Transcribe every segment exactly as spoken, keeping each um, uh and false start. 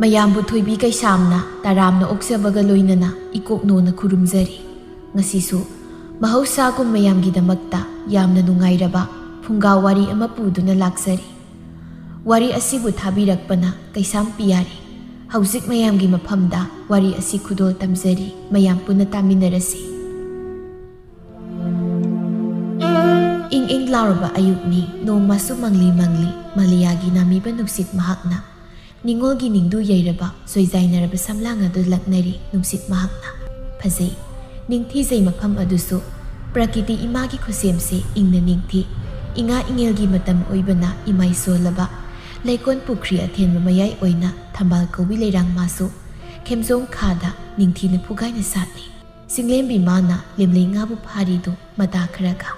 ꯃꯌꯥꯝꯕꯨ ꯊꯣꯏꯕꯤ ꯀꯩꯁꯥꯝꯅ ꯇꯔꯥꯝꯅ ꯑꯣꯛꯆꯕꯒ ꯂꯣꯏꯅꯅ ꯏꯀꯣꯛꯅꯣꯅ ꯈꯨꯔꯨꯝꯖꯔꯤ꯫ ꯉꯁꯤꯁꯨ ꯃꯍꯧꯁꯥꯒꯨꯝ ꯃꯌꯥꯝꯒꯤꯗꯃꯛꯇ ꯌꯥꯝꯅ ꯅꯨꯡꯉꯥꯏꯔꯕ ꯐꯨꯡꯒꯥ ꯋꯥꯔꯤ ꯑꯃ ꯄꯨꯗꯨꯅ ꯂꯥꯛꯆꯔꯤ꯫ ꯋꯥꯔꯤ ꯑꯁꯤꯕꯨ ꯊꯥꯕꯤꯔꯛꯄꯅ ꯀꯩꯁꯥꯝ ꯄꯤꯌꯥꯔꯤ꯫ ꯍꯧꯖꯤꯛ ꯃꯌꯥꯝꯒꯤ ꯃꯐꯝꯗ ꯋꯥꯔꯤ ꯑꯁꯤ ꯈꯨꯗꯣꯜ ꯇꯝꯖꯔꯤ, ꯃꯌꯥꯝ ꯄꯨꯟꯅ ꯇꯥꯃꯤꯟꯅꯔꯁꯤ꯫ ꯏꯪ ꯏꯪ ꯂꯥꯎꯔꯕ ꯑꯌꯨꯛꯅꯤ, ꯅꯣꯡꯃꯁꯨ ꯃꯪꯂꯤ ꯃꯪꯂꯤ, ꯃꯂꯤꯌꯥꯒꯤ ꯅꯥꯃꯤꯕ ꯅꯨꯡꯁꯤꯠ ꯃꯍꯥꯛꯅ ꯅꯤꯉꯣꯜꯒꯤ ꯅꯤꯡꯗꯨ ꯌꯩꯔꯕ, ꯁꯣꯏꯖꯥꯏꯅꯔꯕ ꯁꯝꯂꯥꯡ ꯑꯗꯨ ꯂꯛꯅꯔꯤ ꯅꯨꯡꯁꯤꯠ ꯃꯍꯥꯛꯅ꯫ ꯐꯖꯩ, ꯅꯤꯡꯊꯤꯖꯩ ꯃꯐꯝ ꯑꯗꯨꯁꯨ꯫ ꯄ꯭ꯔꯀꯤꯇꯤ ꯏꯃꯥꯒꯤ ꯈꯨꯠꯁꯦꯝꯁꯦ ꯏꯪꯅ ꯅꯤꯡꯊꯤ꯫ ꯏꯉꯥ ꯏꯉꯦꯜꯒꯤ ꯃꯇꯝ ꯑꯣꯏꯕꯅ ꯏꯃꯥꯏ ꯁꯣꯜꯂꯕ ꯂꯩꯀꯣꯟ ꯄꯨꯈ꯭ꯔꯤ ꯑꯊꯦꯟꯕ ꯃꯌꯥꯏ ꯑꯣꯏꯅ ꯊꯝꯕꯥꯜ ꯀꯧꯕꯤ ꯂꯩꯔꯥꯡ ꯃꯥꯁꯨ ꯈꯦꯝꯖꯣꯡ ꯈꯥꯗ ꯅꯤꯡꯊꯤꯅ ꯐꯨꯒꯥꯏꯅ ꯁꯥꯠꯂꯤ꯫ ꯆꯤꯡꯂꯦꯝꯕꯤ ꯃꯥꯅ ꯂꯦꯝꯂꯩ ꯉꯥꯕꯨ ꯐꯥꯔꯤꯗꯨ ꯃꯇꯥ ꯈꯔꯒ꯫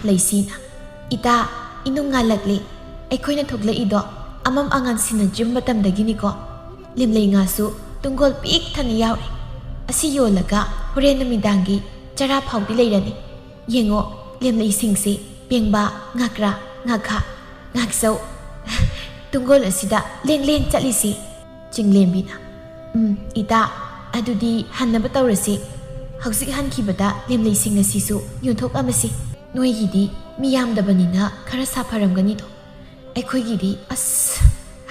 ꯂꯩꯁꯤꯅ, "ꯏꯇꯥ, ꯏꯅꯨꯡ ꯉꯥꯜꯂꯛꯂꯦ꯫ ꯑꯩꯈꯣꯏꯅ ꯊꯣꯛꯂꯛꯏꯗꯣ ꯑꯃꯝ ꯑꯉꯥꯟ ꯁꯤꯟꯅꯗ꯭ꯔꯤꯕ ꯃꯇꯝꯗꯒꯤꯅꯤꯀꯣ꯫ ꯂꯦꯝꯂꯩ ꯉꯥꯁꯨ ꯇꯨꯡꯒꯣꯜ ꯄꯤꯛ ꯊꯟꯅ ꯌꯥꯎꯔꯦ꯫ ꯑꯁꯤ ꯌꯣꯜꯂꯒ ꯍꯣꯔꯦꯟ ꯅꯨꯃꯤꯗꯥꯡꯒꯤ ꯆꯔꯥ ꯐꯥꯎꯗꯤ ꯂꯩꯔꯅꯤ꯫ ꯌꯦꯡꯉꯣ, ꯂꯦꯝꯂꯩꯁꯤꯡꯁꯦ ꯄꯦꯡꯕꯥ, ꯉꯥꯀ꯭ꯔꯥ, ꯉꯥꯈꯥ, ꯉꯥꯛꯆꯧ꯫ ꯇꯨꯡꯒꯣꯜ ꯑꯁꯤꯗ ꯂꯦꯡ ꯂꯦꯡ ꯆꯠꯂꯤꯁꯤ꯫" ꯆꯤꯡꯂꯦꯝꯕꯤꯅ, "ꯎꯝ, ꯏꯇꯥ, ꯑꯗꯨꯗꯤ ꯍꯟꯅꯕ ꯇꯧꯔꯁꯤ꯫ ꯍꯧꯖꯤꯛ ꯍꯟꯈꯤꯕꯗ ꯂꯦꯝꯂꯩꯁꯤꯡ ꯑꯁꯤꯁꯨ ꯌꯣꯟꯊꯣꯛꯂꯝꯃꯁꯤ꯫ ꯅꯣꯏꯒꯤꯗꯤ ꯃꯤ ꯌꯥꯝꯗꯕꯅꯤꯅ ꯈꯔ ꯁꯥꯐꯔꯝꯒꯅꯤꯗꯣ꯫ ꯑꯩꯈꯣꯏꯒꯤꯗꯤ ꯑꯁ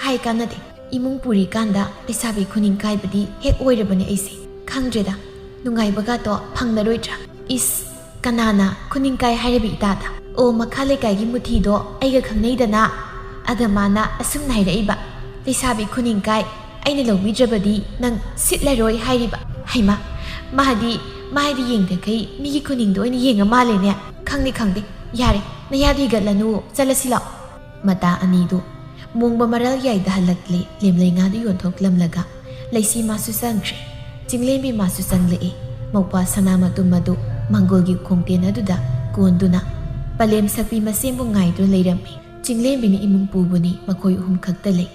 ꯍꯥꯏ ꯀꯥꯟꯅꯗꯦ꯫ ꯏꯃꯨꯡ ꯄꯨꯔꯤꯀꯥꯟꯗ ꯂꯩꯁꯥꯕꯤ ꯈꯨꯅꯤꯡ ꯀꯥꯏꯕꯗꯤ ꯍꯦꯛ ꯑꯣꯏꯔꯕꯅꯦ ꯑꯩꯁꯦ꯫ ꯈꯪꯗ꯭ꯔꯦꯗ, ꯅꯨꯡꯉꯥꯏꯕꯒꯥꯇꯣ ꯐꯪꯂꯔꯣꯏꯗ꯭ꯔꯥ?" "ꯏꯁ, ꯀꯅꯥꯅ ꯈꯨꯅꯤꯡ ꯀꯥꯏ ꯍꯥꯏꯔꯤꯕ ꯏꯇꯥꯗ? ꯑꯣ, ꯃꯈꯥ ꯂꯩꯀꯥꯏꯒꯤ ꯃꯨꯊꯤꯗꯣ ꯑꯩꯒ ꯈꯪꯅꯩꯗꯅ꯫ ꯑꯗ ꯃꯥꯅ ꯑꯁꯨꯝꯅ ꯍꯥꯏꯔꯛꯏꯕ, 'ꯂꯩꯁꯥꯕꯤ ꯈꯨꯅꯤꯡ ꯀꯥꯏ, ꯑꯩꯅ ꯂꯧꯕꯤꯗ꯭ꯔꯕꯗꯤ ꯅꯪ ꯁꯤꯠꯂꯔꯣꯏ' ꯍꯥꯏꯔꯤꯕ꯫ ꯍꯩꯃꯥ, ꯃꯥꯗꯤ, ꯃꯥꯗꯤ ꯌꯦꯡꯗꯈꯩ ꯃꯤꯒꯤ ꯈꯨꯅꯤꯡꯗ ꯑꯣꯏꯅ ꯌꯦꯡꯉ ꯃꯥꯜꯂꯦꯅꯦ꯫ ꯈꯪꯗꯦ, ꯈꯪꯗꯦ, ꯌꯥꯔꯦ, ꯅꯌꯥꯗꯨ ꯍꯤꯒꯠꯂꯅꯨ, ꯆꯠꯂꯁꯤ ꯂꯥꯛꯑꯣ꯫" ꯃꯇꯥ ꯑꯅꯤꯗꯨ ꯃꯣꯡꯕ ꯃꯔꯥꯜ ꯌꯥꯏꯗ ꯍꯜꯂꯛꯂꯦ꯫ ꯂꯦꯝꯂꯩ ꯉꯥꯗꯨ ꯌꯣꯟꯊꯣꯛꯂꯝꯂꯒ ꯂꯩꯁꯤ ꯃꯥꯁꯨ ꯆꯪꯈ꯭ꯔꯦ꯫ ꯆꯤꯡꯂꯦꯝꯕꯤ ꯃꯥꯁꯨ ꯆꯪꯂꯛꯏ꯫ ꯃꯧꯄ꯭ꯋꯥ ꯁꯅꯥ ꯃꯇꯨꯝ ꯑꯗꯨ ꯃꯪꯒꯣꯜꯒꯤ ꯈꯣꯡꯇꯦꯟ ꯑꯗꯨꯗ ꯀꯣꯟꯗꯨꯅ ꯄꯂꯦꯝ ꯁꯛꯄꯤ ꯃꯁꯦꯝꯕꯨ ꯉꯥꯏꯗꯨꯅ ꯂꯩꯔꯝꯃꯤ꯫ ꯆꯤꯡꯂꯦꯝꯕꯤꯅ ꯏꯃꯨꯡ ꯄꯨꯕꯅꯤ, ꯃꯈꯣꯏ ꯑꯍꯨꯝ ꯈꯛꯇ ꯂꯩ꯫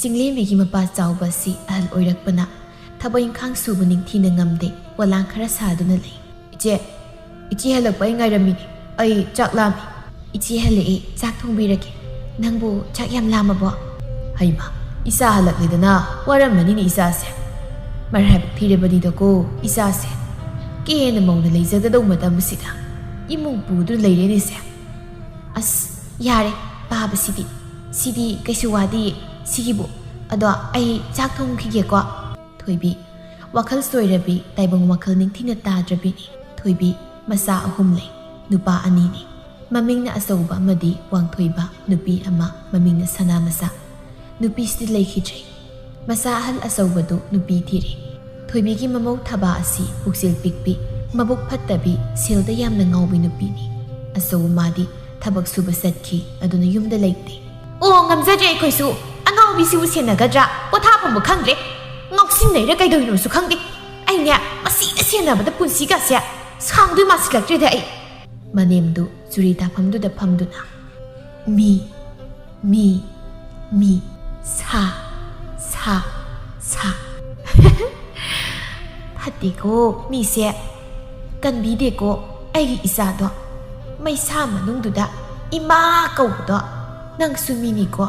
ꯆꯤꯡꯂꯦꯝꯕꯤꯒꯤ ꯃꯄꯥ ꯆꯥꯎꯕ ꯑꯁꯤ ꯑꯍꯜ ꯑꯣꯏꯔꯛꯄꯅ ꯊꯕꯛ ꯏꯪꯈꯥꯡ ꯁꯨꯕ ꯅꯤꯡꯊꯤꯅ ꯉꯝꯗꯦ, ꯄꯣꯂꯥꯡ ꯈꯔ ꯁꯥꯗꯨꯅ ꯂꯩ꯫ "ꯏꯆꯦ, ꯏꯆꯦ ꯍꯜꯂꯛꯄ ꯑꯩ ꯉꯥꯏꯔꯝꯃꯤꯅꯦ꯫ ꯑꯩ ꯆꯥꯛ ꯂꯥꯝꯃꯤ꯫" "ꯏꯆꯦ ꯍꯜꯂꯛꯑꯦ, ꯆꯥꯛ ꯊꯣꯡꯕꯤꯔꯒꯦ꯫ ꯅꯪꯕꯨ ꯆꯥꯛ ꯌꯥꯝ ꯂꯥꯝꯃꯕꯣ?" "ꯍꯩꯃꯥ, "ꯏꯆꯥ ꯍꯜꯂꯛꯂꯦꯗꯅ, ꯋꯥꯔꯝꯃꯅꯤꯅꯦ ꯏꯆꯥꯁꯦ꯫ ꯃꯔꯥꯏꯕꯛ ꯊꯤꯔꯕꯅꯤꯗꯀꯣ ꯏꯆꯥꯁꯦ꯫ ꯀꯦꯅ ꯃꯧꯅ ꯂꯩꯖꯒꯗꯧ ꯃꯇꯝꯁꯤꯗ ꯏꯃꯨꯡ ꯄꯨꯗꯨꯅ ꯂꯩꯔꯦꯅꯦꯁꯦ꯫ ꯑꯁ, ꯌꯥꯔꯦ, ꯄꯥꯕꯁꯤꯗꯤ꯫ ꯁꯤꯗꯤ ꯀꯩꯁꯨ ꯋꯥꯗꯤꯌꯦ, ꯁꯤꯒꯤꯕꯨ꯫ ꯑꯗꯣ ꯑꯩ ꯆꯥꯛ ꯊꯣꯡꯈꯤꯒꯦꯀꯣ꯫" ꯊꯣꯏꯕꯤ, ꯋꯥꯈꯜ ꯁꯣꯏꯔꯕꯤ, ꯇꯥꯏꯕꯪ ꯋꯥꯈꯜ ꯅꯤꯡꯊꯤꯅ ꯇꯥꯗ꯭ꯔꯕꯤꯅꯤ꯫ ꯊꯣꯏꯕꯤ ꯃꯆꯥ ꯑꯍꯨꯝ ꯂꯩ, ꯅꯨꯄꯥ ꯑꯅꯤꯅꯤ꯫ ꯃꯃꯤꯡꯅ ꯑꯆꯧꯕ ꯑꯃꯗꯤ ꯋꯥꯡꯊꯣꯏꯕ, ꯅꯨꯄꯤ ꯑꯃ, ꯃꯃꯤꯡꯅ ꯁꯅꯥ ꯃꯆꯥ꯫ ꯅꯨꯄꯤꯁꯤꯗꯤ ꯂꯩꯈꯤꯗ꯭ꯔꯦ꯫ ꯃꯆꯥ ꯑꯍꯜ ꯑꯆꯧꯕꯗꯨ ꯅꯨꯄꯤ ꯊꯤꯔꯦ꯫ ꯊꯣꯏꯕꯤꯒꯤ ꯃꯃꯧ ꯊꯕꯥ ꯑꯁꯤ ꯄꯨꯛꯆꯦꯜ ꯄꯤꯛꯄꯤ, ꯃꯕꯨꯛ ꯐꯠꯇꯕꯤ, ꯁꯦꯜꯗ ꯌꯥꯝꯅ ꯉꯥꯎꯕꯤ ꯅꯨꯄꯤꯅꯤ꯫ ꯑꯆꯧꯕ ꯃꯥꯗꯤ ꯊꯕꯛ ꯁꯨꯕ ꯆꯠꯈꯤ, ꯑꯗꯨꯅ ꯌꯨꯝꯗ ꯂꯩꯇꯦ꯫ "ꯑꯣ, ꯉꯝꯖꯗ꯭ꯔꯦ ꯑꯩꯈꯣꯏꯁꯨ꯫ ꯑꯉꯥꯎꯕꯤꯁꯤꯕꯨ ꯁꯦꯟꯅꯒꯗ꯭ꯔꯥ? ꯄꯣꯊꯥꯐꯝꯕꯨ ꯈꯪꯗ꯭ꯔꯦ꯫ ꯉꯥꯎꯁꯤꯟꯅꯩꯔ ꯀꯩꯗꯧꯔꯤꯅꯣꯁꯨ ꯈꯪꯗꯦ꯫ ꯑꯩꯅꯦ, ꯃꯁꯤꯗ ꯁꯦꯟꯅꯕꯗ ꯄꯨꯟꯁꯤꯒꯁꯦ ꯁꯥꯡꯗꯣꯏ ꯃꯥꯟꯁꯤꯜꯂꯛꯇ꯭ꯔꯦꯗ ꯑꯩ꯫" ꯃꯅꯦꯝꯗꯨ ꯆꯨꯔꯤ ꯇꯥꯐꯝꯗꯨꯗ ꯐꯝꯗꯨꯅ, "ꯃꯤ, ꯃꯤ, ꯃꯤ, ꯁꯥ, ꯁꯥ, ꯁꯥ꯫" "ꯐꯠꯇꯦꯀꯣ ꯃꯤꯁꯦ, ꯀꯟꯕꯤꯗꯦꯀꯣ ꯑꯩꯒꯤ ꯏꯆꯥꯗꯣ꯫ ꯃꯩꯁꯥ ꯃꯅꯨꯡꯗꯨꯗ ꯏꯃꯥ ꯀꯧꯕꯗꯣ ꯅꯪꯁꯨ ꯃꯤꯅꯤꯀꯣ꯫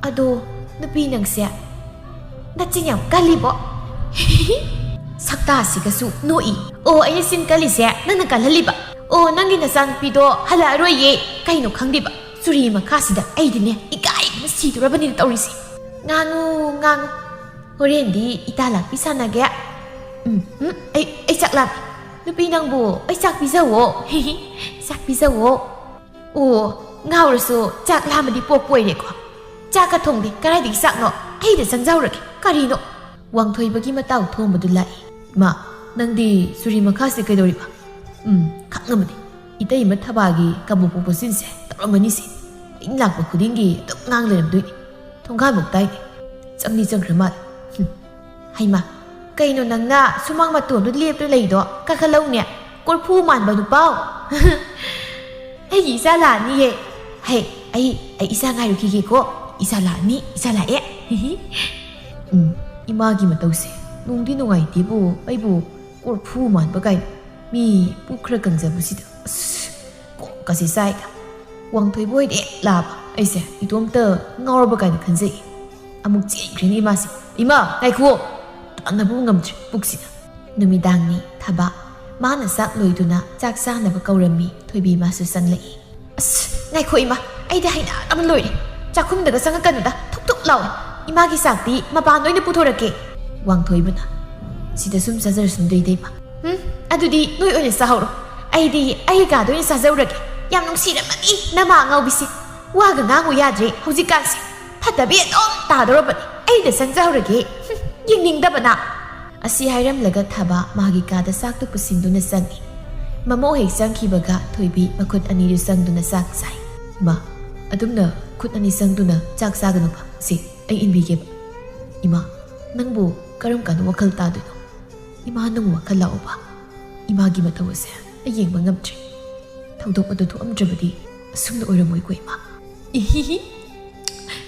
ꯑꯗꯣ ꯅꯨꯄꯤ ꯅꯪꯁꯦ ꯅꯆꯤꯟ ꯌꯥꯝ ꯀꯜꯂꯤꯕꯣ꯫" ꯁꯛꯇꯥꯁꯤꯒꯁꯨ ꯅꯣꯛꯏ꯫ "ꯑꯣ, ꯑꯩꯅ ꯆꯤꯟ ꯀꯜꯂꯤꯁꯦ ꯅꯪꯅ ꯀꯜꯍꯜꯂꯤꯕ꯫ ꯑꯣ, ꯅꯪꯒꯤ ꯅꯆꯥꯅꯨꯄꯤꯗꯣ ꯍꯜꯂꯛꯑꯔꯣꯏꯌꯦ꯫ ꯀꯩꯅꯣ ꯈꯪꯗꯦꯕ꯫ ꯆꯨꯔꯤ ꯃꯈꯥꯁꯤꯗ ꯑꯩꯗꯤꯅꯦ ꯏꯀꯥꯏꯕꯅ ꯁꯤꯗꯣꯔꯕꯅꯤꯅ ꯇꯧꯔꯤꯁꯦ꯫" "ꯉꯥꯡꯉꯨ, ꯉꯥꯡꯉꯨ꯫ ꯍꯣꯔꯦꯟꯗꯤ ꯏꯇꯥ ꯂꯥꯛꯄꯤ ꯁꯥꯟꯅꯒꯦ꯫ ꯎꯝ, ꯎꯝ, ꯑꯩ, ꯑꯩ ꯆꯥꯛ ꯂꯥꯝꯃꯦ꯫ ꯅꯨꯄꯤ ꯅꯪꯕꯨ ꯑꯩ ꯆꯥꯛ ꯄꯤꯖꯧꯋꯣ꯫ ꯆꯥꯛ ꯄꯤꯖꯧꯋꯣ꯫ ꯑꯣ, ꯉꯥꯎꯔꯁꯨ ꯆꯥꯛ ꯂꯥꯝꯃꯗꯤ ꯄꯣꯛꯄ ꯑꯣꯏꯔꯦꯀꯣ꯫ ꯆꯥꯛꯀ ꯊꯣꯡꯗꯦ, ꯀꯗꯥꯏꯗꯒꯤ ꯆꯥꯛꯅꯣ? ꯑꯩꯗ ꯆꯪꯖꯍꯧꯔꯒꯦ꯫ ꯀꯔꯤꯅꯣ?" ꯋꯥꯡꯊꯣꯏꯕꯒꯤ ꯃꯇꯥꯎ ꯊꯣꯡꯕꯗꯨ ꯂꯥꯛꯏ꯫ "ꯏꯃꯥ, ꯅꯪꯗꯤ ꯆꯨꯔꯤ ꯃꯈꯥꯁꯦ ꯀꯩꯗꯧꯔꯤꯕ? ꯎꯝ, ꯈꯪꯉꯕꯅꯤ꯫ ꯏꯇꯩꯃ ꯊꯕꯥꯒꯤ ꯀꯕꯣꯛ ꯄꯣꯛꯄ ꯆꯤꯟꯁꯦ ꯇꯧꯔꯝꯃꯅꯤꯁꯦ꯫ ꯑꯩꯅ ꯂꯥꯛꯄ ꯈꯨꯗꯤꯡꯒꯤ ꯑꯗꯨꯝ ꯉꯥꯡ ꯂꯩꯔꯝꯗꯣꯏꯅꯤ꯫ ꯊꯣꯡꯒꯥꯟꯕꯨꯛ ꯇꯥꯏꯅꯦ꯫ ꯆꯪꯗꯤ ꯆꯪꯈ꯭ꯔ ꯃꯥꯜꯂꯦ꯫ ꯍꯨꯝ꯫ ꯍꯩꯃꯥ, ꯀꯩꯅꯣ ꯅꯪꯅ ꯁꯨꯃꯥꯡ ꯃꯇꯣꯟꯗꯨ ꯂꯦꯞꯇꯨ ꯂꯩꯗꯣ? ꯀꯥꯈꯠꯂꯧꯅꯦ, ꯀꯣꯔꯐꯨ ꯃꯥꯟꯕ ꯅꯨꯄꯥꯎ꯫" "ꯑꯩꯒꯤ ꯏꯆꯥ ꯂꯥꯛꯑꯅꯤꯌꯦ꯫ ꯍꯦ, ꯑꯩ, ꯑꯩ ꯏꯆꯥ ꯉꯥꯏꯔꯨꯈꯤꯒꯦꯀꯣ꯫ ꯏꯆꯥ ꯂꯥꯛꯑꯅꯤ, ꯏꯆꯥ ꯂꯥꯛꯑꯦ꯫" ꯎꯝ, ꯏꯃꯥꯒꯤ ꯃꯇꯧꯁꯦ ꯅꯨꯡꯗꯤ ꯅꯨꯡꯉꯥꯏꯇꯦꯕꯨ, ꯑꯩꯕꯨ ꯀꯣꯔꯐꯨ ꯃꯥꯟꯕ ꯀꯥꯏꯅ꯫ ꯃꯤ ꯄꯨꯛ ꯈꯔ ꯀꯪꯖꯕꯁꯤꯗ꯫ ꯑꯁ, ꯀꯣꯛꯀꯁꯦ ꯆꯥꯏꯗ꯫ ꯋꯥꯡꯊꯣꯏꯕ ꯍꯣꯏꯗ ꯍꯦꯛ ꯂꯥꯛꯑꯕ ꯑꯩꯁꯦ ꯏꯇꯣꯝꯇ ꯉꯥꯎꯔꯕ ꯀꯥꯏꯅ ꯈꯟꯖꯩ꯫ ꯑꯃꯨꯛ ꯆꯦꯟꯈ꯭ꯔꯦꯅꯦ ꯏꯃꯥꯁꯦ꯫ "ꯏꯃꯥ, ꯉꯥꯏꯈꯨꯑꯣ!" ꯇꯥꯟꯅꯕꯕꯨ ꯉꯝꯗ꯭ꯔꯦ ꯄꯨꯛꯁꯤꯅ꯫ ꯅꯨꯃꯤꯗꯥꯡꯅꯤ꯫ ꯊꯕꯥ꯫ ꯃꯥꯅ ꯆꯥꯛ ꯂꯣꯏꯗꯨꯅ ꯆꯥꯛ ꯆꯥꯅꯕ ꯀꯧꯔꯝꯃꯤ꯫ ꯊꯣꯏꯕꯤ ꯃꯥꯁꯨ ꯆꯪꯂꯛꯏ꯫ "ꯑꯁ, ꯉꯥꯏꯈꯣ ꯏꯃꯥ, ꯑꯩꯗꯤ ꯍꯩꯅꯗꯕ ꯂꯣꯏꯔꯦ꯫ ꯆꯥꯛꯈꯨꯝꯗꯒ ꯆꯪꯉꯛꯀꯅꯨꯗ, ꯊꯨꯛ ꯊꯨꯛ ꯂꯥꯎꯋꯦ꯫ ꯏꯃꯥꯒꯤ ꯆꯥꯛꯇꯤ ꯃꯄꯥꯟꯗ ꯑꯣꯏꯅ ꯄꯨꯊꯣꯔꯛꯀꯦ꯫" ꯋꯥꯡꯊꯣꯏꯕꯅ, "ꯁꯤꯗ ꯁꯨꯝ ꯆꯥꯖꯔꯁꯅꯨꯗ ꯏꯇꯩꯃ꯫ ꯎꯝ, ꯑꯗꯨꯗꯤ ꯅꯣꯏ ꯑꯣꯏꯅ ꯆꯥꯍꯧꯔꯣ꯫ ꯑꯩꯗꯤ ꯑꯩ ꯀꯥꯗ ꯑꯣꯏꯅ ꯆꯥꯖꯧꯔꯒꯦ꯫ ꯌꯥꯝ ꯅꯨꯡꯁꯤꯔꯝꯃꯅꯤ ꯅꯃꯥ ꯑꯉꯥꯎꯕꯤꯁꯦ꯫ ꯋꯥꯒ ꯉꯥꯡꯉꯨ ꯌꯥꯗ꯭ꯔꯦ ꯍꯧꯖꯤꯛꯀꯥꯟꯁꯦ꯫ ꯐꯠꯇꯕꯤ ꯑꯗꯨꯝ ꯇꯥꯗꯧꯔꯕꯅꯤ꯫ ꯑꯩꯗ ꯆꯪꯖꯍꯧꯔꯒꯦ꯫ ꯍꯨꯝ, ꯌꯦꯡꯅꯤꯡꯗꯕꯅ꯫" ꯑꯁꯤ ꯍꯥꯏꯔꯝꯂꯒ ꯊꯕꯥ ꯃꯥꯒꯤ ꯀꯥꯗ ꯆꯥꯛꯇꯨ ꯄꯨꯁꯤꯟꯗꯨꯅ ꯆꯪꯉꯤ꯫ ꯃꯃꯧ ꯍꯦꯛ ꯆꯪꯈꯤꯕꯒ ꯊꯣꯏꯕꯤ ꯃꯈꯨꯠ ꯑꯅꯤꯗꯨ ꯆꯪꯗꯨꯅ ꯆꯥꯛ ꯆꯥꯏ꯫ "ꯏꯃꯥ, ꯑꯗꯨꯝꯅ ꯈꯨꯠ ꯑꯅꯤ ꯆꯪꯗꯨꯅ ꯆꯥꯛ ꯆꯥꯒꯅꯨꯕ꯫ ꯁꯤ, ꯑꯩ ꯏꯟꯕꯤꯒꯦꯕ꯫ ꯏꯃꯥ, ꯅꯪꯕꯨ ꯀꯔꯝ ꯀꯥꯟꯗ ꯋꯥꯈꯜ ꯇꯥꯗꯣꯏꯅꯣ? ꯏꯃꯥ, ꯅꯪ ꯋꯥꯈꯜ ꯂꯥꯛꯑꯣꯕ꯫ ꯏꯃꯥꯒꯤ ꯃꯇꯧ ꯑꯁꯦ ꯑꯩ ꯌꯦꯡꯕ ꯉꯝꯗ꯭ꯔꯦ꯫ ꯊꯧꯗꯣꯛ ꯑꯗꯨ ꯊꯣꯛꯑꯝꯗ꯭ꯔꯕꯗꯤ ꯑꯁꯨꯝꯅ ꯑꯣꯏꯔꯝꯃꯣꯏꯀꯣ ꯏꯃꯥ꯫" "ꯏꯍꯤꯍꯤ꯫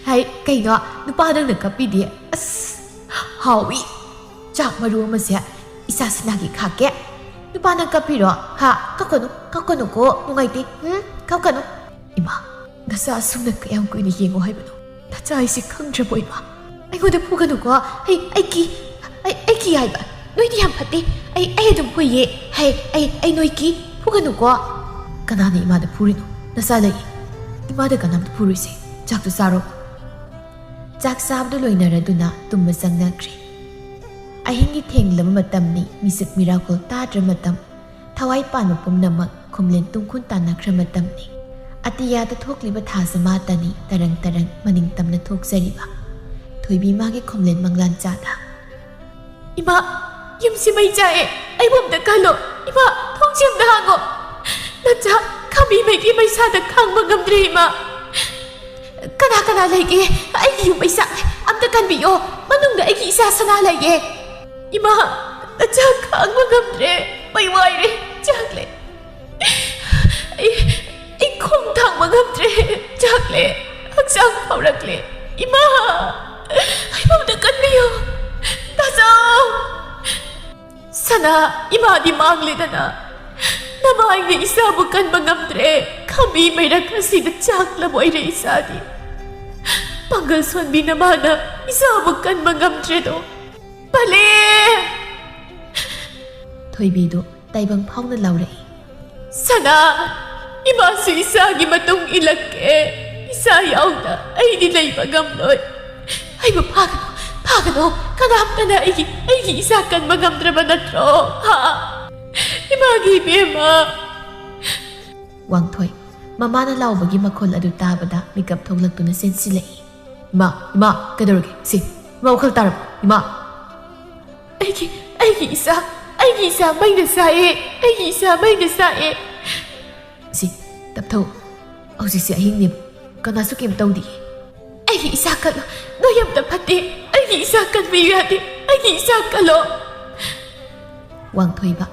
ꯍꯥꯏ, ꯀꯩꯅꯣ, ꯅꯨꯄꯥ ꯅꯪꯅ ꯀꯞꯄꯤꯗꯤ꯫ ꯑꯁ, ꯍꯥꯎꯏ꯫ ꯆꯥꯛ ꯃꯔꯨ ꯑꯃꯁꯦ ꯏꯆꯥ ꯁꯅꯥꯒꯤ ꯈꯥꯛꯀꯦ꯫ ꯅꯨꯄꯥ ꯅꯪ ꯀꯞꯄꯤꯔꯣ? ꯍꯥ? ꯀꯞꯀꯅꯨ, ꯀꯞꯀꯅꯨꯀꯣ, ꯅꯨꯡꯉꯥꯏꯇꯦ꯫ ꯎꯝ, ꯀꯞꯀꯅꯨ꯫" "ꯏꯃꯥ, ꯅꯆꯥ ꯑꯁꯨꯝꯅ ꯀꯌꯥꯝ ꯀꯨꯏꯅ ꯌꯦꯡꯉꯣ ꯍꯥꯏꯕꯅꯣ? ꯅꯆꯥ ꯍꯥꯏꯁꯤ ꯈꯪꯗ꯭ꯔꯕꯣ ꯏꯃꯥ?" "ꯑꯩꯉꯣꯟꯗ ꯐꯨꯒꯅꯨꯀꯣ꯫ ꯑꯩ, ꯑꯩ ꯀꯤ, ꯑꯩ, ꯑꯩ ꯀꯤ ꯍꯥꯏꯕ꯫ ꯅꯣꯏꯗꯤ ꯌꯥꯝ ꯐꯠꯇꯦ꯫ ꯑꯩ, ꯑꯩ ꯑꯗꯨꯝ ꯐꯨꯏꯌꯦ꯫ ꯍꯩ, ꯑꯩ, ꯑꯩ ꯅꯣꯏ ꯀꯤ꯫ ꯐꯨꯒꯅꯨꯀꯣ꯫" "ꯀꯅꯥꯅ ꯏꯃꯥꯗ ꯐꯨꯔꯤꯅꯣ? ꯅꯆꯥ ꯂꯩ꯫ ꯏꯃꯥꯗ ꯀꯅꯥꯝꯇ ꯐꯨꯔꯣꯏꯁꯦ꯫ ꯆꯥꯛꯇꯨ ꯆꯥꯔꯣ꯫" ꯆꯥꯛ ꯆꯥꯕꯗꯨ ꯂꯣꯏꯅꯔꯗꯨꯅ ꯇꯨꯝꯕ ꯆꯪꯅꯈ꯭ꯔꯦ꯫ ꯑꯍꯤꯡꯒꯤ ꯊꯦꯡꯂꯕ ꯃꯇꯝꯅꯤ꯫ ꯃꯤꯆꯠ ꯃꯤꯔꯥꯈꯣꯜ ꯇꯥꯗ꯭ꯔ ꯃꯇꯝ, ꯊꯋꯥꯏ ꯄꯥꯟꯕ ꯄꯨꯝꯅꯃꯛ ꯈꯨꯝꯂꯦꯟ ꯇꯨꯡꯈꯨꯟ ꯇꯥꯟꯅꯈ꯭ꯔ ꯃꯇꯝꯅꯤ꯫ ꯑꯇꯤꯌꯥꯗ ꯊꯣꯛꯂꯤꯕ ꯊꯥꯖꯃꯥꯇꯅꯤ ꯇꯔꯪ ꯇꯔꯪ ꯃꯅꯤꯡ ꯇꯝꯅ ꯊꯣꯛꯆꯔꯤꯕ꯫ ꯊꯣꯏꯕꯤ ꯃꯥꯒꯤ ꯈꯨꯝꯂꯦꯟ ꯃꯪꯂꯥꯟ ꯆꯥꯗ꯫ "ꯏꯃꯥ, ꯌꯨꯝꯁꯤ ꯃꯩ ꯆꯥꯛꯑꯦ꯫ ꯑꯩꯕꯨ ꯑꯝꯇ ꯀꯜꯂꯣ꯫ ꯏꯃꯥ, ꯊꯣꯡꯁꯤ ꯑꯝꯇ ꯍꯥꯡꯉꯣ꯫ ꯅꯆꯥ ꯈꯥꯝꯕꯤ ꯃꯩꯒꯤ ꯃꯩꯁꯥꯗ ꯈꯥꯡꯕ ꯉꯝꯗ꯭ꯔꯦ ꯏꯃꯥ꯫ ꯀꯅꯥ ꯀꯅꯥ ꯂꯩꯒꯦ? ꯑꯩꯒꯤ ꯌꯨꯝ ꯃꯩ ꯆꯥꯛꯑꯦ꯫ ꯑꯝꯇ ꯀꯟꯕꯤꯌꯣ꯫ ꯃꯅꯨꯡꯗ ꯑꯩꯒꯤ ꯏꯆꯥ ꯁꯅꯥ ꯂꯩꯌꯦ꯫ ꯏꯃꯥ, ꯅꯆꯥ ꯈꯥꯡꯕ ꯉꯝꯗ꯭ꯔꯦ꯫ ꯃꯩ ꯋꯥꯏꯔꯦ꯫ ꯆꯥꯛꯂꯦ꯫ ꯑꯩ, ꯑꯩ ꯈꯣꯡ ꯊꯥꯡꯕ ꯉꯝꯗ꯭ꯔꯦ꯫ ꯆꯥꯛꯂꯦ꯫ ꯍꯛꯆꯥꯡ ꯐꯥꯎꯔꯛꯂꯦ꯫ ꯏꯃꯥ, ꯑꯩꯕꯨ ꯑꯝꯇ ꯀꯟꯕꯤꯌꯨ꯫ ꯇꯥꯖꯧ꯫ ꯁꯅꯥ, ꯏꯃꯥꯗꯤ ꯃꯥꯡꯂꯦꯗꯅ꯫ ꯅꯃꯥꯏꯅ ꯏꯆꯥꯕꯨ ꯀꯟꯕ ꯉꯝꯗ꯭ꯔꯦ꯫ ꯈꯥꯝꯕꯤ ꯃꯩꯔꯛ ꯑꯁꯤꯗ ꯆꯥꯛꯂꯕ ꯑꯣꯏꯔꯦ ꯏꯆꯥꯗꯤ꯫ ꯄꯥꯡꯒꯜ ꯁꯣꯟꯕꯤ ꯅꯃꯥꯅ ꯏꯆꯥꯕꯨ ꯀꯟꯕ ꯉꯝꯗ꯭ꯔꯦꯗꯣ꯫ ꯄꯂꯦ! ꯊꯣꯏꯕꯤꯗꯨ ꯇꯥꯏꯕꯪ ꯐꯥꯎꯅ ꯂꯥꯎꯔꯛꯏ꯫ ꯁꯅꯥ, ꯏꯃꯥꯁꯨ ꯏꯆꯥꯒꯤ ꯃꯇꯨꯡ ꯏꯜꯂꯛꯀꯦ꯫ ꯏꯆꯥ ꯌꯥꯎꯅ ꯑꯩꯗꯤ ꯂꯩꯕ ꯉꯝꯂꯣꯏ꯫ ꯑꯩꯕꯨ ꯐꯥꯒꯅꯨ, ꯐꯥꯒꯅꯨ꯫ ꯀꯅꯥꯝꯇꯅ ꯑꯩꯒꯤ, ꯑꯩꯒꯤ ꯏꯆꯥ ꯀꯟꯕ ꯉꯝꯗ꯭ꯔꯕ ꯅꯠꯇ꯭ꯔꯣ? ꯍꯥ? ꯏꯃꯥꯒꯤ ꯏꯕꯦꯝꯃ꯫ ꯋꯥꯡꯊꯣꯏ, ꯃꯃꯥꯅ ꯂꯥꯎꯕꯒꯤ ꯃꯈꯣꯜ ꯑꯗꯨ ꯇꯥꯕꯗ ꯃꯤꯀꯞ ꯊꯣꯛꯂꯛꯇꯨꯅ ꯆꯦꯟꯁꯤꯜꯂꯛꯏ꯫ "ꯏꯃꯥ, ꯏꯃꯥ, ꯀꯩꯗꯧꯔꯒꯦ? ꯁꯤ, ꯏꯃꯥ ꯋꯥꯈꯜ ꯇꯥꯔꯕ? ꯏꯃꯥ!" "ꯑꯩꯒꯤ, ꯑꯩꯒꯤ ꯏꯆꯥ, ꯑꯩꯒꯤ ꯏꯆꯥ ꯃꯩꯅ ꯆꯥꯛꯑꯦ, ꯑꯩꯒꯤ ꯏꯆꯥ ꯃꯩꯅ ꯆꯥꯛꯑꯦ꯫" "ꯁꯤ, ꯇꯞꯊꯧ꯫ ꯍꯧꯖꯤꯛꯁꯦ ꯑꯍꯤꯡꯅꯦꯕ꯫ ꯀꯅꯥꯁꯨ ꯀꯩꯝ ꯇꯧꯗꯤꯌꯦ꯫" "ꯑꯩꯒꯤ ꯏꯆꯥ ꯀꯜꯂꯣ, ꯅꯣꯏ ꯑꯝꯇ ꯐꯠꯇꯦ꯫ ꯑꯩꯒꯤ ꯏꯆꯥ ꯀꯟꯕꯤꯌꯨ ꯌꯥꯗꯦ, ꯑꯩꯒꯤ ꯏꯆꯥ ꯀꯜꯂꯣ꯫" ꯋꯥꯡꯊꯣꯏꯕ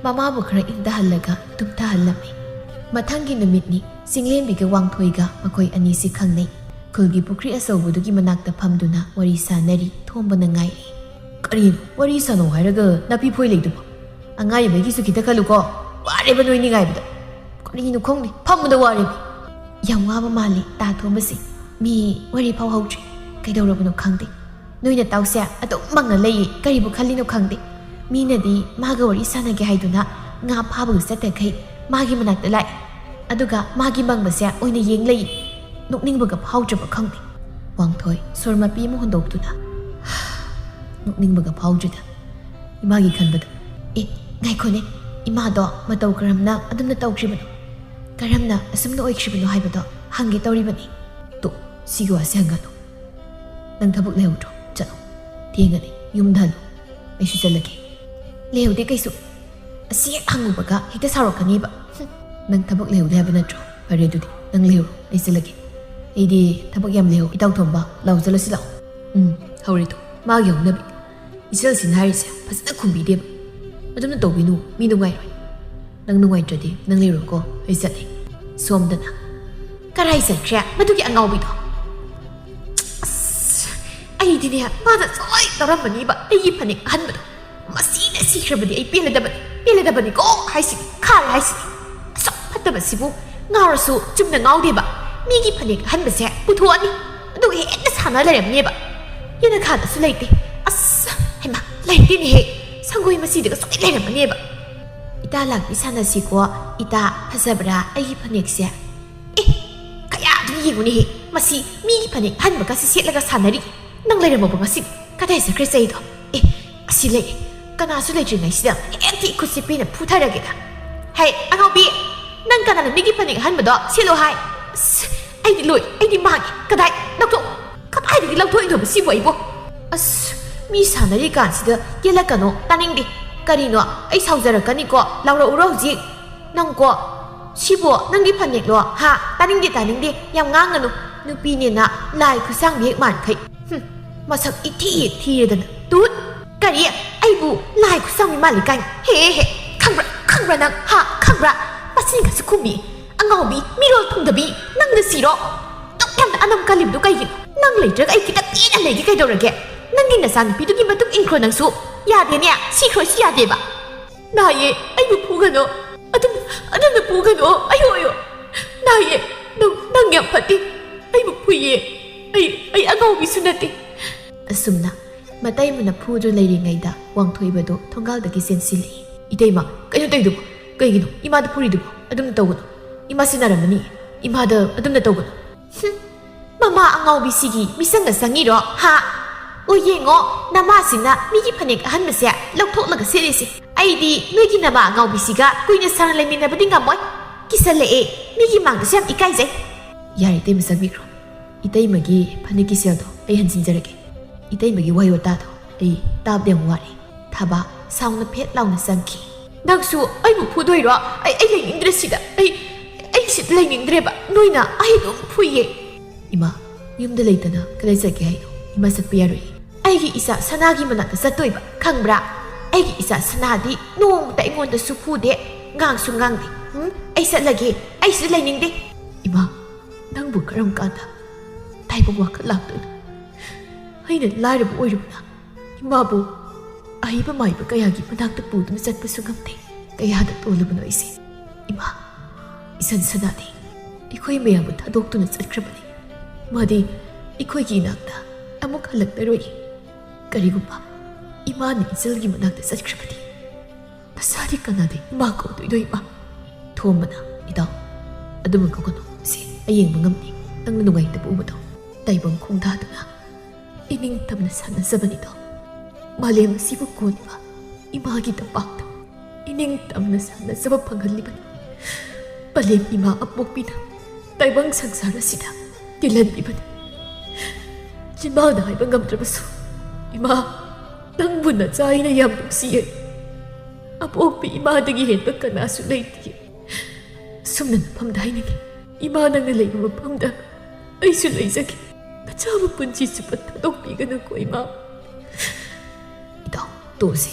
ꯃꯃꯥꯕꯨ ꯈꯔ ꯏꯪꯊꯍꯜꯂꯒ ꯇꯨꯝꯊꯍꯜꯂꯝꯃꯤ꯫ ꯃꯊꯪꯒꯤ ꯅꯨꯃꯤꯠꯅꯤ꯫ ꯆꯤꯡꯂꯦꯝꯕꯤꯒ ꯋꯥꯡꯊꯣꯏꯒ ꯃꯈꯣꯏ ꯑꯅꯤꯁꯤ ꯈꯪꯅꯩ꯫ ꯈꯨꯜꯒꯤ ꯄꯨꯈ꯭ꯔꯤ ꯑꯆꯧꯕꯗꯨꯒꯤ ꯃꯅꯥꯛꯇ ꯐꯝꯗꯨꯅ ꯋꯥꯔꯤ ꯁꯥꯅꯔꯤ꯫ ꯊꯣꯝꯕꯅ ꯉꯥꯏꯔꯤ꯫ "ꯀꯔꯤꯅꯣ? ꯋꯥꯔꯤ ꯁꯥꯅꯧ ꯍꯥꯏꯔꯒ ꯅꯥꯄꯤ ꯐꯣꯏ ꯂꯩꯗꯨꯕꯣ? ꯑꯉꯥꯡ ꯌꯥꯏꯃꯒꯤꯁꯨ ꯈꯤꯇ ꯈꯜꯂꯨꯀꯣ꯫ ꯋꯥꯔꯦꯕ ꯅꯣꯏꯅꯤ ꯉꯥꯏꯕꯗ꯫ ꯀꯔꯤꯅꯣ ꯈꯪꯗꯦ, ꯐꯝꯕꯗ ꯋꯥꯔꯦꯕ꯫" ꯌꯥꯝ ꯋꯥꯕ ꯃꯥꯜꯂꯤ ꯇꯥ ꯊꯣꯝꯕꯁꯦ꯫ ꯃꯤ ꯋꯥꯔꯤ ꯐꯥꯎ ꯍꯧꯗ꯭ꯔꯤ꯫ ꯀꯩꯗꯧꯔꯕꯅꯣ ꯈꯪꯗꯦ꯫ ꯅꯣꯏ ꯅꯇꯥꯎꯁꯦ ꯑꯗꯨꯝ ꯃꯪꯉ ꯂꯩꯌꯦ꯫ ꯀꯔꯤꯕꯨ ꯈꯜꯂꯤꯅꯣ ꯈꯪꯗꯦ꯫ ꯃꯤꯅꯗꯤ ꯃꯥꯒ ꯋꯥꯔꯤ ꯁꯥꯟꯅꯒꯦ ꯍꯥꯏꯗꯨꯅ ꯉꯥ ꯐꯥꯕꯒ ꯆꯠꯇꯈꯩ ꯃꯥꯒꯤ ꯃꯅꯥꯛꯇ ꯂꯥꯛꯑꯦ꯫ ꯑꯗꯨꯒ ꯃꯥꯒꯤ ꯃꯪꯕꯁꯦ ꯑꯣꯏꯅ ꯌꯦꯡ ꯂꯩꯌꯦ꯫ ꯅꯣꯛꯅꯤꯡꯕꯒ ꯐꯥꯎꯗ꯭ꯔꯕ ꯈꯪꯗꯦ꯫ ꯋꯥꯡꯊꯣꯏ ꯁꯣꯔ ꯃꯄꯤ ꯑꯃ ꯍꯣꯟꯗꯣꯛꯇꯨꯅ, "ꯅꯣꯛꯅꯤꯡꯕꯒ ꯐꯥꯎꯗ꯭ꯔꯤꯗ ꯏꯃꯥꯒꯤ ꯈꯟꯕꯗ꯫" "ꯑꯦ, ꯉꯥꯏꯈꯣꯅꯦ, ꯏꯃꯥꯗꯣ ꯃꯇꯧ ꯀꯔꯝꯅ ꯑꯗꯨꯝꯅ ꯇꯧꯈ꯭ꯔꯤꯕꯅꯣ? ꯀꯔꯝꯅ ꯑꯁꯨꯝꯅ ꯑꯣꯏꯈ꯭ꯔꯤꯕꯅꯣ ꯍꯥꯏꯕꯗꯣ ꯍꯪꯒꯦ ꯇꯧꯔꯤꯕꯅꯤ꯫" "ꯇꯣ, ꯁꯤꯒꯤ ꯋꯥꯁꯦ ꯍꯪꯒꯅꯨ꯫ ꯅꯪ ꯊꯕꯛ ꯂꯩꯍꯧꯗ꯭ꯔꯣ? ꯆꯠꯂꯣ꯫ ꯊꯦꯡꯉꯅꯤ꯫ ꯌꯨꯝꯗ ꯍꯜꯂꯣ꯫ ꯑꯩꯁꯨ ꯆꯠꯂꯒꯦ꯫" "ꯂꯩꯍꯧꯗꯦ ꯀꯩꯁꯨ꯫ ꯑꯁꯤ ꯍꯦꯛ ꯍꯪꯉꯨꯕꯒ ꯍꯦꯛꯇ ꯁꯥꯎꯔꯛꯀꯅꯤꯕ꯫" "ꯍꯨꯝ, ꯅꯪ ꯊꯕꯛ ꯂꯩꯍꯧꯗꯦ ꯍꯥꯏꯕ ꯅꯠꯇ꯭ꯔꯣ? ꯐꯔꯦ ꯑꯗꯨꯗꯤ, ꯅꯪ ꯂꯩꯍꯧꯔꯣ꯫ ꯑꯩ ꯆꯠꯂꯒꯦ꯫ ꯑꯩꯗꯤ ꯊꯕꯛ ꯌꯥꯝ ꯂꯩꯍꯧ꯫ ꯏꯇꯥꯎ ꯊꯣꯝꯕ, ꯂꯥꯎ ꯆꯠꯂꯁꯤ ꯂꯥꯛꯑꯣ꯫" "ꯎꯝ, ꯍꯧꯔꯦ ꯇꯨ꯫ ꯃꯥꯒꯤ ꯍꯧꯅꯕꯤ꯫ ꯏꯆꯜꯁꯤꯅ ꯍꯥꯏꯔꯤꯁꯦ ꯐꯖꯅ ꯈꯨꯝꯕꯤꯗꯦꯕ꯫ ꯑꯗꯨꯝꯅ ꯇꯧꯕꯤꯅꯨ, ꯃꯤ ꯅꯨꯡꯉꯥꯏꯔꯣꯏ꯫ ꯅꯪ ꯅꯨꯡꯉꯥꯏꯇ꯭ꯔꯗꯤ ꯅꯪ ꯂꯩꯔꯣꯀꯣ, ꯑꯩ ꯆꯠꯂꯦ꯫" ꯁꯣꯝꯗꯅ, "ꯀꯔꯥꯏ ꯆꯠꯈ꯭ꯔꯦ ꯃꯗꯨꯒꯤ ꯑꯉꯥꯎꯕꯤꯗꯣ? ꯑꯁ, ꯑꯩꯗꯤꯅꯦ, ꯃꯥꯅ ꯁꯣꯏ ꯇꯧꯔꯝꯃꯅꯤꯕ ꯑꯩꯒꯤ ꯐꯅꯦꯛ ꯑꯍꯟꯕꯗꯣ꯫ ꯃꯁꯤꯅ ꯁꯤꯈ꯭ꯔꯕꯗꯤ ꯑꯩ ꯄꯦꯜꯂꯗꯕꯅꯤ, ꯄꯦꯜꯂꯗꯕꯅꯤꯀꯣ ꯍꯥꯏꯁꯤꯅꯤ, ꯈꯥꯔꯦ ꯍꯥꯏꯁꯤꯅꯤ꯫ ꯑꯁꯨꯛ ꯐꯠꯇꯕꯁꯤꯕꯨ ꯉꯥꯎꯔꯁꯨ ꯆꯨꯝꯅ ꯉꯥꯎꯗꯦꯕ꯫ ꯃꯤꯒꯤ ꯐꯅꯦꯛ ꯑꯍꯟꯕꯁꯦ ꯄꯨꯊꯣꯛꯑꯅꯤ, ꯑꯗꯨꯒ ꯍꯦꯛꯇ ꯁꯥꯟꯅ ꯂꯩꯔꯝꯅꯦꯕ꯫ ꯌꯦꯅꯈꯥꯗꯁꯨ ꯂꯩꯇꯦ꯫ ꯑꯁ, ꯍꯩꯃꯥ, ꯂꯩꯇꯦꯅꯦꯍꯦ꯫ ꯁꯪꯒꯣꯏ ꯃꯆꯤꯗꯒ ꯁꯣꯏ ꯂꯩꯔꯝꯃꯅꯦꯕ꯫ "ꯏꯇꯥ ꯂꯥꯛꯄꯤ ꯁꯥꯟꯅꯁꯤꯀꯣ, ꯏꯇꯥ ꯐꯖꯕ꯭ꯔꯥ ꯑꯩꯒꯤ ꯐꯅꯦꯛꯁꯦ?" ꯑꯦ, ꯀꯌꯥ ꯑꯗꯨꯝ ꯌꯦꯡꯉꯨꯅꯦꯍꯦ꯫ ꯃꯁꯤ ꯃꯤꯒꯤ ꯐꯅꯦꯛ ꯑꯍꯟꯕꯒꯁꯤ ꯁꯦꯠꯂꯒ ꯁꯥꯟꯅꯔꯤ꯫ ꯅꯪ ꯂꯩꯔꯝꯃꯕ ꯉꯁꯤ? ꯀꯗꯥꯏ ꯆꯠꯈ꯭ꯔꯦ ꯆꯩꯗꯣ? ꯑꯦ, ꯑꯁꯤ ꯂꯩ꯫ ꯀꯅꯥꯁꯨ ꯂꯩꯇ꯭ꯔꯤꯉꯩꯁꯤꯗ ꯍꯦꯛꯇ ꯏꯈꯨꯠꯁꯦ ꯄꯦꯟꯅ ꯐꯨꯊꯔꯒꯦꯗ꯫ "ꯍꯦ, ꯑꯉꯥꯎꯕꯤ! ꯅꯪ ꯀꯅꯥꯅ ꯃꯤꯒꯤ ꯐꯅꯦꯛ ꯑꯍꯟꯕꯗꯣ ꯁꯦꯠꯂꯣ ꯍꯥꯏ?" ꯑꯁ, ꯑꯩꯗꯤ ꯂꯣꯏ, ꯑꯩꯗꯤ ꯃꯥꯡꯉꯦ꯫ ꯀꯗꯥꯏ? ꯂꯧꯊꯣꯛ꯫ ꯀꯗꯥꯏꯗꯒꯤ ꯂꯧꯊꯣꯛꯏꯅꯣꯕ ꯁꯤꯕꯨ ꯑꯩꯕꯨ? ꯑꯁ, ꯃꯤ ꯁꯥꯟꯅꯔꯤ ꯀꯥꯟꯁꯤꯗ ꯌꯦꯜꯂꯛꯀꯅꯣ, ꯇꯥꯅꯤꯡꯗꯦ꯫ ꯀꯔꯤꯅꯣ? ꯑꯩ ꯁꯥꯎꯖꯔꯛꯀꯅꯤꯀꯣ, ꯂꯥꯎꯔꯛꯎꯔꯣ ꯍꯧꯖꯤꯛ? ꯅꯪꯀꯣ, ꯁꯤꯕꯣ ꯅꯪꯒꯤ ꯐꯅꯦꯛꯂꯣ? ꯍꯥ? ꯇꯥꯅꯤꯡꯗꯦ, ꯇꯥꯅꯤꯡꯗꯦ, ꯌꯥꯝ ꯉꯥꯡꯒꯅꯨ꯫ ꯅꯨꯄꯤꯅꯦꯅ ꯂꯥꯏ ꯈꯨꯠꯁꯥꯡꯕꯤ ꯍꯦꯛ ꯃꯥꯟꯈꯩ꯫ ꯍꯨꯝ, ꯃꯁꯛ ꯏꯊꯤ ꯍꯦꯛ ꯊꯤꯔꯗꯅ꯫ ꯇꯨꯠ! ꯀꯔꯤ? ꯑꯩꯕꯨ ꯂꯥꯏ ꯈꯨꯠꯁꯥꯡꯕꯤ ꯃꯥꯜꯂꯤ ꯀꯥꯏꯅ? ꯍꯦ, ꯍꯦ, ꯈꯪꯕ꯭ꯔꯥ? ꯈꯪꯕ꯭ꯔꯥ ꯅꯪ? ꯍꯥ? ꯈꯪꯕ꯭ꯔꯥ? ꯃꯁꯤꯒꯁꯨ ꯈꯨꯝꯃꯤ꯫ ꯑꯉꯥꯎꯕꯤ, ꯃꯤꯔꯣꯜ ꯊꯨꯡꯗꯕꯤ, ꯅꯪꯅ ꯁꯤꯔꯣ? ꯑꯗꯨꯛ ꯌꯥꯝꯅ ꯑꯅꯝ ꯀꯜꯂꯤꯕꯗꯨ ꯀꯩꯒꯤꯅꯣ? ꯅꯪ ꯂꯩꯇ꯭ꯔꯒ ꯑꯩ ꯈꯤꯇꯪ ꯄꯦꯟꯅ ꯂꯩꯒꯦ ꯀꯩꯗꯧꯔꯒꯦ? ꯅꯪꯒꯤ ꯅꯆꯥꯅꯨꯄꯤꯗꯨꯒꯤ ꯃꯇꯨꯡ ꯏꯟꯈ꯭ꯔꯣ ꯅꯪꯁꯨ꯫ ꯌꯥꯗꯦꯅꯦ, ꯁꯤꯈ꯭ꯔꯣꯁꯨ ꯌꯥꯗꯦꯕ꯫ "ꯅꯥꯏꯌꯦ, ꯑꯩꯕꯨ ꯐꯨꯒꯅꯣ꯫ ꯑꯗꯨꯝ, ꯑꯗꯨꯝꯅ ꯐꯨꯒꯅꯣ꯫ ꯑꯌꯣ, ꯑꯌꯣ꯫ ꯅꯥꯏꯌꯦ, ꯅꯪ, ꯅꯪ ꯌꯥꯝ ꯐꯠꯇꯦ꯫ ꯑꯩꯕꯨ ꯐꯨꯏꯌꯦ꯫ ꯑꯩ, ꯑꯩ ꯑꯉꯥꯎꯕꯤꯁꯨ ꯅꯠꯇꯦ꯫" ꯑꯁꯨꯝꯅ ꯃꯇꯩꯃꯅ ꯐꯨꯗꯨꯅ ꯂꯩꯔꯤꯉꯩꯗ ꯋꯥꯡꯊꯣꯏꯕꯗꯣ ꯊꯣꯡꯒꯥꯜꯗꯒꯤ ꯆꯦꯟꯁꯤꯜꯂꯛꯏ꯫ "ꯏꯇꯩꯃ, ꯀꯩꯅꯣ ꯇꯧꯔꯤꯗꯨꯕꯣ? ꯀꯩꯒꯤꯅꯣ ꯏꯃꯥꯗ ꯐꯨꯔꯤꯗꯨꯕꯣ? ꯑꯗꯨꯝꯅ ꯇꯧꯒꯅꯨ꯫ ꯏꯃꯥ ꯁꯤꯟꯅꯔꯝꯃꯅꯤ꯫ ꯏꯃꯥꯗ ꯑꯗꯨꯝꯅ ꯇꯧꯒꯅꯨ꯫" ꯍꯨꯝ, ꯃꯃꯥ ꯑꯉꯥꯎꯕꯤꯁꯤꯒꯤ ꯃꯤꯆꯪꯒ ꯆꯪꯉꯤꯔꯣ? ꯍꯥ? ꯑꯣ, ꯌꯦꯡꯉꯣ, ꯅꯃꯥꯁꯤꯅ ꯃꯤꯒꯤ ꯐꯅꯦꯛ ꯑꯍꯟꯕꯁꯦ ꯂꯧꯊꯣꯛꯂꯒ ꯁꯦꯠꯂꯤꯁꯦ꯫ ꯑꯩꯗꯤ ꯅꯣꯏꯒꯤ ꯅꯃꯥ ꯑꯉꯥꯎꯕꯤꯁꯤꯒ ꯀꯨꯏꯅ ꯁꯥꯡꯅ ꯂꯩꯃꯤꯟꯅꯕꯗꯤ ꯉꯝꯃꯣꯏ꯫ ꯀꯤꯁꯜꯂꯛꯑꯦ꯫ ꯃꯤꯒꯤ ꯃꯥꯡꯗꯁꯨ ꯌꯥꯝ ꯏꯀꯥꯏꯖꯩ꯫ ꯌꯥꯔꯦ, ꯏꯇꯩꯃ, ꯆꯪꯕꯤꯈ꯭ꯔꯣ꯫ ꯏꯇꯩꯃꯒꯤ ꯐꯅꯦꯛꯀꯤ ꯁꯦꯜꯗꯣ ꯑꯩ ꯍꯟꯖꯤꯟꯖꯔꯒꯦ꯫ ꯏꯇꯩꯃꯒꯤ ꯋꯥꯍꯩ ꯋꯥꯇꯥꯗꯣ ꯑꯩ ꯇꯥꯕꯗ ꯌꯥꯝ ꯋꯥꯔꯦ꯫ ꯊꯥꯕ ꯁꯥꯎꯅ ꯐꯦꯠ ꯂꯥꯎꯅ ꯆꯪꯈꯤ꯫ "ꯅꯪꯁꯨ ꯑꯩꯕꯨ ꯐꯨꯗꯣꯏꯔꯣ? ꯑꯩ, ꯑꯩ ꯂꯩꯅꯤꯡꯗ꯭ꯔꯦ ꯁꯤꯗ꯫ ꯑꯩ, ꯑꯩ ꯁꯤꯗ ꯂꯩꯅꯤꯡꯗ꯭ꯔꯦꯕ꯫ ꯅꯣꯏꯅ ꯑꯩ ꯑꯗꯨꯝ ꯐꯨꯏꯌꯦ꯫" "ꯏꯃꯥ, ꯌꯨꯝꯗ ꯂꯩꯇꯅ ꯀꯗꯥꯏ ꯆꯠꯀꯦ ꯍꯥꯏꯅꯣ? ꯏꯃꯥ ꯆꯠꯄ ꯌꯥꯔꯣꯏꯌꯦ꯫" "ꯑꯩꯒꯤ ꯏꯆꯥ ꯁꯅꯥꯒꯤ ꯃꯅꯥꯛꯇ ꯆꯠꯇꯣꯏꯕ, ꯈꯪꯕ꯭ꯔꯥ? ꯑꯩꯒꯤ ꯏꯆꯥ ꯁꯅꯥꯗꯤ ꯅꯣꯡꯃꯇ ꯑꯩꯉꯣꯟꯗꯁꯨ ꯐꯨꯗꯦ, ꯉꯥꯡꯁꯨ ꯉꯥꯡꯗꯦ꯫ ꯎꯝ? ꯑꯩ ꯆꯠꯂꯒꯦ꯫ ꯑꯩ ꯁꯤꯗ ꯂꯩꯅꯤꯡꯗꯦ꯫" "ꯏꯃꯥ, ꯅꯪꯕꯨ ꯀꯔꯝ ꯀꯥꯟꯗ ꯇꯥꯏꯕꯪ ꯋꯥꯈꯜ ꯂꯥꯛꯇꯣꯏꯅꯣ? ꯑꯩꯅ ꯂꯥꯏꯔꯕ ꯑꯣꯏꯔꯨꯕꯅ ꯏꯃꯥꯕꯨ ꯑꯍꯩꯕ ꯃꯥꯏꯕ ꯀꯌꯥꯒꯤ ꯃꯅꯥꯛꯇ ꯄꯨꯗꯨꯅ ꯆꯠꯄꯁꯨ ꯉꯝꯗꯦ꯫ ꯀꯌꯥꯗ ꯇꯣꯜꯂꯕꯅꯣ ꯑꯩꯁꯦ꯫ ꯏꯃꯥ, ꯏꯆꯟ ꯁꯅꯥꯗꯤ ꯑꯩꯈꯣꯏ ꯃꯌꯥꯝꯕꯨ ꯊꯥꯗꯣꯛꯇꯨꯅ ꯆꯠꯈ꯭ꯔꯕꯅꯤ꯫ ꯃꯥꯗꯤ ꯑꯩꯈꯣꯏꯒꯤ ꯏꯅꯥꯛꯇ ꯑꯃꯨꯛ ꯍꯜꯂꯛꯂꯔꯣꯏ꯫ ꯀꯔꯤꯒꯨꯝꯕ ꯏꯃꯥꯅ ꯏꯆꯜꯒꯤ ꯃꯅꯥꯛꯇ ꯆꯠꯈ꯭ꯔꯕꯗꯤ ꯅꯁꯥꯗꯤ ꯀꯅꯥꯗ ꯏꯃꯥ ꯀꯧꯗꯣꯏꯅꯣ ꯏꯃꯥ? ꯊꯣꯝꯕꯅ, ꯏꯇꯥꯎ, ꯑꯗꯨꯃꯛ ꯀꯧꯒꯅꯨ꯫ ꯁꯤ ꯑꯌꯦꯡꯕ ꯉꯝꯗꯦ ꯅꯪꯅ ꯅꯨꯡꯉꯥꯏꯇꯕ ꯎꯕꯗꯣ꯫ ꯇꯥꯏꯕꯪ ꯈꯣꯡꯗꯥꯗꯨꯅ ꯏꯅꯤꯡ ꯇꯝꯅ ꯁꯥꯟꯅꯖꯕꯅꯤꯗꯣ꯫ ꯃꯥꯂꯦꯝ ꯑꯁꯤꯕꯨ ꯀꯣꯜꯂꯤꯕ ꯏꯃꯥꯒꯤ ꯇꯝꯄꯥꯛꯇ ꯏꯅꯤꯡ ꯇꯝꯅ ꯁꯥꯟꯅꯖꯕ ꯐꯪꯍꯜꯂꯤꯕꯅꯤ꯫ ꯄꯂꯦꯝ ꯏꯃꯥ ꯑꯄꯣꯛꯄꯤꯅ ꯇꯥꯏꯕꯪ ꯁꯪꯁꯥꯔ ꯑꯁꯤꯗ ꯇꯤꯜꯍꯟꯕꯤꯕꯅꯤ꯫ ꯆꯤꯟꯕꯥꯜꯗ ꯍꯥꯏꯕ ꯉꯝꯗ꯭ꯔꯕꯁꯨ, ꯏꯃꯥ, ꯅꯪꯕꯨ ꯅꯆꯥ ꯑꯩꯅ ꯌꯥꯝ ꯅꯨꯡꯁꯤꯌꯦ꯫ ꯑꯄꯣꯛꯄꯤ ꯏꯃꯥꯗꯒꯤ ꯍꯦꯟꯕ ꯀꯅꯥꯁꯨ ꯂꯩꯇꯦ꯫ ꯑꯁꯨꯝꯅ ꯅꯐꯝꯗ ꯍꯥꯏꯅꯤꯡꯉꯤ꯫ ꯏꯃꯥ ꯅꯪꯅ ꯂꯩꯕ ꯃꯐꯝꯗ ꯑꯩꯁꯨ ꯂꯩꯖꯒꯦ꯫ ꯅꯆꯥꯕꯨ ꯄꯨꯟꯁꯤ ꯆꯨꯞꯄ ꯊꯥꯗꯣꯛꯄꯤꯒꯅꯨꯀꯣ ꯏꯃꯥ꯫ ꯏꯇꯥꯎ, ꯇꯣꯛꯁꯤ꯫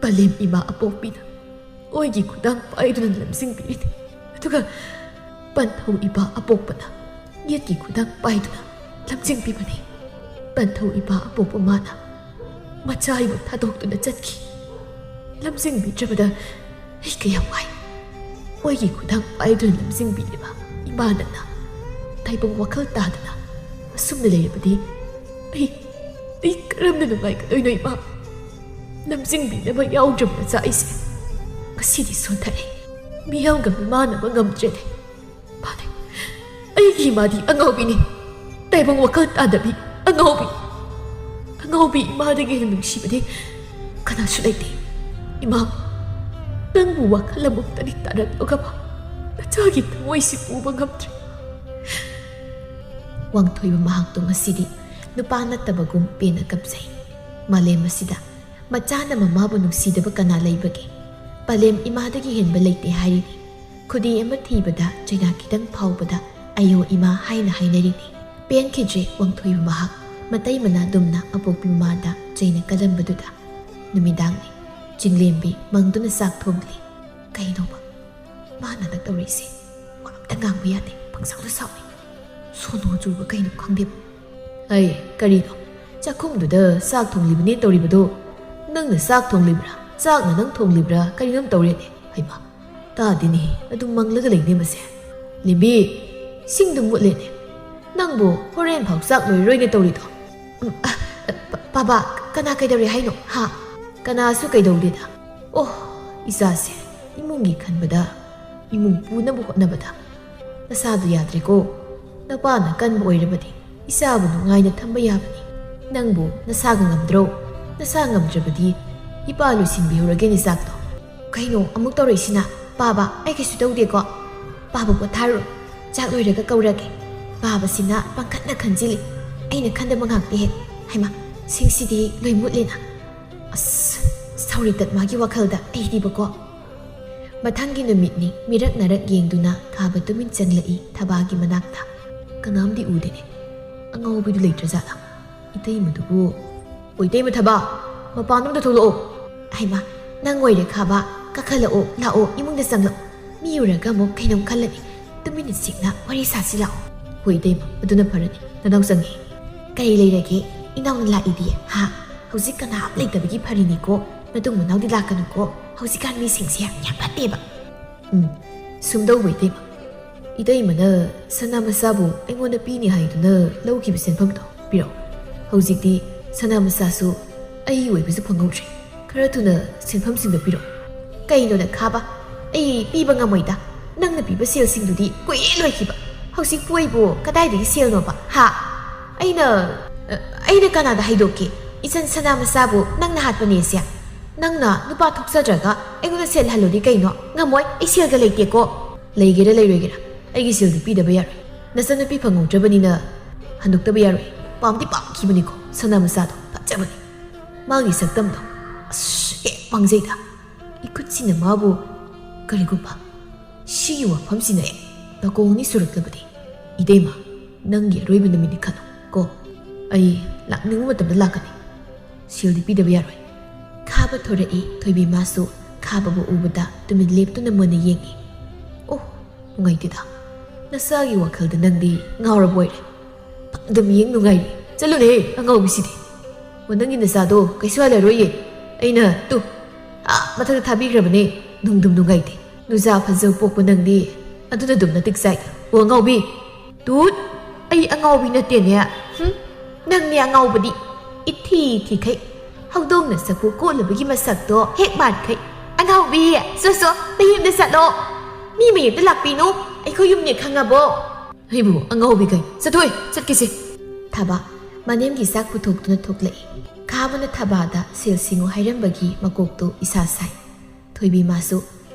ꯄꯂꯦꯝ ꯏꯃꯥ ꯑꯄꯣꯛꯄꯤꯅ ꯑꯣꯏꯒꯤ ꯈꯨꯗꯥꯡ ꯄꯥꯏꯗꯨꯅ ꯂꯝꯖꯤꯡꯕꯤꯔꯤꯅꯤ꯫ ꯑꯗꯨꯒ ꯄꯟꯊꯧ ꯏꯄꯥ ꯑꯄꯣꯛꯄꯅ ꯌꯦꯠꯀꯤ ꯈꯨꯗꯥꯡ ꯄꯥꯏꯗꯨꯅ ꯂꯝꯖꯤꯡꯕꯤꯕꯅꯤ꯫ ꯄꯟꯊꯧ ꯏꯄꯥ ꯑꯄꯣꯛꯄ ꯃꯥꯅ ꯃꯆꯥ ꯑꯩꯕꯨ ꯊꯥꯗꯣꯛꯇꯨꯅ ꯆꯠꯈꯤ꯫ ꯂꯝꯖꯤꯡꯕꯤꯗ꯭ꯔꯕꯗ ꯑꯩ ꯀꯌꯥꯝ ꯋꯥꯏ꯫ ꯑꯣꯏꯒꯤ ꯈꯨꯗꯥꯡ ꯄꯥꯏꯗꯨꯅ ꯂꯝꯖꯤꯡꯕꯤꯔꯤꯕ ꯏꯃꯥ ꯅꯪꯅ ꯇꯥꯏꯕꯪ ꯋꯥꯈꯜ ꯇꯥꯗꯅ ꯑꯁꯨꯝꯅ ꯂꯩꯔꯕꯗꯤ ꯑꯩ, ꯑꯩ ꯀꯔꯝꯅ ꯅꯨꯡꯉꯥꯏꯒꯗꯣꯏꯅꯣ ꯏꯃꯥ? ꯂꯝꯖꯤꯡꯕꯤꯅꯕ ꯌꯥꯎꯗ꯭ꯔꯕ ꯃꯆꯥ ꯑꯩꯁꯦ ꯉꯁꯤꯗꯤ ꯁꯣꯟꯊꯔꯦ꯫ ꯃꯤꯌꯥꯝꯒ ꯃꯤꯃꯥꯟꯅꯕ ꯉꯝꯗ꯭ꯔꯦꯅꯦ꯫ ꯃꯥꯅꯦ, ꯑꯩꯒꯤ ꯏꯃꯥꯗꯤ ꯑꯉꯥꯎꯕꯤꯅꯤ꯫ ꯇꯥꯏꯕꯪ ꯋꯥꯈꯜ ꯇꯥꯗꯕꯤ ꯑꯉꯥꯎꯕꯤ꯫ ꯑꯉꯥꯎꯕꯤ ꯏꯃꯥꯗꯒꯤ ꯍꯦꯟꯅ ꯅꯨꯡꯁꯤꯕꯗꯤ ꯀꯅꯥꯁꯨ ꯂꯩꯇꯦ꯫ ꯏꯃꯥ, ꯅꯪꯕꯨ ꯋꯥꯈꯜ ꯑꯃꯨꯛꯇꯗꯤ ꯇꯥꯔꯛꯂꯒꯕ ꯅꯆꯥꯒꯤ ꯊꯃꯣꯏꯁꯤ ꯄꯨꯕ ꯉꯝꯗ꯭ꯔꯦ꯫ ꯋꯥꯡꯊꯣꯏꯕ ꯃꯍꯥꯛꯇꯣ ꯉꯁꯤꯗꯤ ꯅꯨꯄꯥ ꯅꯠꯇꯕꯒꯨꯝ ꯄꯦꯟꯅ ꯀꯞꯆꯩ꯫ ꯃꯥꯂꯦꯝ ꯑꯁꯤꯗ ꯃꯆꯥꯅ ꯃꯃꯥꯕꯨ ꯅꯨꯡꯁꯤꯗꯕ ꯀꯅꯥ ꯂꯩꯕꯒꯦ? ꯄꯂꯦꯝ ꯏꯃꯥꯗꯒꯤ ꯍꯦꯟꯕ ꯂꯩꯇꯦ ꯍꯥꯏꯔꯤꯅꯤ꯫ ꯈꯨꯗꯤ ꯑꯃ ꯊꯤꯕꯗ ꯆꯩꯅꯥ ꯈꯤꯇꯪ ꯐꯥꯎꯕꯗ "ꯑꯌꯣ ꯏꯃꯥ" ꯍꯥꯏꯅ ꯍꯥꯏꯅꯔꯤꯅꯤ꯫ ꯄꯦꯟꯈꯤꯗ꯭ꯔꯦ ꯋꯥꯡꯊꯣꯏꯕ ꯃꯍꯥꯛ꯫ ꯃꯇꯩ ꯃꯅꯥ ꯗꯨꯝꯅ ꯑꯄꯣꯛꯄꯤ ꯃꯃꯥꯗ ꯆꯩꯅ ꯀꯜꯂꯝꯕꯗꯨꯗ꯫ ꯅꯨꯃꯤꯗꯥꯡꯅꯤ꯫ ꯆꯤꯡꯂꯦꯝꯕꯤ ꯃꯪꯗꯨꯅ ꯆꯥꯛ ꯊꯣꯡꯂꯤ꯫ ꯀꯩꯅꯣꯕ? ꯃꯥꯅ ꯍꯟꯗꯛ ꯇꯧꯔꯤꯁꯦ? ꯋꯥ ꯑꯝꯇ ꯉꯥꯡꯕ ꯌꯥꯗꯦ, ꯄꯪꯁꯥꯎꯗ ꯁꯥꯎꯏ꯫ ꯁꯣꯅꯣ ꯆꯨꯔꯕ ꯀꯩꯅꯣ ꯈꯪꯗꯦꯕ꯫ ꯑꯩ ꯀꯔꯤꯅꯣ? ꯆꯥꯛꯈꯨꯝꯗꯨꯗ ꯆꯥꯛ ꯊꯣꯡꯂꯤꯕꯅꯦ ꯇꯧꯔꯤꯕꯗꯣ? ꯅꯪꯅ ꯆꯥꯛ ꯊꯣꯡꯂꯤꯕ꯭ꯔꯥ? ꯆꯥꯛꯅ ꯅꯪ ꯊꯣꯡꯂꯤꯕ꯭ꯔꯥ? ꯀꯔꯤꯅꯣꯝ ꯇꯧꯔꯦꯅꯦ꯫ ꯍꯩꯃꯥ, ꯇꯥꯗꯦꯅꯦ, ꯑꯗꯨꯝ ꯃꯪꯂꯒ ꯂꯩꯅꯦ ꯃꯁꯦ꯫ ꯂꯦꯝꯕꯤ, ꯁꯤꯡꯗꯨ ꯃꯨꯠꯂꯦꯅꯦ꯫ ꯅꯪꯕꯨ ꯍꯣꯔꯦꯟ ꯐꯥꯎ ꯆꯥꯛ ꯂꯣꯏꯔꯣꯏꯅ ꯇꯧꯔꯤꯗꯣ? ꯎꯝ, ꯑ, ꯑ, ꯄ-, ꯄꯥꯕ, ꯀꯅꯥ ꯀꯩꯗꯧꯔꯦ ꯍꯥꯏꯅꯣ? ꯍꯥ? ꯀꯅꯥꯁꯨ ꯀꯩꯗꯧꯗꯦꯗ꯫ ꯑꯣ, ꯏꯆꯥꯁꯦ ꯏꯃꯨꯡꯒꯤ ꯈꯟꯕꯗ, ꯏꯃꯨꯡ ꯄꯨꯅꯕ ꯍꯣꯠꯅꯕꯗ ꯅꯁꯥꯗꯨ ꯌꯥꯗ꯭ꯔꯦꯀꯣ꯫ ꯅꯄꯥꯅ ꯀꯟꯕ ꯑꯣꯏꯔꯕꯗꯤ ꯏꯆꯥꯕꯨ ꯅꯨꯡꯉꯥꯏꯅ ꯊꯝꯕ ꯌꯥꯕꯅꯤ꯫ ꯅꯪꯕꯨ ꯅꯁꯥꯒ ꯉꯝꯗ꯭ꯔꯣ? ꯅꯁꯥ ꯉꯝꯗ꯭ꯔꯕꯗꯤ ꯏꯄꯥ ꯂꯣꯏꯁꯤꯟꯕꯤꯍꯧꯔꯒꯦꯅꯦ ꯆꯥꯛꯇꯣ꯫ ꯀꯩꯅꯣ ꯑꯃꯨꯛ ꯇꯧꯔꯛꯏꯁꯤꯅ? ꯄꯥꯕ, ꯑꯩ ꯀꯩꯁꯨ ꯇꯧꯗꯦꯀꯣ꯫ ꯄꯥꯕ ꯄꯣꯊꯥꯔꯣ꯫ ꯆꯥꯛ ꯂꯣꯏꯔꯒ ꯀꯧꯔꯒꯦ꯫ ꯄꯥꯕꯁꯤꯅ ꯄꯪꯈꯟꯗ ꯈꯟꯖꯤꯜꯂꯤ꯫ ꯑꯩꯅ ꯈꯟꯗꯕ ꯉꯥꯛꯇꯦꯍꯦ꯫ ꯍꯩꯃꯥ, ꯁꯤꯡꯁꯤꯗꯤ ꯂꯣꯏ ꯃꯨꯠꯂꯦꯅ꯫ ꯑꯁ, ꯁꯥꯎꯔꯤꯇꯠ ꯃꯥꯒꯤ ꯋꯥꯈꯜꯗ ꯑꯩꯗꯤꯕꯀꯣ꯫ ꯃꯊꯪꯒꯤ ꯅꯨꯃꯤꯠꯅꯤ, ꯃꯤꯔꯛ ꯅꯥꯔꯛ ꯌꯦꯡꯗꯨꯅ ꯈꯥꯕ ꯇꯨꯃꯤꯟ ꯆꯪꯂꯛꯏ ꯊꯕꯥꯒꯤ ꯃꯅꯥꯛꯇ꯫ ꯀꯅꯥꯝꯗꯤ ꯎꯗꯦꯅꯦ꯫ ꯑꯉꯥꯎꯕꯤꯗꯨ ꯂꯩꯇ꯭ꯔꯖꯥꯠꯂꯥ? ꯏꯇꯩꯃꯗꯨꯕꯨ, "ꯑꯣ, ꯏꯇꯩꯃ ꯊꯕꯥ, ꯃꯄꯥꯟꯗ ꯑꯝꯇ ꯊꯣꯛꯂꯛꯑꯣ꯫" "ꯍꯩꯃꯥ, ꯅꯪ ꯑꯣꯏꯔꯦ ꯈꯥꯕ, ꯀꯥꯈꯠꯂꯛꯑꯣ, ꯂꯥꯛꯑꯣ, ꯏꯃꯨꯡꯗ ꯆꯪꯂꯛꯑꯣ꯫ ꯃꯤ ꯎꯔꯒ ꯑꯃꯨꯛ ꯀꯩꯅꯣꯝ ꯈꯜꯂꯅꯤ꯫ ꯇꯨꯃꯤꯟꯅ ꯆꯤꯛꯅ ꯋꯥꯔꯤ ꯁꯥꯁꯤ ꯂꯥꯛꯑꯣ꯫" "ꯍꯣꯏ ꯏꯇꯩꯃ, ꯑꯗꯨꯅ ꯐꯔꯅꯤ꯫ ꯅꯅꯥꯎ ꯆꯪꯉꯦ꯫" "ꯀꯔꯤ ꯂꯩꯔꯒꯦ? ꯏꯅꯥꯎꯅ ꯂꯥꯛꯏꯗꯤ, ꯍꯥ? ꯍꯧꯖꯤꯛ ꯀꯅꯥꯝ ꯂꯩꯇꯕꯒꯤ ꯐꯔꯤꯅꯤꯀꯣ꯫ ꯃꯇꯨꯡ ꯃꯅꯥꯎꯗꯤ ꯂꯥꯛꯀꯅꯨꯀꯣ꯫ ꯍꯧꯖꯤꯛꯀꯥꯟ ꯃꯤꯁꯤꯡꯁꯦ ꯌꯥꯝ ꯐꯠꯇꯦꯕ꯫" "ꯎꯝ, ꯁꯨꯝꯗꯧꯕ ꯏꯇꯩꯃ, ꯏꯇꯩꯃꯅ ꯁꯅꯥ ꯃꯆꯥꯕꯨ ꯑꯩꯉꯣꯟꯗ ꯄꯤꯅꯤ ꯍꯥꯏꯗꯨꯅ ꯂꯧꯈꯤꯕ ꯁꯦꯟꯐꯝꯗꯣ ꯄꯤꯔꯛꯑꯣ꯫ ꯍꯧꯖꯤꯛꯇꯤ ꯁꯅꯥ ꯃꯆꯥꯁꯨ ꯑꯩ ꯑꯣꯏꯕꯁꯨ ꯐꯪꯍꯧꯗ꯭ꯔꯦ꯫ ꯈꯔ ꯊꯨꯅ ꯁꯦꯟꯐꯝꯁꯤꯡꯗꯣ ꯄꯤꯔꯛꯑꯣ꯫" "ꯀꯩꯅꯣꯗ ꯈꯥꯕ, ꯑꯩ ꯄꯤꯕ ꯉꯝꯃꯣꯏꯗ꯫ ꯅꯪꯅ ꯄꯤꯕ ꯁꯦꯜꯁꯤꯡꯗꯨꯗꯤ ꯀꯨꯏꯔꯦ ꯂꯣꯏꯈꯤꯕ꯫ ꯍꯧꯖꯤꯛꯄꯨ ꯑꯩꯕꯨ ꯀꯗꯥꯏꯗꯒꯤ ꯁꯦꯜꯅꯣꯕ, ꯍꯥ? ꯑꯩꯅ, ꯑ, ꯑꯩꯅ ꯀꯅꯥꯗ ꯍꯥꯏꯗꯣꯛꯀꯦ? ꯏꯆꯟ ꯁꯅꯥ ꯃꯆꯥꯕꯨ ꯅꯪꯅ ꯍꯥꯠꯄꯅꯦꯁꯦ? ꯅꯪꯅ ꯅꯨꯄꯥ ꯊꯣꯛꯆꯗ꯭ꯔꯒ ꯑꯩꯉꯣꯟꯗ ꯁꯦꯜ ꯍꯜꯂꯨꯗꯤ ꯀꯩꯅꯣ? ꯉꯝꯃꯣꯏ, ꯑꯩ ꯁꯦꯜꯒ ꯂꯩꯇꯦꯀꯣ꯫" "ꯂꯩꯒꯦꯔꯥ ꯂꯩꯔꯣꯏꯒꯦꯔꯥ, ꯑꯩꯒꯤ ꯁꯦꯜꯗꯤ ꯄꯤꯗꯕ ꯌꯥꯔꯣꯏ꯫ ꯅꯆꯟꯅꯨꯄꯤ ꯐꯪꯍꯧꯗ꯭ꯔꯕꯅꯤꯅ ꯍꯟꯗꯣꯛꯇꯕ ꯌꯥꯔꯣꯏ꯫ ꯄꯥꯝꯗꯤ ꯄꯥꯝꯈꯤꯕꯅꯤꯀꯣ ꯁꯅꯥ ꯃꯆꯥꯗꯣ, ꯐꯖꯕꯅꯤ꯫ ꯃꯥꯒꯤ ꯁꯛꯇꯝꯗꯣ, ꯑꯁ, ꯍꯦꯛ ꯄꯥꯡꯖꯩꯗ꯫ ꯏꯈꯨꯠꯁꯤꯅ ꯃꯥꯕꯨ, ꯀꯔꯤꯒꯨꯝꯕ ꯁꯤꯒꯤ ꯋꯥꯐꯝꯁꯤꯅ ꯍꯦꯛ ꯅꯥꯀꯣꯡ ꯑꯅꯤ ꯁꯨꯔꯛꯂꯕꯗꯤ, ꯏꯇꯩꯃ, ꯅꯪꯒꯤ ꯑꯔꯣꯏꯕ ꯅꯨꯃꯤꯠꯅꯤ ꯈꯜꯂꯣ ꯀꯣ꯫ ꯑꯩ ꯂꯥꯛꯅꯤꯡꯕ ꯃꯇꯝꯗ ꯂꯥꯛꯀꯅꯤ꯫ ꯁꯦꯜꯗꯤ ꯄꯤꯗꯕ ꯌꯥꯔꯣꯏ꯫" ꯈꯥꯕ ꯊꯣꯔꯛꯏ꯫ ꯊꯣꯏꯕꯤꯃꯁꯨ ꯈꯥꯕꯕꯨ ꯎꯕꯗ ꯇꯨꯃꯤꯟ ꯂꯦꯞꯇꯨꯅ ꯃꯨꯟꯅ ꯌꯦꯡꯏ꯫ "ꯑꯣ, ꯅꯨꯡꯉꯥꯏꯇꯦꯗ꯫ ꯅꯁꯥꯒꯤ ꯋꯥꯈꯜꯗ ꯅꯪꯗꯤ ꯉꯥꯎꯔꯕ ꯑꯣꯏꯔꯦ꯫ ꯑꯗꯨꯝ ꯌꯦꯡ ꯅꯨꯡꯉꯥꯏꯔꯤ꯫ ꯆꯠꯂꯨꯅꯦ, ꯑꯉꯥꯎꯕꯤꯁꯤꯗꯤ꯫ ꯑꯣ, ꯅꯪꯒꯤ ꯅꯆꯥꯗꯣ ꯀꯩꯁꯨ ꯍꯜꯂꯔꯣꯏꯌꯦ꯫ ꯑꯩꯅ, ꯇꯨ, ꯑꯥ ꯃꯊꯛꯇ ꯊꯥꯕꯤꯈ꯭ꯔꯕꯅꯦ꯫ ꯅꯨꯡꯗꯨꯝ ꯅꯨꯡꯉꯥꯏꯇꯦ꯫ ꯅꯨꯆꯥ ꯐꯖꯕ ꯄꯣꯛꯄ ꯅꯪꯗꯤ ꯑꯗꯨꯅ ꯑꯗꯨꯝ ꯅꯇꯤꯛ ꯆꯥꯏꯗ꯫ ꯑꯣ, ꯑꯉꯥꯎꯕꯤ꯫ ꯇꯨꯠ!" ꯑꯩ ꯑꯉꯥꯎꯕꯤ ꯅꯠꯇꯦꯅꯦ꯫ ꯍꯨꯝ? ꯅꯪꯅꯦ ꯑꯉꯥꯎꯕꯗꯤ꯫ ꯏꯊꯤ ꯊꯤꯈꯩ꯫ ꯍꯧꯗꯣꯡꯅ ꯁꯥꯐꯨ ꯀꯣꯠꯂꯨꯕꯒꯤ ꯃꯁꯛꯇꯣ ꯍꯦꯛ ꯃꯥꯟꯈꯩ꯫ "ꯑꯉꯥꯎꯕꯤ, ꯁꯣ ꯁꯣ, ꯃꯌꯨꯝꯗ ꯆꯠꯂꯣ꯫ ꯃꯤ ꯃꯌꯨꯝꯗ ꯂꯥꯛꯄꯤꯅꯨ, ꯑꯩꯈꯣꯏ ꯌꯨꯝꯅꯦ ꯈꯪꯉꯕꯣ?" "ꯑꯩꯕꯨ ꯑꯉꯥꯎꯕꯤ ꯀꯩ? ꯆꯠꯊꯣꯏ, ꯆꯠꯀꯦꯁꯦ꯫" ꯊꯕꯥ ꯃꯅꯦꯝꯒꯤ ꯆꯥꯛ ꯄꯨꯊꯣꯛꯇꯨꯅ ꯊꯣꯛꯂꯛꯏ꯫ ꯈꯥꯕꯅ ꯊꯕꯥꯗ ꯁꯦꯜ ꯁꯤꯡꯉꯨ ꯍꯥꯏꯔꯝꯕꯒꯤ ꯃꯀꯣꯛꯇꯨ ꯏꯁꯥ ꯁꯥꯏ꯫ ꯊꯣꯏꯕꯤ ꯃꯥꯁꯨ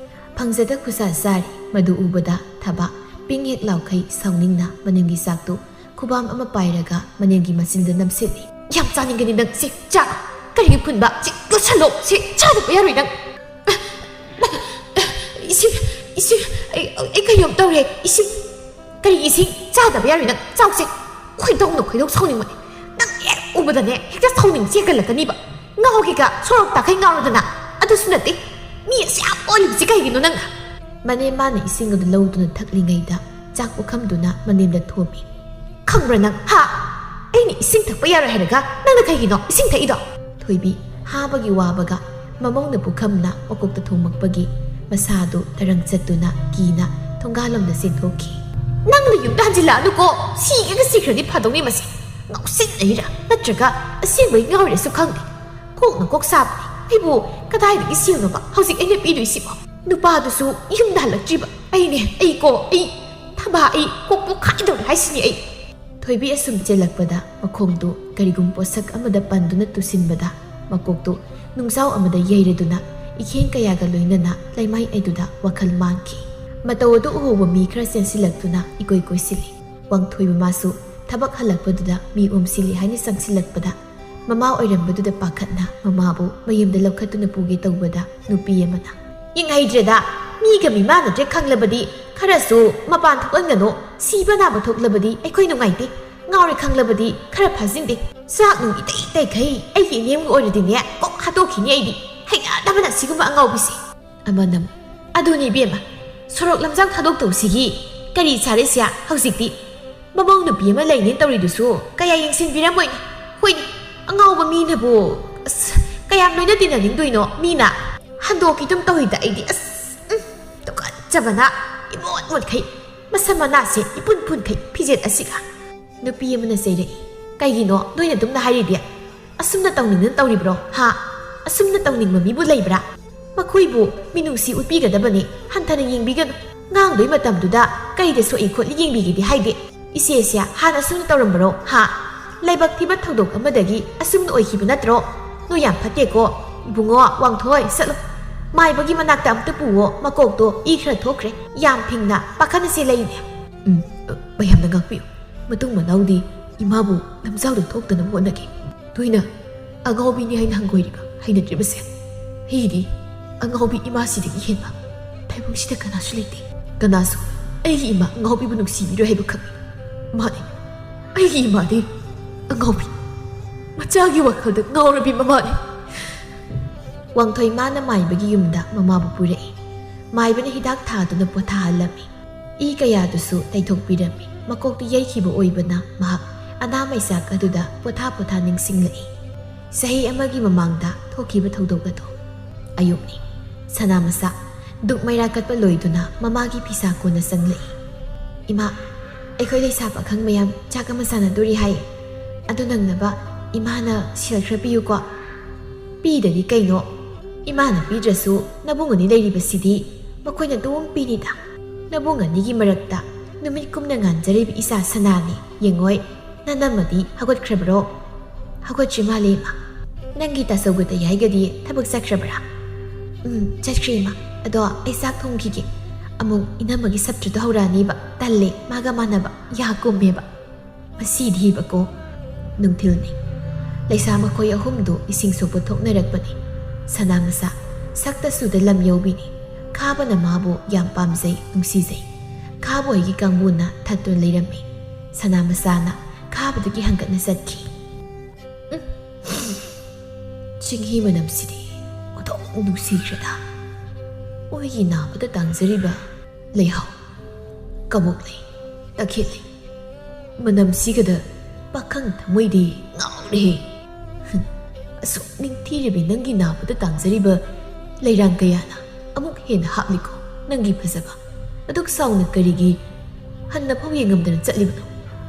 ꯐꯪꯖꯗ ꯈꯨꯠꯁꯥ ꯆꯥꯔꯤ꯫ ꯃꯗꯨ ꯎꯕꯗ ꯊꯕꯥ ꯄꯤꯡ ꯍꯦꯛ ꯂꯥꯎꯈꯩ ꯁꯥꯎꯅꯤꯡꯅ ꯃꯅꯤꯡꯒꯤ ꯆꯥꯛꯇꯨ ꯈꯨꯕꯥꯝ ꯑꯃ ꯄꯥꯏꯔꯒ ꯃꯅꯦꯝꯒꯤ ꯃꯆꯤꯟꯗ ꯅꯝꯁꯤꯜꯂꯤ꯫ "ꯌꯥꯝ ꯆꯥꯅꯤꯡꯒꯅꯤ ꯅꯪ ꯁꯤ ꯆꯥ꯫ ꯀꯔꯤꯒꯤ ꯐꯨꯟꯕ? ꯁꯤ ꯂꯣꯠꯁꯜꯂꯣ꯫ ꯁꯤ ꯆꯥꯗꯕ ꯌꯥꯔꯣꯏ ꯅꯪ꯫ ꯏꯁꯤꯡ, ꯏꯁꯤꯡ, ꯑꯩ, ꯑꯩ ꯀꯩꯅꯣꯝ ꯇꯧꯔꯦ꯫ ꯏꯁꯤꯡ꯫ ꯀꯔꯤ ꯏꯁꯤꯡ? ꯆꯥꯗꯕ ꯌꯥꯔꯣꯏ ꯅꯪ꯫ ꯆꯥꯎꯁꯦ꯫" ꯈꯣꯏꯗꯧꯅ ꯈꯣꯏꯗꯧ ꯁꯥꯎꯅꯤꯡꯕꯅꯦ꯫ ꯅꯪ ꯍꯦꯛ ꯎꯕꯗꯅꯦ ꯍꯦꯛꯇ ꯁꯥꯎꯅꯤꯡ ꯆꯦꯟꯒꯠꯂꯛꯀꯅꯤꯕ꯫ ꯉꯥꯎꯒꯦꯒ ꯁꯣꯔꯣꯛ ꯇꯥꯈꯩ ꯉꯥꯎꯔꯗꯅ꯫ ꯑꯗꯨꯁꯨ ꯅꯠꯇꯦ꯫ ꯃꯤ ꯑꯁꯤ ꯌꯥꯝ ꯑꯣꯜꯂꯤꯕꯁꯤ ꯀꯩꯒꯤꯅꯣ ꯅꯪ? ꯃꯅꯦꯝ ꯃꯥꯅ ꯏꯁꯤꯡ ꯑꯗꯨ ꯂꯧꯗꯨꯅ ꯊꯛꯂꯤꯉꯩꯗ ꯆꯥꯛ ꯄꯨꯈꯝꯗꯨꯅ ꯃꯅꯦꯝꯗ ꯊꯣꯝꯃꯤ꯫ "ꯈꯪꯕ꯭ꯔꯥ ꯅꯪ? ꯍꯥ? ꯑꯩꯅ ꯏꯁꯤꯡ ꯊꯛꯄ ꯌꯥꯔꯣꯏ ꯍꯥꯏꯔꯒ ꯅꯪꯅ ꯀꯩꯒꯤꯅꯣ ꯏꯁꯤꯡ ꯊꯛꯏꯗꯣ?" ꯊꯣꯏꯕꯤ ꯍꯥꯕꯒꯤ ꯋꯥꯕꯒ ꯃꯃꯧꯅ ꯄꯨꯈꯝꯅ ꯃꯀꯣꯛꯇ ꯊꯣꯝꯃꯛꯄꯒꯤ ꯃꯁꯥꯗꯨ ꯇꯔꯪ ꯆꯠꯇꯨꯅ ꯀꯤꯅ ꯊꯣꯡꯒꯥꯜꯂꯣꯝꯗ ꯆꯦꯟꯊꯣꯛꯈꯤ꯫ "ꯅꯪꯅ ꯌꯨꯝꯗ ꯍꯟꯖꯤꯜꯂꯛꯑꯅꯨꯀꯣ꯫ ꯁꯤꯒꯦꯒ ꯁꯤꯈ꯭ꯔꯗꯤ ꯐꯗꯧꯅꯤ ꯃꯁꯤ꯫ ꯉꯥꯎꯁꯤꯟꯅꯩꯔꯥ ꯅꯠꯇ꯭ꯔꯒ ꯑꯁꯦꯡꯕꯩ ꯉꯥꯎꯔꯤꯔꯁꯨ ꯈꯪꯗꯦ꯫ ꯀꯣꯛꯅ ꯀꯣꯛ ꯁꯥꯕꯅꯦ꯫ ꯑꯩꯕꯨ ꯀꯗꯥꯏꯗꯒꯤ ꯁꯦꯜꯅꯣꯕ ꯍꯧꯖꯤꯛ ꯑꯩꯅ ꯄꯤꯗꯣꯏꯁꯤꯕꯣ? ꯅꯨꯄꯥꯗꯨꯁꯨ ꯌꯨꯝꯗ ꯍꯜꯂꯛꯇ꯭ꯔꯤꯕ꯫ ꯑꯩꯅꯦ, ꯑꯩꯀꯣ, ꯑꯩ ꯊꯕꯥ, ꯑꯩ ꯀꯣꯛ ꯄꯣꯛꯈꯥꯏꯗꯧꯔꯦ ꯍꯥꯏꯁꯤꯅꯤ ꯑꯩ꯫" ꯊꯣꯏꯕꯤ ꯑꯁꯨꯝ ꯆꯦꯜꯂꯛꯄꯗ ꯃꯈꯣꯡꯗꯨ ꯀꯔꯤꯒꯨꯝ ꯄꯣꯠꯁꯛ ꯑꯃꯗ ꯄꯟꯗꯨꯅ ꯇꯨꯁꯤꯟꯕꯗ ꯃꯀꯣꯛꯇꯨ ꯅꯨꯡꯖꯥꯎ ꯑꯃꯗ ꯌꯩꯔꯗꯨꯅ ꯏꯈꯦꯡ ꯀꯌꯥꯒ ꯂꯣꯏꯅꯅ ꯂꯩꯃꯥꯏ ꯑꯩꯗꯨꯗ ꯋꯥꯈꯜ ꯃꯥꯡꯈꯤ꯫ ꯃꯇꯧ ꯑꯗꯨ ꯎꯍꯧꯕ ꯃꯤ ꯈꯔ ꯆꯦꯟꯁꯤꯜꯂꯛꯇꯨꯅ ꯏꯀꯣꯏ ꯀꯣꯏꯁꯤꯜꯂꯤ꯫ ꯋꯥꯡꯊꯣꯏꯕ ꯃꯥꯁꯨ ꯊꯕꯛ ꯍꯜꯂꯛꯄꯗꯨꯗ ꯃꯤ ꯑꯣꯝꯁꯤꯜꯂꯤ ꯍꯥꯏꯅ ꯆꯪꯁꯤꯜꯂꯛꯄꯗ ꯃꯃꯥ ꯑꯣꯏꯔꯝꯕꯗꯨꯗ ꯄꯥꯈꯠꯅ ꯃꯃꯥꯕꯨ ꯃꯌꯨꯝꯗ ꯂꯧꯈꯠꯇꯨꯅ ꯄꯨꯒꯦ ꯇꯧꯕꯗ ꯅꯨꯄꯤ ꯑꯃꯅ, "ꯌꯦꯡꯍꯩꯗ꯭ꯔꯦꯗ, ꯃꯤꯒ ꯃꯤꯃꯥꯟꯅꯗ꯭ꯔꯦ ꯈꯪꯂꯕꯗꯤ ꯈꯔꯁꯨ ꯃꯄꯥꯟ ꯊꯣꯛꯍꯟꯒꯅꯨ, ꯁꯤꯕ ꯅꯥꯕ ꯊꯣꯛꯂꯕꯗꯤ ꯑꯩꯈꯣꯏ ꯅꯨꯡꯉꯥꯏꯇꯦ, ꯉꯥꯎꯔꯦ ꯈꯪꯂꯕꯗꯤ ꯈꯔ ꯐꯥꯖꯤꯟꯗꯦ, ꯆꯥꯛ ꯅꯨꯡ ꯏꯇꯩ ꯏꯇꯩꯈꯩ ꯑꯩꯒꯤ ꯏꯅꯦꯝꯒ ꯑꯣꯏꯔꯗꯤꯅꯦ ꯀꯣꯛ ꯍꯥꯠꯇꯣꯛꯈꯤꯅꯤ ꯑꯩꯗꯤ, ꯍꯩꯅꯗꯕꯅ ꯁꯤꯒꯨꯝꯕ ꯑꯉꯥꯎꯕꯤꯁꯦ꯫" ꯑꯃꯅ ꯑꯃꯨꯛ, "ꯑꯗꯨꯅꯤ ꯏꯕꯦꯝꯃ, ꯁꯣꯔꯣꯛ ꯂꯝꯖꯥꯡ ꯊꯥꯗꯣꯛꯇꯧꯁꯤꯒꯤ ꯀꯔꯤ ꯁꯥꯔꯦꯁꯦ ꯍꯧꯖꯤꯛꯇꯤ? ꯃꯃꯧ ꯅꯨꯄꯤ ꯑꯃ ꯂꯩꯅꯦ ꯇꯧꯔꯤꯗꯨꯁꯨ ꯀꯌꯥ ꯌꯦꯡꯁꯤꯟꯕꯤꯔꯝꯃꯣꯏꯅꯦ꯫ ꯍꯣꯏꯅꯦ, ꯑꯉꯥꯎꯕ ꯃꯤꯅꯕꯨ ꯑꯁ ꯀꯌꯥꯝ ꯂꯣꯏꯅ ꯇꯤꯟꯅꯅꯤꯡꯗꯣꯏꯅꯣ ꯃꯤꯅ? ꯍꯟꯗꯣꯛꯈꯤꯗꯨꯝ ꯇꯧꯏꯗ ꯑꯩꯗꯤ꯫ ꯑꯁ, ꯎꯝ, ꯇꯨꯀꯠꯆꯕꯅ ꯏꯃꯣꯠ ꯃꯣꯠꯈꯩ, ꯃꯁꯝ ꯃꯅꯥꯁꯦ ꯏꯄꯨꯟ ꯄꯨꯟꯈꯩ ꯐꯤꯖꯦꯠ ꯑꯁꯤꯒ꯫ ꯅꯨꯄꯤ ꯑꯃꯅ ꯆꯩꯔꯛꯏ꯫ "ꯀꯩꯒꯤꯅꯣ ꯅꯣꯏꯅ ꯑꯗꯨꯝꯅ ꯍꯥꯏꯔꯤꯗꯤ? ꯑꯁꯨꯝꯅ ꯇꯧꯅꯤꯡꯗꯅ ꯇꯧꯔꯤꯕ꯭ꯔꯣ? ꯍꯥ? ꯑꯁꯨꯝꯅ ꯇꯧꯅꯤꯡꯕ ꯃꯤꯕꯨ ꯂꯩꯕ꯭ꯔꯥ? ꯃꯈꯣꯏꯕꯨ ꯃꯤꯅꯨꯡꯁꯤ ꯎꯠꯄꯤꯒꯗꯕꯅꯤ, ꯍꯟꯊꯅ ꯌꯦꯡꯕꯤꯒꯅꯨ꯫ ꯉꯥꯡꯗꯣꯏ ꯃꯇꯝꯗꯨꯗ ꯀꯩꯗ ꯁꯣꯛꯏ ꯈꯣꯠꯂꯤ ꯌꯦꯡꯕꯤꯒꯦꯗꯤ ꯍꯥꯏꯗꯦ꯫ ꯏꯆꯦꯁꯦ ꯍꯥꯟꯅ ꯑꯁꯨꯝꯅ ꯇꯧꯔꯝꯕꯔꯣ? ꯍꯥ? ꯂꯥꯏꯕꯛ ꯊꯤꯕ ꯊꯧꯗꯣꯛ ꯑꯃꯗꯒꯤ ꯑꯁꯨꯝꯅ ꯑꯣꯏꯈꯤꯕ ꯅꯠꯇ꯭ꯔꯣ? ꯅꯣꯏ ꯌꯥꯝ ꯐꯠꯇꯦꯀꯣ꯫ ꯏꯕꯨꯡꯉꯣ, ꯋꯥꯡꯊꯣꯏ, ꯆꯠꯂꯣ꯫ ꯃꯥꯏꯕꯒꯤ ꯃꯅꯥꯛꯇ ꯑꯝꯇ ꯄꯨꯋꯣ, ꯃꯀꯣꯛꯇꯣ ꯏ ꯈꯔ ꯊꯣꯛꯈ꯭ꯔꯦ꯫ ꯌꯥꯝ ꯐꯤꯡꯅ ꯄꯥꯈꯠꯅꯁꯦ ꯂꯩꯅꯦ꯫" "ꯎꯝ, ꯃꯌꯥꯝꯅ ꯉꯥꯛꯄꯤꯌꯨ꯫ ꯃꯇꯨꯡ ꯃꯅꯥꯎꯗꯤ ꯏꯃꯥꯕꯨ ꯂꯝꯖꯥꯎꯗ ꯊꯣꯛꯇꯅꯕ ꯍꯣꯠꯅꯒꯦ꯫ ꯅꯣꯏꯅ ꯑꯉꯥꯎꯕꯤꯅꯤ ꯍꯥꯏꯅ ꯍꯪꯒꯣꯏꯔꯤꯕ ꯍꯩꯅꯗ꯭ꯔꯤꯕꯁꯦ꯫ ꯑꯩꯗꯤ ꯑꯉꯥꯎꯕꯤ ꯏꯃꯥꯁꯤꯗꯒꯤ ꯍꯦꯟꯕ ꯇꯥꯏꯕꯪꯁꯤꯗ ꯀꯅꯥꯁꯨ ꯂꯩꯇꯦ꯫ ꯀꯅꯥꯁꯨ ꯑꯩꯒꯤ ꯏꯃꯥ ꯑꯉꯥꯎꯕꯤꯕꯨ ꯅꯨꯡꯁꯤꯕꯤꯔꯣꯏ ꯍꯥꯏꯕ ꯈꯪꯏ꯫ ꯃꯥꯅꯤ, ꯑꯩꯒꯤ ꯏꯃꯥꯗꯤ ꯑꯉꯥꯎꯕꯤ, ꯃꯆꯥꯒꯤ ꯋꯥꯈꯜꯗ ꯉꯥꯎꯔꯕꯤ ꯃꯃꯥꯅꯤ꯫" ꯋꯥꯡꯊꯣꯏ ꯃꯥꯅ ꯃꯥꯏꯕꯒꯤ ꯌꯨꯝꯗ ꯃꯃꯥꯕꯨ ꯄꯨꯔꯛꯏ꯫ ꯃꯥꯏꯕꯅ ꯍꯤꯗꯥꯛ ꯊꯥꯗꯨꯅ ꯄꯣꯊꯥꯍꯜꯂꯝꯃꯤ꯫ ꯏ ꯀꯌꯥꯗꯨꯁꯨ ꯇꯩꯊꯣꯛꯄꯤꯔꯝꯃꯤ꯫ ꯃꯀꯣꯛꯇ ꯌꯩꯈꯤꯕ ꯑꯣꯏꯕꯅ ꯃꯍꯥꯛ ꯑꯅꯥ ꯃꯩꯆꯥꯛ ꯑꯗꯨꯗ ꯄꯣꯊꯥ ꯄꯣꯊꯥ ꯅꯤꯡꯁꯤꯡꯂꯛꯏ꯫ ꯆꯍꯤ ꯑꯃꯒꯤ ꯃꯃꯥꯡꯗ ꯊꯣꯛꯈꯤꯕ ꯊꯧꯗꯣꯛ ꯑꯗꯨ꯫ ꯑꯌꯨꯛꯅꯤ꯫ ꯁꯅꯥ ꯃꯆꯥ ꯗꯨꯛ ꯃꯩꯔꯥ ꯀꯠꯄ ꯂꯣꯏꯗꯨꯅ ꯃꯃꯥꯒꯤ ꯐꯤꯁꯥ ꯀꯣꯟꯅ ꯆꯪꯂꯛꯏ꯫ "ꯏꯃꯥ, ꯑꯩꯈꯣꯏ ꯂꯩꯁꯥ ꯄꯥꯈꯪ ꯃꯌꯥꯝ ꯆꯥꯛ ꯑꯃ ꯆꯥꯅꯗꯣꯔꯤ ꯍꯥꯏ꯫ ꯑꯗꯨ ꯅꯪꯅꯕ ꯏꯃꯥꯅ ꯁꯦꯜ ꯈꯔ ꯄꯤꯌꯨꯀꯣ꯫" "ꯄꯤꯗꯗꯤ ꯀꯩꯅꯣ? ꯏꯃꯥꯅ ꯄꯤꯗ꯭ꯔꯁꯨ ꯅꯕꯨꯡ ꯑꯅꯤ ꯂꯩꯔꯤꯕꯁꯤꯗꯤ ꯃꯈꯣꯏꯅ ꯑꯗꯨꯝ ꯄꯤꯅꯤꯗ꯫ ꯅꯕꯨꯡ ꯑꯅꯤꯒꯤ ꯃꯔꯛꯇ ꯅꯨꯃꯤꯠ ꯀꯨꯝꯅ ꯉꯥꯟꯖꯔꯤꯕ ꯏꯆꯥ ꯁꯅꯥꯅꯤ꯫ ꯌꯦꯡꯉꯣꯏ, ꯅꯅꯝꯃꯗꯤ ꯍꯧꯒꯠꯈ꯭ꯔꯕꯔꯣ?" "ꯍꯧꯒꯠꯇ꯭ꯔꯤ ꯃꯥꯜꯂꯦ, ꯏꯃꯥ꯫ ꯅꯪꯒꯤ ꯇꯥꯆꯧꯒ ꯇꯌꯥꯏꯒꯗꯤ ꯊꯕꯛ ꯆꯠꯈ꯭ꯔꯕꯔꯥ?" "ꯎꯝ, ꯆꯠꯈ꯭ꯔꯦ, ꯏꯃꯥ꯫ ꯑꯗꯣ ꯑꯩ ꯆꯥꯛ ꯊꯣꯡꯈꯤꯒꯦ꯫ ꯑꯃꯨꯛ ꯏꯅꯝꯃꯒꯤ ꯁꯞꯇ꯭ꯔꯗꯣ ꯍꯧꯔꯛꯑꯅꯤꯕ꯫ ꯇꯜꯂꯦ, ꯃꯥꯒ ꯃꯥꯟꯅꯕ꯫ ꯌꯥ ꯀꯨꯝꯃꯦꯕ꯫" ꯃꯁꯤꯗꯤꯕꯀꯣ꯫ ꯅꯨꯡꯊꯤꯜꯅꯤ꯫ ꯂꯩꯁꯥ ꯃꯈꯣꯏ ꯑꯍꯨꯝꯗꯨ ꯏꯁꯤꯡ ꯁꯣꯛꯄ ꯊꯣꯛꯅꯔꯛꯄꯅꯤ꯫ ꯁꯅꯥ ꯃꯆꯥ ꯁꯛꯇ ꯆꯨꯗ ꯂꯝ ꯌꯧꯕꯤꯅꯤ꯫ ꯈꯥꯕꯅ ꯃꯥꯕꯨ ꯌꯥꯝ ꯄꯥꯝꯖꯩ, ꯅꯨꯡꯁꯤꯖꯩ꯫ ꯈꯥꯕ ꯍꯣꯏꯒꯤ ꯀꯥꯡꯕꯨꯅ ꯊꯠꯇꯨꯅ ꯂꯩꯔꯝꯃꯤ꯫ ꯁꯅꯥ ꯃꯆꯥꯅ ꯈꯥꯕꯗꯒꯤ ꯍꯪꯒꯠꯅ ꯆꯠꯈꯤ꯫ "ꯎꯝ, ꯆꯤꯡꯍꯤ ꯃꯅꯝꯁꯤꯗꯤ ꯑꯣꯟꯊꯣꯛ ꯅꯨꯡꯁꯤꯈ꯭ꯔꯦꯗ꯫ ꯃꯣꯏꯒꯤ ꯅꯥꯕꯗ ꯇꯥꯡꯖꯔꯤꯕ ꯂꯩꯍꯥꯎ, ꯀꯕꯣꯛ ꯂꯩ, ꯇꯈꯦꯠ ꯂꯩ, ꯃꯅꯝꯁꯤꯒꯗ ꯄꯥꯈꯪ ꯊꯃꯣꯏꯗꯤ ꯉꯥꯎꯔꯦꯍꯦ꯫ ꯑꯁꯨꯛ ꯅꯤꯡꯊꯤꯔꯕꯤ ꯅꯪꯒꯤ ꯅꯥꯕꯗ ꯇꯥꯡꯖꯔꯤꯕ ꯂꯩꯔꯥꯡ ꯀꯌꯥꯅ ꯑꯃꯨꯛ ꯍꯦꯟꯅ ꯍꯥꯞꯂꯤꯀꯣ ꯅꯪꯒꯤ ꯐꯖꯕ꯫ ꯑꯗꯨꯛ ꯆꯥꯎꯅ ꯀꯔꯤꯒꯤ ꯍꯟꯅ ꯐꯥꯎ ꯌꯦꯡꯉꯝꯗꯅ ꯆꯠꯂꯤꯕꯅꯣ?"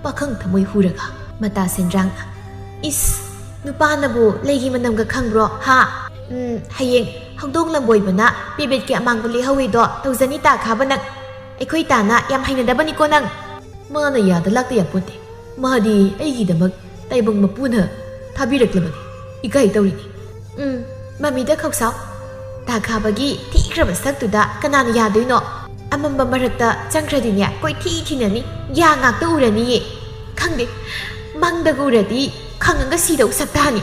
ꯄꯥꯈꯪ ꯊꯃꯣꯏ ꯍꯨꯔꯒ ꯃꯇꯥ ꯁꯦꯟꯗ꯭ꯔꯥꯡꯅ, "ꯏꯁ, ꯅꯨꯄꯥꯅꯕꯨ ꯂꯩꯒꯤ ꯃꯅꯝꯒ ꯈꯪꯕ꯭ꯔꯣ, ꯍꯥ? ꯎꯝ, ꯍꯌꯦꯡ ꯍꯧꯗꯣꯡ ꯂꯝꯕꯣꯏꯕꯅ ꯄꯦꯕꯦꯠꯀꯤ ꯑꯃꯥꯡꯕ ꯂꯦꯛꯍꯧꯋꯤꯗꯣ ꯇꯧꯖꯅꯤ ꯇꯥ ꯈꯥꯕ ꯅꯪ꯫ ꯑꯩꯈꯣꯏ ꯇꯥꯅ ꯌꯥꯝ ꯍꯩꯅꯗꯕꯅꯤꯀꯣ ꯅꯪ꯫" ꯃꯥꯅ ꯌꯥꯗ ꯂꯥꯛꯇ ꯌꯥꯄꯣꯠꯇꯦ꯫ ꯃꯥꯗꯤ ꯑꯩꯒꯤꯗꯃꯛ ꯇꯥꯏꯕꯪ ꯃꯄꯨꯅ ꯊꯥꯕꯤꯔꯛꯂꯕꯅꯤ꯫ ꯏꯀꯥꯏ ꯇꯧꯔꯤꯅꯤ꯫ ꯎꯝ, ꯃꯃꯤꯗ ꯈꯧꯁꯥꯎ꯫ ꯇꯥ ꯈꯥꯕꯒꯤ ꯊꯤꯈ꯭ꯔꯕ ꯁꯛꯇꯨꯗ ꯀꯅꯥꯅ ꯌꯥꯗꯣꯏꯅꯣ? ꯑꯃꯝꯕ ꯃꯔꯛꯇ ꯆꯪꯈ꯭ꯔꯗꯤꯅꯦ, ꯀꯣꯏꯊꯤ ꯊꯤꯅꯅꯤ, ꯌꯥ ꯉꯥꯛꯇ ꯎꯔꯅꯤꯌꯦ꯫ ꯈꯪꯗꯦ, ꯃꯪꯗꯒ ꯎꯔꯗꯤ ꯈꯪꯉꯒ ꯁꯤꯗꯧ ꯁꯛꯇꯥꯅꯤ꯫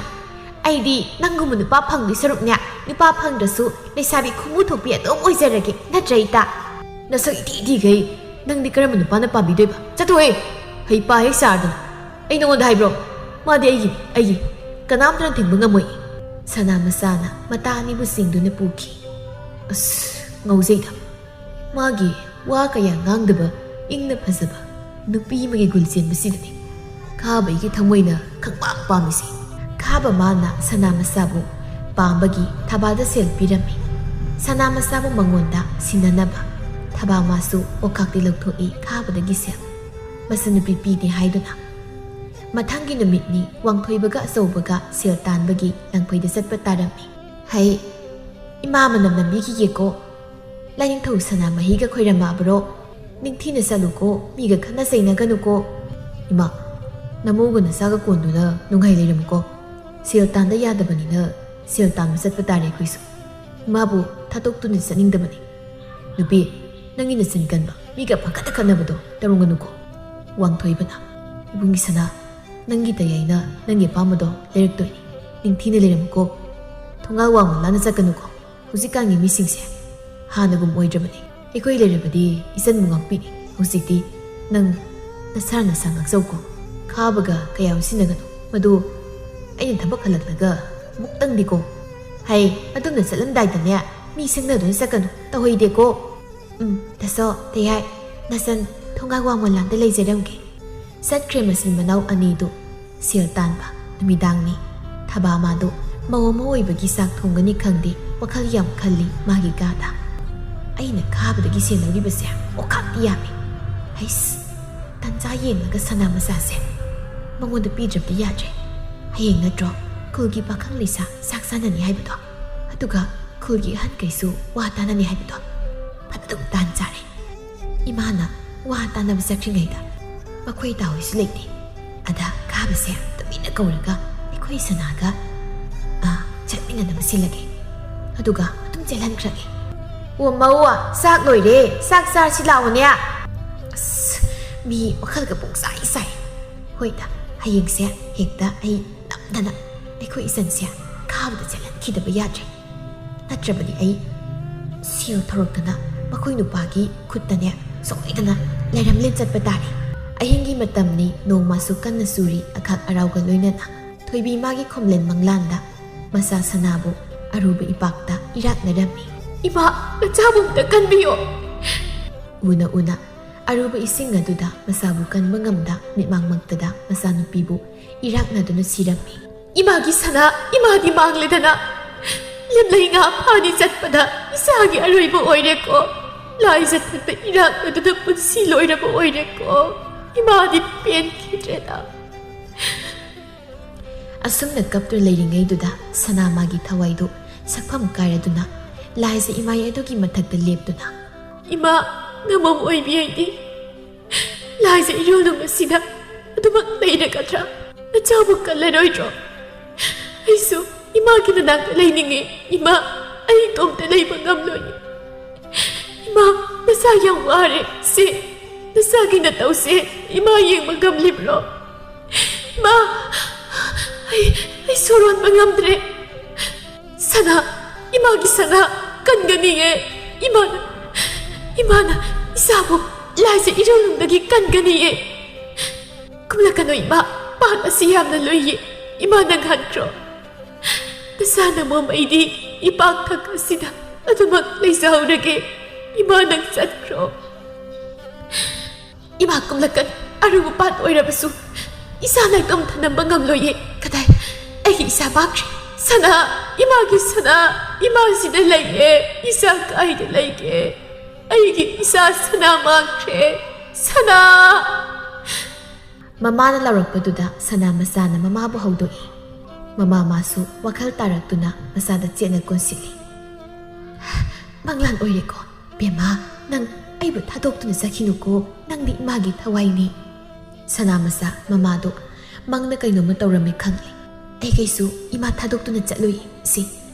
ꯑꯩꯗꯤ ꯅꯪꯒꯨꯝꯕ ꯅꯨꯄꯥ ꯐꯪꯗꯣꯏ ꯁꯔꯨꯛꯅꯦ, ꯅꯨꯄꯥ ꯐꯪꯗ꯭ꯔꯁꯨ ꯂꯩꯁꯥꯕꯤ ꯈꯨꯃꯨ ꯊꯣꯛꯄꯤ ꯑꯗꯨꯝ ꯑꯣꯏꯖꯔꯒꯦ, ꯅꯠꯇ꯭ꯔ ꯏꯇꯥ? ꯅꯁꯛ ꯏꯊꯤ ꯏꯊꯤꯈꯩ ꯅꯪꯗꯤ ꯀꯔꯝꯕ ꯅꯨꯄꯥꯅ ꯄꯥꯝꯕꯤꯗꯣꯏꯕ? ꯆꯠꯊꯣꯛꯑꯦ! ꯍꯩꯄꯥ ꯍꯦꯛ ꯁꯥꯔꯗꯅ꯫ ꯑꯩ ꯅꯉꯣꯟꯗ ꯍꯥꯏꯕ꯭ꯔꯣ? ꯃꯥꯗꯤ ꯑꯩꯒꯤꯅꯤ, ꯑꯩꯒꯤ꯫ ꯀꯅꯥꯝꯇꯅ ꯊꯤꯡꯕ ꯉꯝꯃꯣꯏ꯫ ꯁꯅꯥ ꯃꯆꯥꯅ ꯃꯇꯥ ꯑꯅꯤꯕꯨ ꯆꯤꯡꯗꯨꯅ ꯄꯨꯈꯤ꯫ ꯑꯁ, ꯉꯧꯖꯩꯗ꯫ ꯃꯥꯒꯤ ꯋꯥ ꯀꯌꯥ ꯉꯥꯡꯗꯕ, ꯏꯪꯅ ꯐꯖꯕ ꯅꯨꯄꯤ ꯑꯃꯒꯤ ꯒꯨꯜ ꯆꯦꯟꯕꯁꯤꯗꯅꯤ ꯈꯥꯕꯩꯒꯤ ꯊꯃꯣꯏꯅ ꯈꯪꯄꯥꯝ ꯄꯥꯝꯃꯤꯁꯦ꯫ ꯈꯥꯕ ꯃꯥꯅ ꯁꯅꯥ ꯃꯆꯥꯕꯨ ꯄꯥꯝꯕꯒꯤ ꯊꯕꯥꯗ ꯁꯦꯜ ꯄꯤꯔꯝꯃꯤ꯫ ꯁꯅꯥ ꯃꯆꯥꯕꯨ ꯃꯉꯣꯟꯗ ꯁꯤꯟꯅꯅꯕ ꯊꯕꯥ ꯃꯥꯁꯨ ꯑꯣꯈꯥꯛꯇꯤ ꯂꯧꯊꯣꯛꯏ ꯈꯥꯕꯗꯒꯤ ꯁꯦꯜ꯫ ꯃꯆꯟꯅꯨꯄꯤ ꯄꯤꯅꯤ ꯍꯥꯏꯗꯨꯅ꯫ ꯃꯊꯪꯒꯤ ꯅꯨꯃꯤꯠꯅꯤ ꯋꯥꯡꯊꯣꯏꯕꯒ ꯑꯆꯧꯕꯒ ꯁꯦꯜ ꯇꯥꯟꯕꯒꯤ ꯂꯪꯐꯩꯗ ꯆꯠꯄ ꯇꯥꯔꯝꯃꯤ꯫ "ꯍꯩ, ꯏꯃꯥ ꯃꯅꯝ ꯅꯝꯕꯤꯈꯤꯒꯦꯀꯣ꯫ ꯂꯥꯏꯅꯤꯡꯊꯧ ꯁꯅꯥꯃꯍꯤꯒ ꯈꯣꯏꯔꯝꯃꯛꯑꯕ꯭ꯔꯣ? ꯅꯤꯡꯊꯤꯅ ꯆꯠꯂꯨꯀꯣ, ꯃꯤꯒ ꯈꯠꯅ ꯆꯩꯅꯒꯅꯨꯀꯣ꯫" "ꯏꯃꯥ, ꯅꯃꯧꯒ ꯅꯆꯥꯒ ꯀꯣꯟꯗꯨꯅ ꯅꯨꯡꯉꯥꯏ ꯂꯩꯔꯝꯃꯨꯀꯣ꯫ ꯁꯦꯜ ꯇꯥꯟꯗ ꯌꯥꯗꯕꯅꯤꯅ ꯁꯦꯜ ꯇꯥꯟꯕ ꯆꯠꯄ ꯇꯥꯔꯦ ꯑꯩꯈꯣꯏꯁꯨ꯫ ꯏꯃꯥꯕꯨ ꯊꯥꯗꯣꯛꯇꯨꯅ ꯆꯠꯅꯤꯡꯗꯕꯅꯤ꯫" "ꯅꯨꯄꯤ, ꯅꯪꯒꯤ ꯅꯆꯤꯟ ꯀꯟꯕ, ꯃꯤꯒ ꯄꯪꯈꯠꯇ ꯈꯠꯅꯕꯗꯣ ꯇꯧꯔꯝꯒꯅꯨꯀꯣ꯫" ꯋꯥꯡꯊꯣꯏꯕꯅ, "ꯏꯕꯨꯡꯒꯤ ꯁꯅꯥ, ꯅꯪꯒꯤ ꯇꯌꯥꯏꯅ ꯅꯪꯒꯤ ꯑꯄꯥꯝꯕꯗꯣ ꯂꯩꯔꯛꯇꯣꯏꯅꯤ꯫ ꯅꯤꯡꯊꯤꯅ ꯂꯩꯔꯝꯃꯨꯀꯣ꯫ ꯊꯣꯡꯒꯥꯜ ꯋꯥꯡꯃ ꯂꯥꯟꯅ ꯆꯠꯀꯅꯨꯀꯣ꯫ ꯍꯧꯖꯤꯛꯀꯥꯟꯒꯤ ꯃꯤꯁꯤꯡꯁꯦ ꯍꯥꯟꯅꯒꯨꯝ ꯑꯣꯏꯗ꯭ꯔꯕꯅꯤ꯫ ꯑꯩꯈꯣꯏ ꯂꯩꯔꯕꯗꯤ ꯏꯆꯟꯕꯨ ꯉꯥꯛꯄꯤꯅꯤ꯫ ꯍꯧꯖꯤꯛꯇꯤ ꯅꯪ ꯅꯁꯥ ꯅꯁꯥ ꯉꯥꯛꯆꯧꯀꯣ꯫ ꯈꯥꯕꯒ ꯀꯌꯥ ꯑꯣꯟꯁꯤꯟꯅꯒꯅꯨ꯫ ꯃꯗꯨ ꯑꯩꯅ ꯊꯕꯛ ꯍꯜꯂꯛꯂꯒ ꯑꯃꯨꯛꯇꯪꯗꯤꯀꯣ꯫" "ꯍꯩ, ꯑꯗꯨꯝꯅ ꯆꯠꯂꯝꯗꯥꯏꯗꯅꯦ ꯃꯤ ꯁꯪꯅꯗꯨꯅ ꯆꯠꯀꯅꯨ꯫ ꯇꯧꯍꯩꯗꯦꯀꯣ꯫" "ꯎꯝ, ꯇꯥꯆꯧ, ꯇꯌꯥꯏ, ꯅꯆꯟ ꯊꯣꯡꯒꯥꯜ ꯋꯥꯡꯃ ꯂꯥꯟꯗ ꯂꯩꯖꯔꯝꯒꯦ꯫" ꯆꯠꯈ꯭ꯔꯦ ꯃꯆꯤꯟ ꯃꯅꯥꯎ ꯑꯅꯤꯗꯨ꯫ ꯁꯦꯜ ꯇꯥꯟꯕ ꯅꯨꯃꯤꯗꯥꯡꯅꯤ꯫ ꯊꯕꯥꯃꯥꯗꯨ ꯃꯧ ꯑꯃ ꯑꯣꯏꯕꯒꯤ ꯆꯥꯛ ꯊꯣꯡꯒꯅꯤ ꯈꯪꯗꯦ, ꯋꯥꯈꯜ ꯌꯥꯝ ꯈꯜꯂꯤ ꯃꯥꯒꯤ ꯀꯥꯗ꯫ "ꯑꯩꯅ ꯈꯥꯕꯗꯒꯤ ꯁꯦꯟ ꯂꯧꯔꯤꯕꯁꯦ ꯑꯣꯈꯥꯛꯇꯤ ꯌꯥꯝꯃꯤ꯫ ꯍꯩꯁ, ꯇꯟꯖꯥ ꯌꯦꯡꯂꯒ ꯁꯅꯥ ꯃꯆꯥꯁꯦ ꯃꯉꯣꯟꯗ ꯄꯤꯗ꯭ꯔꯕꯗꯤ ꯌꯥꯗ꯭ꯔꯦ꯫ ꯍꯌꯦꯡ ꯅꯠꯇ꯭ꯔꯣ ꯈꯨꯜꯒꯤ ꯄꯥꯈꯪ ꯂꯩꯁꯥ ꯆꯥꯛ ꯆꯥꯅꯅꯤ ꯍꯥꯏꯕꯗꯣ? ꯑꯗꯨꯒ ꯈꯨꯜꯒꯤ ꯑꯍꯟꯈꯩꯁꯨ ꯋꯥ ꯇꯥꯅꯅꯤ ꯍꯥꯏꯕꯗꯣ? ꯐꯠꯇꯕ ꯇꯥꯟ ꯆꯥꯔꯦ꯫ ꯏꯃꯥꯅ ꯋꯥ ꯇꯥꯅꯕ ꯆꯠꯈ꯭ꯔꯤꯉꯩꯗ ꯃꯈꯣꯏ ꯇꯥꯎꯏꯁꯨ ꯂꯩꯇꯦ꯫ ꯑꯗ ꯈꯥꯕꯁꯦ ꯇꯨꯃꯤꯟꯅ ꯀꯧꯔꯒ ꯑꯩꯈꯣꯏ ꯁꯅꯥꯒ, ꯑ, ꯆꯠꯃꯤꯟꯅꯅꯕ ꯁꯤꯜꯂꯒꯦ꯫ ꯑꯗꯨꯒ ꯑꯗꯨꯝ ꯆꯦꯜꯍꯟꯈ꯭ꯔꯒꯦ꯫ "ꯑꯣ ꯃꯧ, ꯆꯥꯛ ꯂꯣꯏꯔꯦ, ꯆꯥꯛ ꯆꯥꯔꯁꯤ ꯂꯥꯛꯑꯣꯅꯦ꯫" ꯑꯁ, ꯃꯤ ꯋꯥꯈꯜꯒ ꯄꯨꯡꯆꯥꯏ ꯆꯥꯏ꯫ ꯍꯣꯏꯗ, ꯍꯌꯦꯡꯁꯦ ꯍꯦꯛꯇ ꯑꯩ ꯅꯝꯗꯅ ꯑꯩꯈꯣꯏ ꯏꯆꯟꯁꯦ ꯈꯥꯕꯗ ꯆꯦꯜꯍꯟꯈꯤꯗꯕ ꯌꯥꯗ꯭ꯔꯦ꯫ ꯅꯠꯇ꯭ꯔꯕꯗꯤ ꯑꯩ ꯁꯦꯜ ꯊꯧꯔꯛꯇꯅ ꯃꯈꯣꯏ ꯅꯨꯄꯥꯒꯤ ꯈꯨꯠꯇꯅꯦ ꯁꯣꯏꯗꯅ ꯂꯩꯔꯝꯂꯦꯟ ꯆꯠꯄ ꯇꯥꯔꯦ꯫ ꯑꯍꯤꯡꯒꯤ ꯃꯇꯝꯅꯤ, ꯅꯣꯡꯃꯁꯨ ꯀꯟꯅ ꯆꯨꯔꯤ, ꯑꯈꯥꯛ ꯑꯔꯥꯎꯒ ꯂꯣꯏꯅꯅ꯫ ꯊꯣꯏꯕꯤ ꯃꯥꯒꯤ ꯈꯣꯝꯂꯦꯟ ꯃꯪꯂꯥꯟꯗ ꯃꯆꯥ ꯁꯅꯥꯕꯨ ꯑꯔꯨꯕ ꯏꯄꯥꯛꯇ ꯏꯔꯥꯛꯅꯔꯝꯃꯤ꯫ "ꯏꯃꯥ, ꯅꯆꯥꯕꯨ ꯑꯝꯇ ꯀꯟꯕꯤꯌꯣ!" ꯎꯅ ꯎꯅ ꯑꯔꯨꯕ ꯏꯁꯤꯡ ꯑꯗꯨꯗ ꯃꯆꯥꯕꯨ ꯀꯟꯕ ꯉꯝꯗ ꯃꯤꯠꯃꯥꯡꯃꯛꯇꯗ ꯃꯆꯥꯅꯨꯄꯤꯕꯨ ꯏꯔꯥꯛꯅꯗꯨꯅ ꯁꯤꯔꯝꯃꯤ꯫ "ꯏꯃꯥꯒꯤ ꯁꯅꯥ, ꯏꯃꯥꯗꯤ ꯃꯥꯡꯂꯦꯗꯅ꯫ ꯂꯦꯝꯂꯩ ꯉꯥ ꯐꯥꯅꯤ ꯆꯠꯄꯗ ꯏꯆꯥꯒꯤ ꯑꯔꯣꯏꯕ ꯑꯣꯏꯔꯦꯀꯣ꯫ ꯂꯥꯏꯖ ꯊꯛꯇ ꯏꯔꯥꯛꯅꯗꯨꯅ ꯄꯨꯟꯁꯤ ꯂꯣꯏꯔꯕ ꯑꯣꯏꯔꯦꯀꯣ꯫ ꯏꯃꯥꯗꯤ ꯄꯦꯟꯈꯤꯗ꯭ꯔꯦꯗ꯫" ꯑꯁꯨꯝꯅ ꯀꯞꯇꯨꯅ ꯂꯩꯔꯤꯉꯩꯗꯨꯗ ꯁꯅꯥ ꯃꯥꯒꯤ ꯊꯋꯥꯏꯗꯨ ꯁꯛꯐꯝ ꯀꯥꯏꯔꯗꯨꯅ ꯂꯥꯏꯖ ꯏꯃꯥꯏ ꯑꯗꯨꯒꯤ ꯃꯊꯛꯇ ꯂꯦꯞꯇꯨꯅ, "ꯏꯃꯥ, ꯅꯃꯝ ꯑꯣꯏꯕꯤ ꯑꯩꯗꯤ ꯂꯥꯏꯖ ꯏꯔꯣꯜꯅꯨꯡ ꯑꯁꯤꯗ ꯑꯗꯨꯃꯛ ꯂꯩꯔꯒꯗ꯭ꯔꯥ? ꯅꯆꯥꯕꯨ ꯀꯜꯂꯔꯣꯏꯗ꯭ꯔꯣ? ꯑꯩꯁꯨ ꯏꯃꯥꯒꯤ ꯃꯅꯥꯛꯇ ꯂꯩꯅꯤꯡꯉꯤ꯫ ꯏꯃꯥ, ꯑꯩ ꯏꯇꯣꯝꯇ ꯂꯩꯕ ꯉꯝꯂꯣꯏ꯫ ꯏꯃꯥ, ꯅꯆꯥ ꯌꯥꯝ ꯋꯥꯔꯦ꯫ ꯁꯦ, ꯅꯆꯥꯒꯤ ꯅꯇꯧꯁꯦ ꯏꯃꯥ ꯌꯦꯡꯕ ꯉꯝꯂꯤꯕ꯭ꯔꯣ? ꯏꯃꯥ, ꯑꯩ, ꯑꯩ ꯁꯣꯔ ꯍꯣꯟꯕ ꯉꯝꯗ꯭ꯔꯦ꯫ ꯁꯅꯥ, ꯏꯃꯥꯒꯤ ꯁꯅꯥ, ꯀꯟꯒꯅꯤꯌꯦ꯫ ꯏꯃꯥꯅ, ꯏꯃꯥꯅ ꯏꯆꯥꯕꯨ ꯂꯥꯏꯖ ꯏꯔꯣꯜꯅꯨꯡꯗꯒꯤ ꯀꯟꯒꯅꯤꯌꯦ꯫ ꯀꯨꯝꯂꯛꯀꯅꯨ ꯏꯃꯥ, ꯄꯥꯠ ꯑꯁꯤ ꯌꯥꯝꯅ ꯂꯨꯏꯌꯦ꯫ ꯏꯃꯥ ꯅꯪ ꯍꯟꯈ꯭ꯔꯣ꯫ ꯅꯆꯥ ꯅꯃꯣꯝ ꯑꯩꯗꯤ ꯏꯄꯥꯛ ꯊꯛ ꯑꯁꯤꯗ ꯑꯗꯨꯃꯛ ꯂꯩꯖꯍꯧꯔꯒꯦ꯫ ꯏꯃꯥ ꯅꯪ ꯆꯠꯈ꯭ꯔꯣ꯫" "ꯏꯃꯥ ꯀꯨꯝꯂꯛꯀꯅꯨ꯫ ꯑꯔꯨꯕ ꯄꯥꯠ ꯑꯣꯏꯔꯕꯁꯨ ꯏꯆꯥ ꯅꯥꯏꯇꯣꯝ ꯊꯅꯝꯕ ꯉꯝꯂꯣꯏꯌꯦ꯫ ꯀꯗꯥꯏ? ꯑꯩꯒꯤ ꯏꯆꯥ ꯃꯥꯡꯈ꯭ꯔꯦ꯫ ꯁꯅꯥ, ꯏꯃꯥꯒꯤ ꯁꯅꯥ, ꯏꯃꯥꯁꯤꯗ ꯂꯩꯌꯦ꯫ ꯏꯆꯥ ꯀꯥꯏꯗ ꯂꯩꯒꯦ? ꯑꯩꯒꯤ ꯏꯆꯥ ꯁꯅꯥ ꯃꯥꯡꯈ꯭ꯔꯦ꯫ ꯁꯅꯥ!" ꯃꯃꯥꯅ ꯂꯥꯎꯔꯛꯄꯗꯨꯗ ꯁꯅꯥ ꯃꯆꯥꯅ ꯃꯃꯥꯕꯨ ꯍꯧꯗꯣꯛꯏ꯫ ꯃꯃꯥ ꯃꯥꯁꯨ ꯋꯥꯈꯜ ꯇꯥꯔꯛꯇꯨꯅ ꯃꯆꯥꯗ ꯆꯦꯠꯅ ꯀꯣꯟꯁꯤꯜꯂꯤ꯫ "ꯃꯪꯂꯥꯟ ꯑꯣꯏꯔꯦꯀꯣ꯫ ꯕꯦꯝꯃ, ꯅꯪ ꯑꯩꯕꯨ ꯊꯥꯗꯣꯛꯇꯨꯅ ꯆꯠꯈꯤꯅꯨꯀꯣ, ꯅꯪꯗꯤ ꯏꯃꯥꯒꯤ ꯊꯋꯥꯏꯅꯤ꯫" ꯁꯅꯥ ꯃꯆꯥ ꯃꯃꯥꯗꯨ ꯃꯪꯗ ꯀꯩꯅꯣꯝꯃ ꯇꯧꯔꯝꯃꯦ ꯈꯪꯂꯦ꯫ "ꯑꯩ ꯀꯩꯁꯨ ꯏꯃꯥ ꯊꯥꯗꯣꯛꯇꯨꯅ ꯆꯠꯂꯨꯏ ꯁꯤ꯫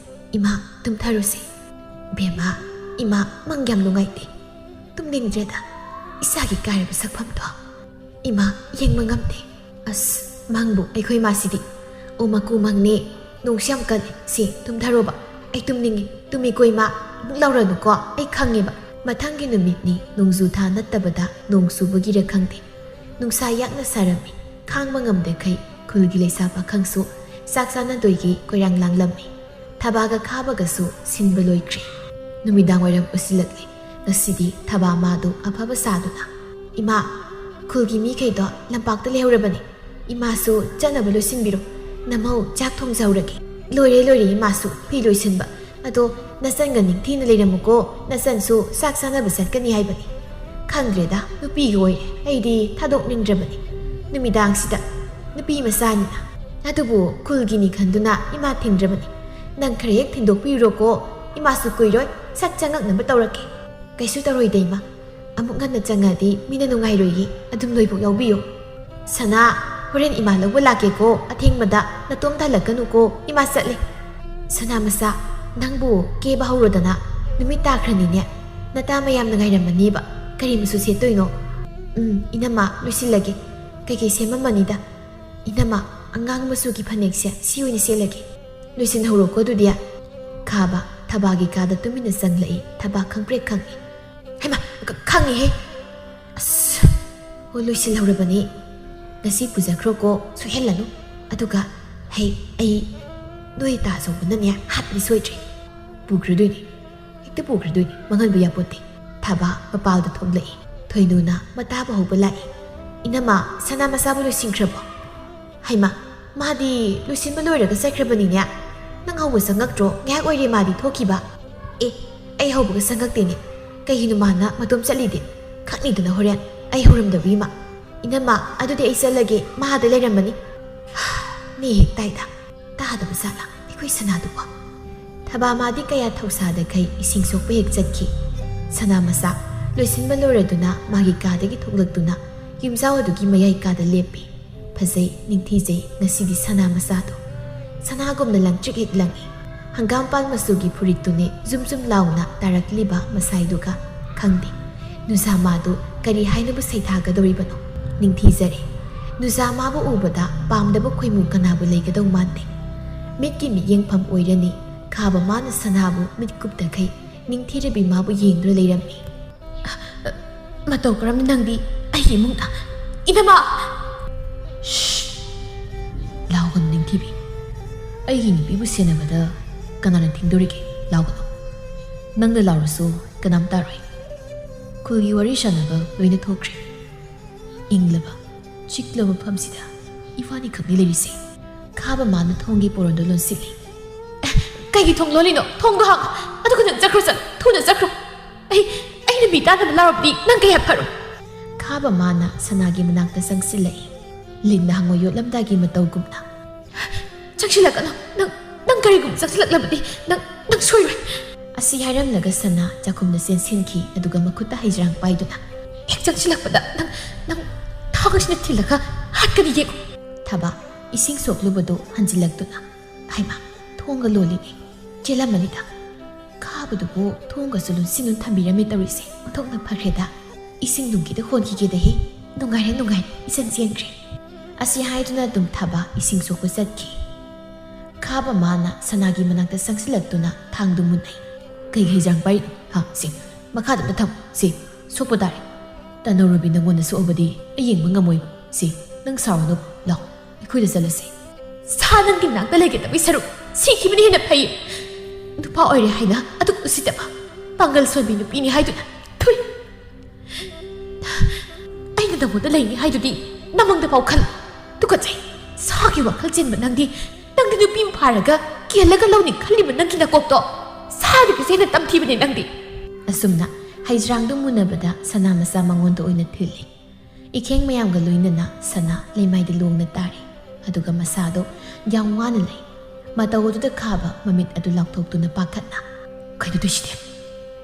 ꯏꯃꯥ, ꯇꯨꯝꯊꯔꯨꯁꯦ꯫" "ꯕꯦꯝꯃ, ꯏꯃꯥ ꯃꯪ ꯌꯥꯝ ꯅꯨꯡꯉꯥꯏꯇꯦ꯫ ꯇꯨꯝꯅꯤꯡꯗ꯭ꯔꯦꯗ꯫ ꯏꯁꯥꯒꯤ ꯀꯥꯏꯔꯕ ꯁꯛꯐꯝꯗꯣ ꯏꯃꯥ ꯌꯦꯡꯕ ꯉꯝꯗꯦ꯫" "ꯑꯁ, ꯃꯪꯕꯨ ꯑꯩꯈꯣꯏ ꯃꯥꯁꯤꯗꯤ꯫ ꯑꯣ, ꯃꯀꯨ ꯃꯪꯅꯦ꯫ ꯅꯣꯡꯁꯤ ꯌꯥꯝ ꯀꯜꯂꯦ꯫ ꯁꯤ, ꯇꯨꯝꯊꯔꯣꯕ꯫ ꯑꯩ ꯇꯨꯝꯅꯤꯡꯉꯦ꯫ ꯇꯨꯝꯃꯤꯀꯣ ꯏꯃꯥ꯫ ꯑꯃꯨꯛ ꯂꯥꯎꯔꯅꯨꯀꯣ꯫ ꯑꯩ ꯈꯪꯉꯦꯕ꯫ ꯃꯊꯪꯒꯤ ꯅꯨꯃꯤꯠꯅꯤ꯫ ꯅꯣꯡꯖꯨ ꯊꯥ ꯅꯠꯇꯕꯗ ꯅꯣꯡ ꯆꯨꯕꯒꯤꯔ ꯈꯪꯗꯦ, ꯅꯨꯡꯁꯥ ꯌꯥꯛꯅ ꯁꯥꯔꯝꯃꯤ꯫ ꯈꯥꯡꯕ ꯉꯝꯗꯈꯩ ꯈꯨꯜꯒꯤ ꯂꯩꯁꯥ ꯄꯥꯈꯪꯁꯨ ꯆꯥꯛ ꯆꯥꯅꯗꯣꯏꯒꯤ ꯀꯣꯏꯔꯥꯡ ꯂꯥꯡꯂꯝꯃꯤ꯫ ꯊꯕꯥꯒ ꯈꯥꯕꯒꯁꯨ ꯁꯤꯟꯕ ꯂꯣꯏꯈ꯭ꯔꯦ꯫ ꯅꯨꯃꯤꯗꯥꯡ ꯋꯥꯏꯔꯝ ꯑꯣꯏꯁꯤꯜꯂꯛꯂꯦ꯫ ꯉꯁꯤꯗꯤ ꯊꯕꯥ ꯃꯥꯗꯨ ꯑꯐꯕ ꯁꯥꯗꯨꯅ, "ꯏꯃꯥ, ꯈꯨꯜꯒꯤ ꯃꯤꯈꯩꯗꯣ ꯂꯝꯄꯥꯛꯇ ꯂꯩꯍꯧꯔꯕꯅꯤ꯫ ꯏꯃꯥꯁꯨ ꯆꯠꯅꯕ ꯂꯣꯏꯁꯤꯟꯕꯤꯔꯣ꯫ ꯅꯃꯧ ꯆꯥꯛ ꯊꯣꯡꯖꯍꯧꯔꯒꯦ꯫" "ꯂꯣꯏꯔꯦ, ꯂꯣꯏꯔꯦ ꯏꯃꯥꯁꯨ ꯐꯤ ꯂꯣꯏꯁꯤꯟꯕ꯫ ꯑꯗꯣ ꯅꯆꯟꯒ ꯅꯤꯡꯊꯤꯅ ꯂꯩꯔꯝꯃꯨꯀꯣ꯫ ꯅꯆꯟꯁꯨ ꯆꯥꯛ ꯆꯥꯅꯕ ꯆꯠꯀꯅꯤ ꯍꯥꯏꯕꯅꯤ꯫" "ꯈꯪꯗ꯭ꯔꯦꯗ, ꯅꯨꯄꯤꯒ ꯑꯣꯏꯔꯦ꯫ ꯑꯩꯗꯤ ꯊꯥꯗꯣꯛꯅꯤꯡꯗ꯭ꯔꯕꯅꯤ ꯅꯨꯃꯤꯗꯥꯡꯁꯤꯗ꯫ ꯅꯨꯄꯤ ꯃꯆꯥꯅꯤꯅ꯫ ꯑꯗꯨꯕꯨ ꯈꯨꯜꯒꯤꯅꯤ ꯈꯟꯗꯨꯅ ꯏꯃꯥ ꯊꯤꯡꯗ꯭ꯔꯕꯅꯤ꯫ ꯅꯪ ꯈꯔ ꯍꯦꯛ ꯊꯤꯟꯗꯣꯛꯄꯤꯔꯨꯔꯣꯀꯣ꯫ ꯏꯃꯥꯁꯨ ꯀꯨꯏꯔꯣꯏ꯫ ꯁꯠ ꯆꯪꯉꯛꯅꯕ ꯇꯧꯔꯛꯀꯦ꯫" "ꯀꯩꯁꯨ ꯇꯧꯔꯣꯏꯗ ꯏꯃꯥ꯫ ꯑꯃꯨꯛ ꯉꯟꯅ ꯆꯪꯉꯛꯑꯗꯤ ꯃꯤꯅ ꯅꯨꯡꯉꯥꯏꯔꯣꯏꯌꯦ꯫ ꯑꯗꯨꯝ ꯂꯣꯏꯐꯥꯎ ꯌꯥꯎꯕꯤꯌꯨ꯫" "ꯁꯅꯥ, ꯍꯣꯔꯦꯟ ꯏꯃꯥ ꯂꯧꯕ ꯂꯥꯛꯀꯦꯀꯣ꯫ ꯑꯊꯦꯡꯕꯗ ꯅꯇꯣꯝꯇ ꯍꯜꯂꯛꯀꯅꯨꯀꯣ꯫ ꯏꯃꯥ ꯆꯠꯂꯦ꯫" "ꯁꯅꯥ ꯃꯆꯥ, ꯅꯪꯕꯨ ꯀꯦꯕ ꯍꯧꯔꯣꯗꯅ꯫ ꯅꯨꯃꯤꯠ ꯇꯥꯈ꯭ꯔꯅꯤꯅꯦ꯫ ꯅꯇꯥ ꯃꯌꯥꯝꯅ ꯉꯥꯏꯔꯝꯃꯅꯤꯕ꯫ ꯀꯔꯤ ꯃꯆꯨ ꯁꯦꯠꯇꯣꯏꯅꯣ?" "ꯎꯝ, ꯏꯅꯝꯃ, ꯂꯣꯏꯁꯤꯜꯂꯒꯦ꯫ ꯀꯩꯀꯩ ꯁꯦꯝꯃꯝꯃꯅꯤꯗ꯫ ꯏꯅꯝꯃ, ꯑꯉꯥꯡ ꯃꯆꯨꯒꯤ ꯐꯅꯦꯛꯁꯦ ꯁꯤ ꯑꯣꯏꯅ ꯁꯦꯠꯂꯒꯦ꯫" "ꯂꯣꯏꯁꯤꯟꯍꯧꯔꯣꯀꯣ ꯑꯗꯨꯗꯤ꯫" ꯈꯥꯕ ꯊꯕꯥꯒꯤ ꯀꯥꯗ ꯇꯨꯃꯤꯟꯅ ꯆꯪꯂꯛꯏ꯫ ꯊꯕꯥ ꯈꯪꯄ꯭ꯔꯦꯛ ꯈꯪꯏ꯫ "ꯍꯩꯃꯥ, ꯈ-, ꯈꯪꯉꯤꯍꯦ꯫ ꯑꯁ, ꯑꯣ, ꯂꯣꯏꯁꯤꯜꯍꯧꯔꯕꯅꯤ꯫ ꯉꯁꯤ ꯄꯨꯖꯈ꯭ꯔꯣꯀꯣ, ꯁꯣꯏꯍꯜꯂꯅꯨ꯫ ꯑꯗꯨꯒ, ꯍꯩ, ꯑꯩ ꯅꯣꯏ ꯇꯥ ꯑꯆꯧꯕꯅꯅꯦ ꯍꯥꯠꯄꯗꯤ ꯁꯣꯏꯗ꯭ꯔꯦ꯫ ꯄꯨꯈ꯭ꯔꯗꯣꯏꯅꯤ, ꯍꯦꯛꯇ ꯄꯨꯈ꯭ꯔꯗꯣꯏꯅꯤ, ꯃꯥꯡꯍꯟꯕ ꯌꯥꯄꯣꯠꯇꯦ꯫" ꯊꯕꯥ ꯃꯄꯥꯜꯗ ꯊꯣꯛꯂꯛꯏ꯫ ꯊꯣꯏꯅꯨꯅ ꯃꯇꯥꯕ ꯍꯧꯕ ꯂꯥꯛꯏ꯫ "ꯏꯅꯝꯃ, ꯁꯅꯥ ꯃꯆꯥꯕꯨ ꯂꯣꯏꯁꯤꯟꯈ꯭ꯔꯕꯣ?" "ꯍꯩꯃꯥ, ꯃꯥꯗꯤ ꯂꯣꯏꯁꯤꯟꯕ ꯂꯣꯏꯔꯒ ꯆꯠꯈ꯭ꯔꯕꯅꯤꯅꯦ꯫ ꯅꯪ ꯍꯧꯕ ꯆꯪꯉꯛꯇ꯭ꯔꯣ? ꯉꯥꯏꯍꯥꯛ ꯑꯣꯏꯔꯦ ꯃꯥꯗꯤ ꯊꯣꯛꯈꯤꯕ꯫" "ꯑꯦ, ꯑꯩ ꯍꯧꯕꯒ ꯆꯪꯉꯛꯇꯦꯅꯦ꯫ ꯀꯩꯒꯤꯅꯣ ꯃꯥꯅ ꯃꯇꯣꯝ ꯆꯠꯂꯤꯗꯤ? ꯈꯪꯅꯤꯗꯅ ꯍꯣꯔꯦꯟ ꯑꯩ ꯍꯧꯔꯝꯗꯕꯤ ꯑꯃ꯫" "ꯏꯅꯝꯃ, ꯑꯗꯨꯗꯤ ꯑꯩ ꯆꯠꯂꯒꯦ, ꯃꯍꯥꯗ ꯂꯩꯔꯝꯃꯅꯤ꯫" ꯅꯦ ꯍꯦꯛ ꯇꯥꯏꯗ, ꯇꯥꯗꯕ ꯖꯥꯠꯂꯥ ꯑꯩꯈꯣꯏ ꯁꯅꯥꯗꯨꯕꯣ? ꯊꯕꯥꯃꯥꯗꯤ ꯀꯌꯥ ꯊꯧꯁꯥꯗꯈꯩ ꯏꯁꯤꯡ ꯁꯣꯛꯄ ꯍꯦꯛ ꯆꯠꯈꯤ꯫ ꯁꯅꯥ ꯃꯆꯥ ꯂꯣꯏꯁꯤꯟꯕ ꯂꯣꯏꯔꯗꯨꯅ ꯃꯥꯒꯤ ꯀꯥꯗꯒꯤ ꯊꯣꯛꯂꯛꯇꯨꯅ ꯌꯨꯝꯖꯥꯎ ꯑꯗꯨꯒꯤ ꯃꯌꯥꯏ ꯀꯥꯗ ꯂꯦꯞꯄꯤ꯫ ꯐꯖꯩ, ꯅꯤꯡꯊꯤꯖꯩ ꯉꯁꯤꯗꯤ ꯁꯅꯥ ꯃꯆꯥꯗꯣ꯫ ꯁꯅꯥꯒꯨꯝꯅ ꯂꯪꯇ꯭ꯔꯤꯛ ꯍꯦꯛ ꯂꯪꯏ꯫ ꯍꯪꯒꯥꯝꯄꯥꯜ ꯃꯆꯨꯒꯤ ꯐꯨꯔꯤꯠꯇꯨꯅꯦ ꯖꯨꯝ ꯖꯨꯝ ꯂꯥꯎꯅ ꯇꯥꯔꯛꯂꯤꯕ ꯃꯁꯥꯏꯗꯨꯒ꯫ ꯈꯪꯗꯦ, ꯅꯨꯖꯥꯃꯥꯗꯨ ꯀꯔꯤ ꯍꯥꯏꯅꯕꯨ ꯁꯩꯊꯥꯒꯗꯧꯔꯤꯕꯅꯣ? ꯅꯤꯡꯊꯤꯖꯔꯦ꯫ ꯅꯨꯖꯥꯃꯥꯕꯨ ꯎꯕꯗ ꯄꯥꯝꯗꯕ ꯈꯣꯏꯃꯨ ꯀꯅꯥꯕꯨ ꯂꯩꯒꯗꯧ ꯃꯥꯟꯗꯦ꯫ ꯃꯤꯠꯀꯤ ꯃꯤꯠꯌꯦꯡꯐꯝ ꯑꯣꯏꯔꯅꯤ꯫ ꯈꯥꯕ ꯃꯥꯅ ꯁꯅꯥꯕꯨ ꯃꯤꯠ ꯀꯨꯞꯇꯈꯩ ꯅꯤꯡꯊꯤꯔꯕꯤ ꯃꯥꯕꯨ ꯌꯦꯡꯗꯨꯅ ꯂꯩꯔꯝꯃꯤ꯫ "ꯃꯇꯧ ꯀꯔꯝꯅ ꯅꯪꯗꯤ ꯑꯩꯒꯤ ꯏꯃꯨꯡꯗ? ꯏꯅꯃ!" "ꯁ꯭ꯁ! ꯂꯥꯎꯒꯅꯨ ꯅꯤꯡꯊꯤꯕꯤ꯫ ꯑꯩꯒꯤ ꯅꯨꯄꯤꯕꯨ ꯁꯦꯟꯅꯕꯗ ꯀꯅꯥꯅ ꯊꯤꯡꯗꯣꯔꯤꯒꯦ? ꯂꯥꯎꯒꯅꯨ꯫ ꯅꯪꯅ ꯂꯥꯎꯔꯁꯨ ꯀꯅꯥꯝ ꯇꯥꯔꯣꯏ꯫ ꯈꯨꯜꯒꯤ ꯋꯥꯔꯤ ꯁꯥꯟꯅꯕ ꯂꯣꯏꯅ ꯊꯣꯛꯈ꯭ꯔꯦ꯫ ꯏꯪꯂꯕ, ꯆꯤꯛꯂꯕ ꯃꯐꯝꯁꯤꯗ ꯏꯕꯥꯅꯤꯈꯛꯅꯤ ꯂꯩꯔꯤꯁꯦ꯫" ꯈꯥꯕ ꯃꯥꯅ ꯊꯣꯡꯒꯤ ꯄꯣꯔꯣꯟꯗꯣ ꯂꯣꯟꯁꯤꯜꯂꯤ꯫ "ꯑꯦ, ꯀꯩꯒꯤ ꯊꯣꯡ ꯂꯣꯜꯂꯤꯅꯣ? ꯊꯣꯡꯗꯣ ꯍꯥꯡꯉꯣ꯫ ꯑꯗꯨꯒ ꯅꯪ ꯆꯠꯈ꯭ꯔꯣ, ꯆꯠꯂꯣ꯫ ꯊꯨꯅ ꯆꯠꯈ꯭ꯔꯣ꯫ ꯑꯩ, ꯑꯩꯅ ꯃꯤ ꯇꯥꯅꯕ ꯂꯥꯎꯔꯕꯗꯤ ꯅꯪ ꯀꯌꯥ ꯐꯔꯣꯏ꯫" ꯈꯥꯕ ꯃꯥꯅ ꯁꯅꯥꯒꯤ ꯃꯅꯥꯛꯇ ꯆꯪꯁꯤꯜꯂꯛꯏ꯫ ꯂꯤꯟꯅ ꯍꯪꯉꯣꯏ ꯌꯣꯠꯂꯝꯗꯥꯏꯒꯤ ꯃꯇꯧꯒꯨꯝꯅ꯫ "ꯆꯪꯁꯤꯜꯂꯛꯀꯅꯨ꯫ ꯅꯪ, ꯅꯪ ꯀꯔꯤꯒꯨꯝꯕ ꯆꯪꯁꯤꯜꯂꯛꯂꯕꯗꯤ ꯅꯪ, ꯅꯪ ꯁꯣꯏꯔꯣꯏ꯫" ꯑꯁꯤ ꯍꯥꯏꯔꯝꯂꯒ ꯁꯅꯥ ꯆꯥꯛꯈꯨꯝꯗ ꯆꯦꯟꯁꯤꯟꯈꯤ, ꯑꯗꯨꯒ ꯃꯈꯨꯠꯇ ꯍꯩꯖ꯭ꯔꯥꯡ ꯄꯥꯏꯗꯨꯅ꯫ "ꯍꯦꯛ ꯆꯪꯁꯤꯜꯂꯛꯄꯗ ꯅꯪ, ꯅꯪ ꯊꯥꯡꯁꯤꯅ ꯊꯤꯜꯂꯒ ꯍꯥꯠꯀꯅꯤ ꯌꯦꯡꯉꯨ꯫" ꯊꯕꯥ ꯏꯁꯤꯡ ꯁꯣꯛꯂꯨꯕꯗꯨ ꯍꯟꯖꯤꯜꯂꯛꯇꯨꯅ꯫ "ꯍꯩꯃꯥ, ꯊꯣꯡꯒ ꯂꯣꯜꯂꯤꯅꯦ꯫ ꯆꯦꯜꯂꯝꯃꯅꯤꯗ꯫ ꯈꯥꯕꯗꯨꯕꯨ ꯊꯣꯡꯒꯁꯨ ꯂꯣꯟꯁꯤꯟꯗꯨꯅ ꯊꯝꯕꯤꯔꯝꯃꯦ ꯇꯧꯔꯤꯁꯦ꯫ ꯑꯣꯟꯊꯣꯛꯅ ꯐꯈ꯭ꯔꯦꯗ꯫ ꯏꯁꯤꯡ ꯅꯨꯡꯒꯤꯗ ꯍꯣꯟꯈꯤꯒꯦꯗ ꯍꯦ꯫ ꯅꯨꯡꯉꯥꯏꯔꯦ, ꯅꯨꯡꯉꯥꯏꯔꯦ꯫ ꯏꯆꯟ ꯆꯦꯟꯈ꯭ꯔꯦ꯫" ꯑꯁꯤ ꯍꯥꯏꯗꯨꯅ ꯑꯗꯨꯝ ꯊꯕꯥ ꯏꯁꯤꯡ ꯁꯣꯛꯄ ꯆꯠꯈꯤ꯫ ꯈꯥꯕ ꯃꯥꯅ ꯁꯅꯥꯒꯤ ꯃꯅꯥꯛꯇ ꯆꯪꯁꯤꯜꯂꯛꯇꯨꯅ ꯊꯥꯡꯗꯨ ꯃꯨꯟꯅꯩ꯫ "ꯀꯩ ꯍꯩꯖꯥꯡ ꯄꯥꯏꯔꯤꯅꯣ? ꯍꯥ, ꯁꯦ, ꯃꯈꯥꯗ ꯑꯝꯇ ꯊꯝꯃꯨ꯫ ꯁꯦ, ꯁꯣꯛꯄ ꯇꯥꯔꯦ꯫ ꯇꯅꯧꯔꯕꯤ ꯅꯪꯉꯣꯟꯗ ꯁꯣꯛꯑꯕꯗꯤ ꯑꯩ ꯌꯦꯡꯕ ꯉꯝꯃꯣꯏꯕ꯫ ꯁꯦ, ꯅꯪ ꯁꯥꯎꯔꯅꯨ꯫ ꯂꯥꯎ, ꯑꯩꯈꯣꯏꯗ ꯆꯠꯂꯁꯦ꯫" "ꯁꯥ ꯅꯪꯒꯤ ꯅꯥꯛꯇ ꯂꯩꯒꯗꯕꯒꯤ ꯁꯔꯨꯛ ꯁꯤꯈꯤꯕꯅ ꯍꯦꯟꯅ ꯐꯩ꯫ ꯅꯨꯄꯥ ꯑꯣꯏꯔꯦ ꯍꯥꯏꯅ ꯑꯗꯨꯛ ꯎꯁꯤꯠꯇꯕ, ꯄꯥꯡꯒꯜ ꯁꯣꯟꯕꯤ ꯅꯨꯄꯤꯅꯤ ꯍꯥꯏꯗꯨꯅ꯫ ꯊꯨꯏ꯫ ꯑꯩꯅ ꯅꯪꯉꯣꯟꯗ ꯂꯩꯅꯤ ꯍꯥꯏꯗꯨꯗꯤ ꯅꯃꯪꯗ ꯐꯥꯎ ꯈꯜꯂꯨ꯫ ꯇꯨꯀꯠꯆꯩ꯫ ꯁꯥꯒꯤ ꯋꯥꯈꯜ ꯆꯦꯟꯕ ꯅꯪꯗꯤ, ꯅꯪꯗꯤ ꯅꯨꯄꯤ ꯑꯃ ꯐꯥꯔꯒ ꯀꯦꯜꯂꯒ ꯂꯧꯅꯤ ꯈꯜꯂꯤꯕ ꯅꯪꯒꯤ ꯅꯀꯣꯛꯇꯣ ꯁꯥꯗꯒꯤꯁꯨ ꯍꯦꯟꯅ ꯇꯝꯊꯤꯕꯅꯦ ꯅꯪꯗꯤ꯫" ꯑꯁꯨꯝꯅ ꯍꯩꯖ꯭ꯔꯥꯡꯗꯨ ꯃꯨꯟꯅꯕꯗ ꯁꯅꯥ ꯃꯆꯥ ꯃꯉꯣꯟꯗ ꯑꯣꯏꯅ ꯊꯤꯜꯂꯤ꯫ ꯏꯈꯦꯡ ꯃꯌꯥꯝꯒ ꯂꯣꯏꯅꯅ ꯁꯅꯥ ꯂꯩꯃꯥꯏꯗ ꯂꯣꯡꯅ ꯇꯥꯔꯦ꯫ ꯑꯗꯨꯒ ꯃꯁꯥꯗꯣ ꯌꯥꯝ ꯋꯥꯅ ꯂꯩ꯫ ꯃꯇꯧ ꯑꯗꯨꯗ ꯈꯥꯕ ꯃꯃꯤꯠ ꯑꯗꯨ ꯂꯥꯎꯊꯣꯛꯇꯨꯅ ꯄꯥꯈꯠꯅ, "ꯀꯩꯅꯣ ꯇꯧꯏꯁꯤꯗꯤ?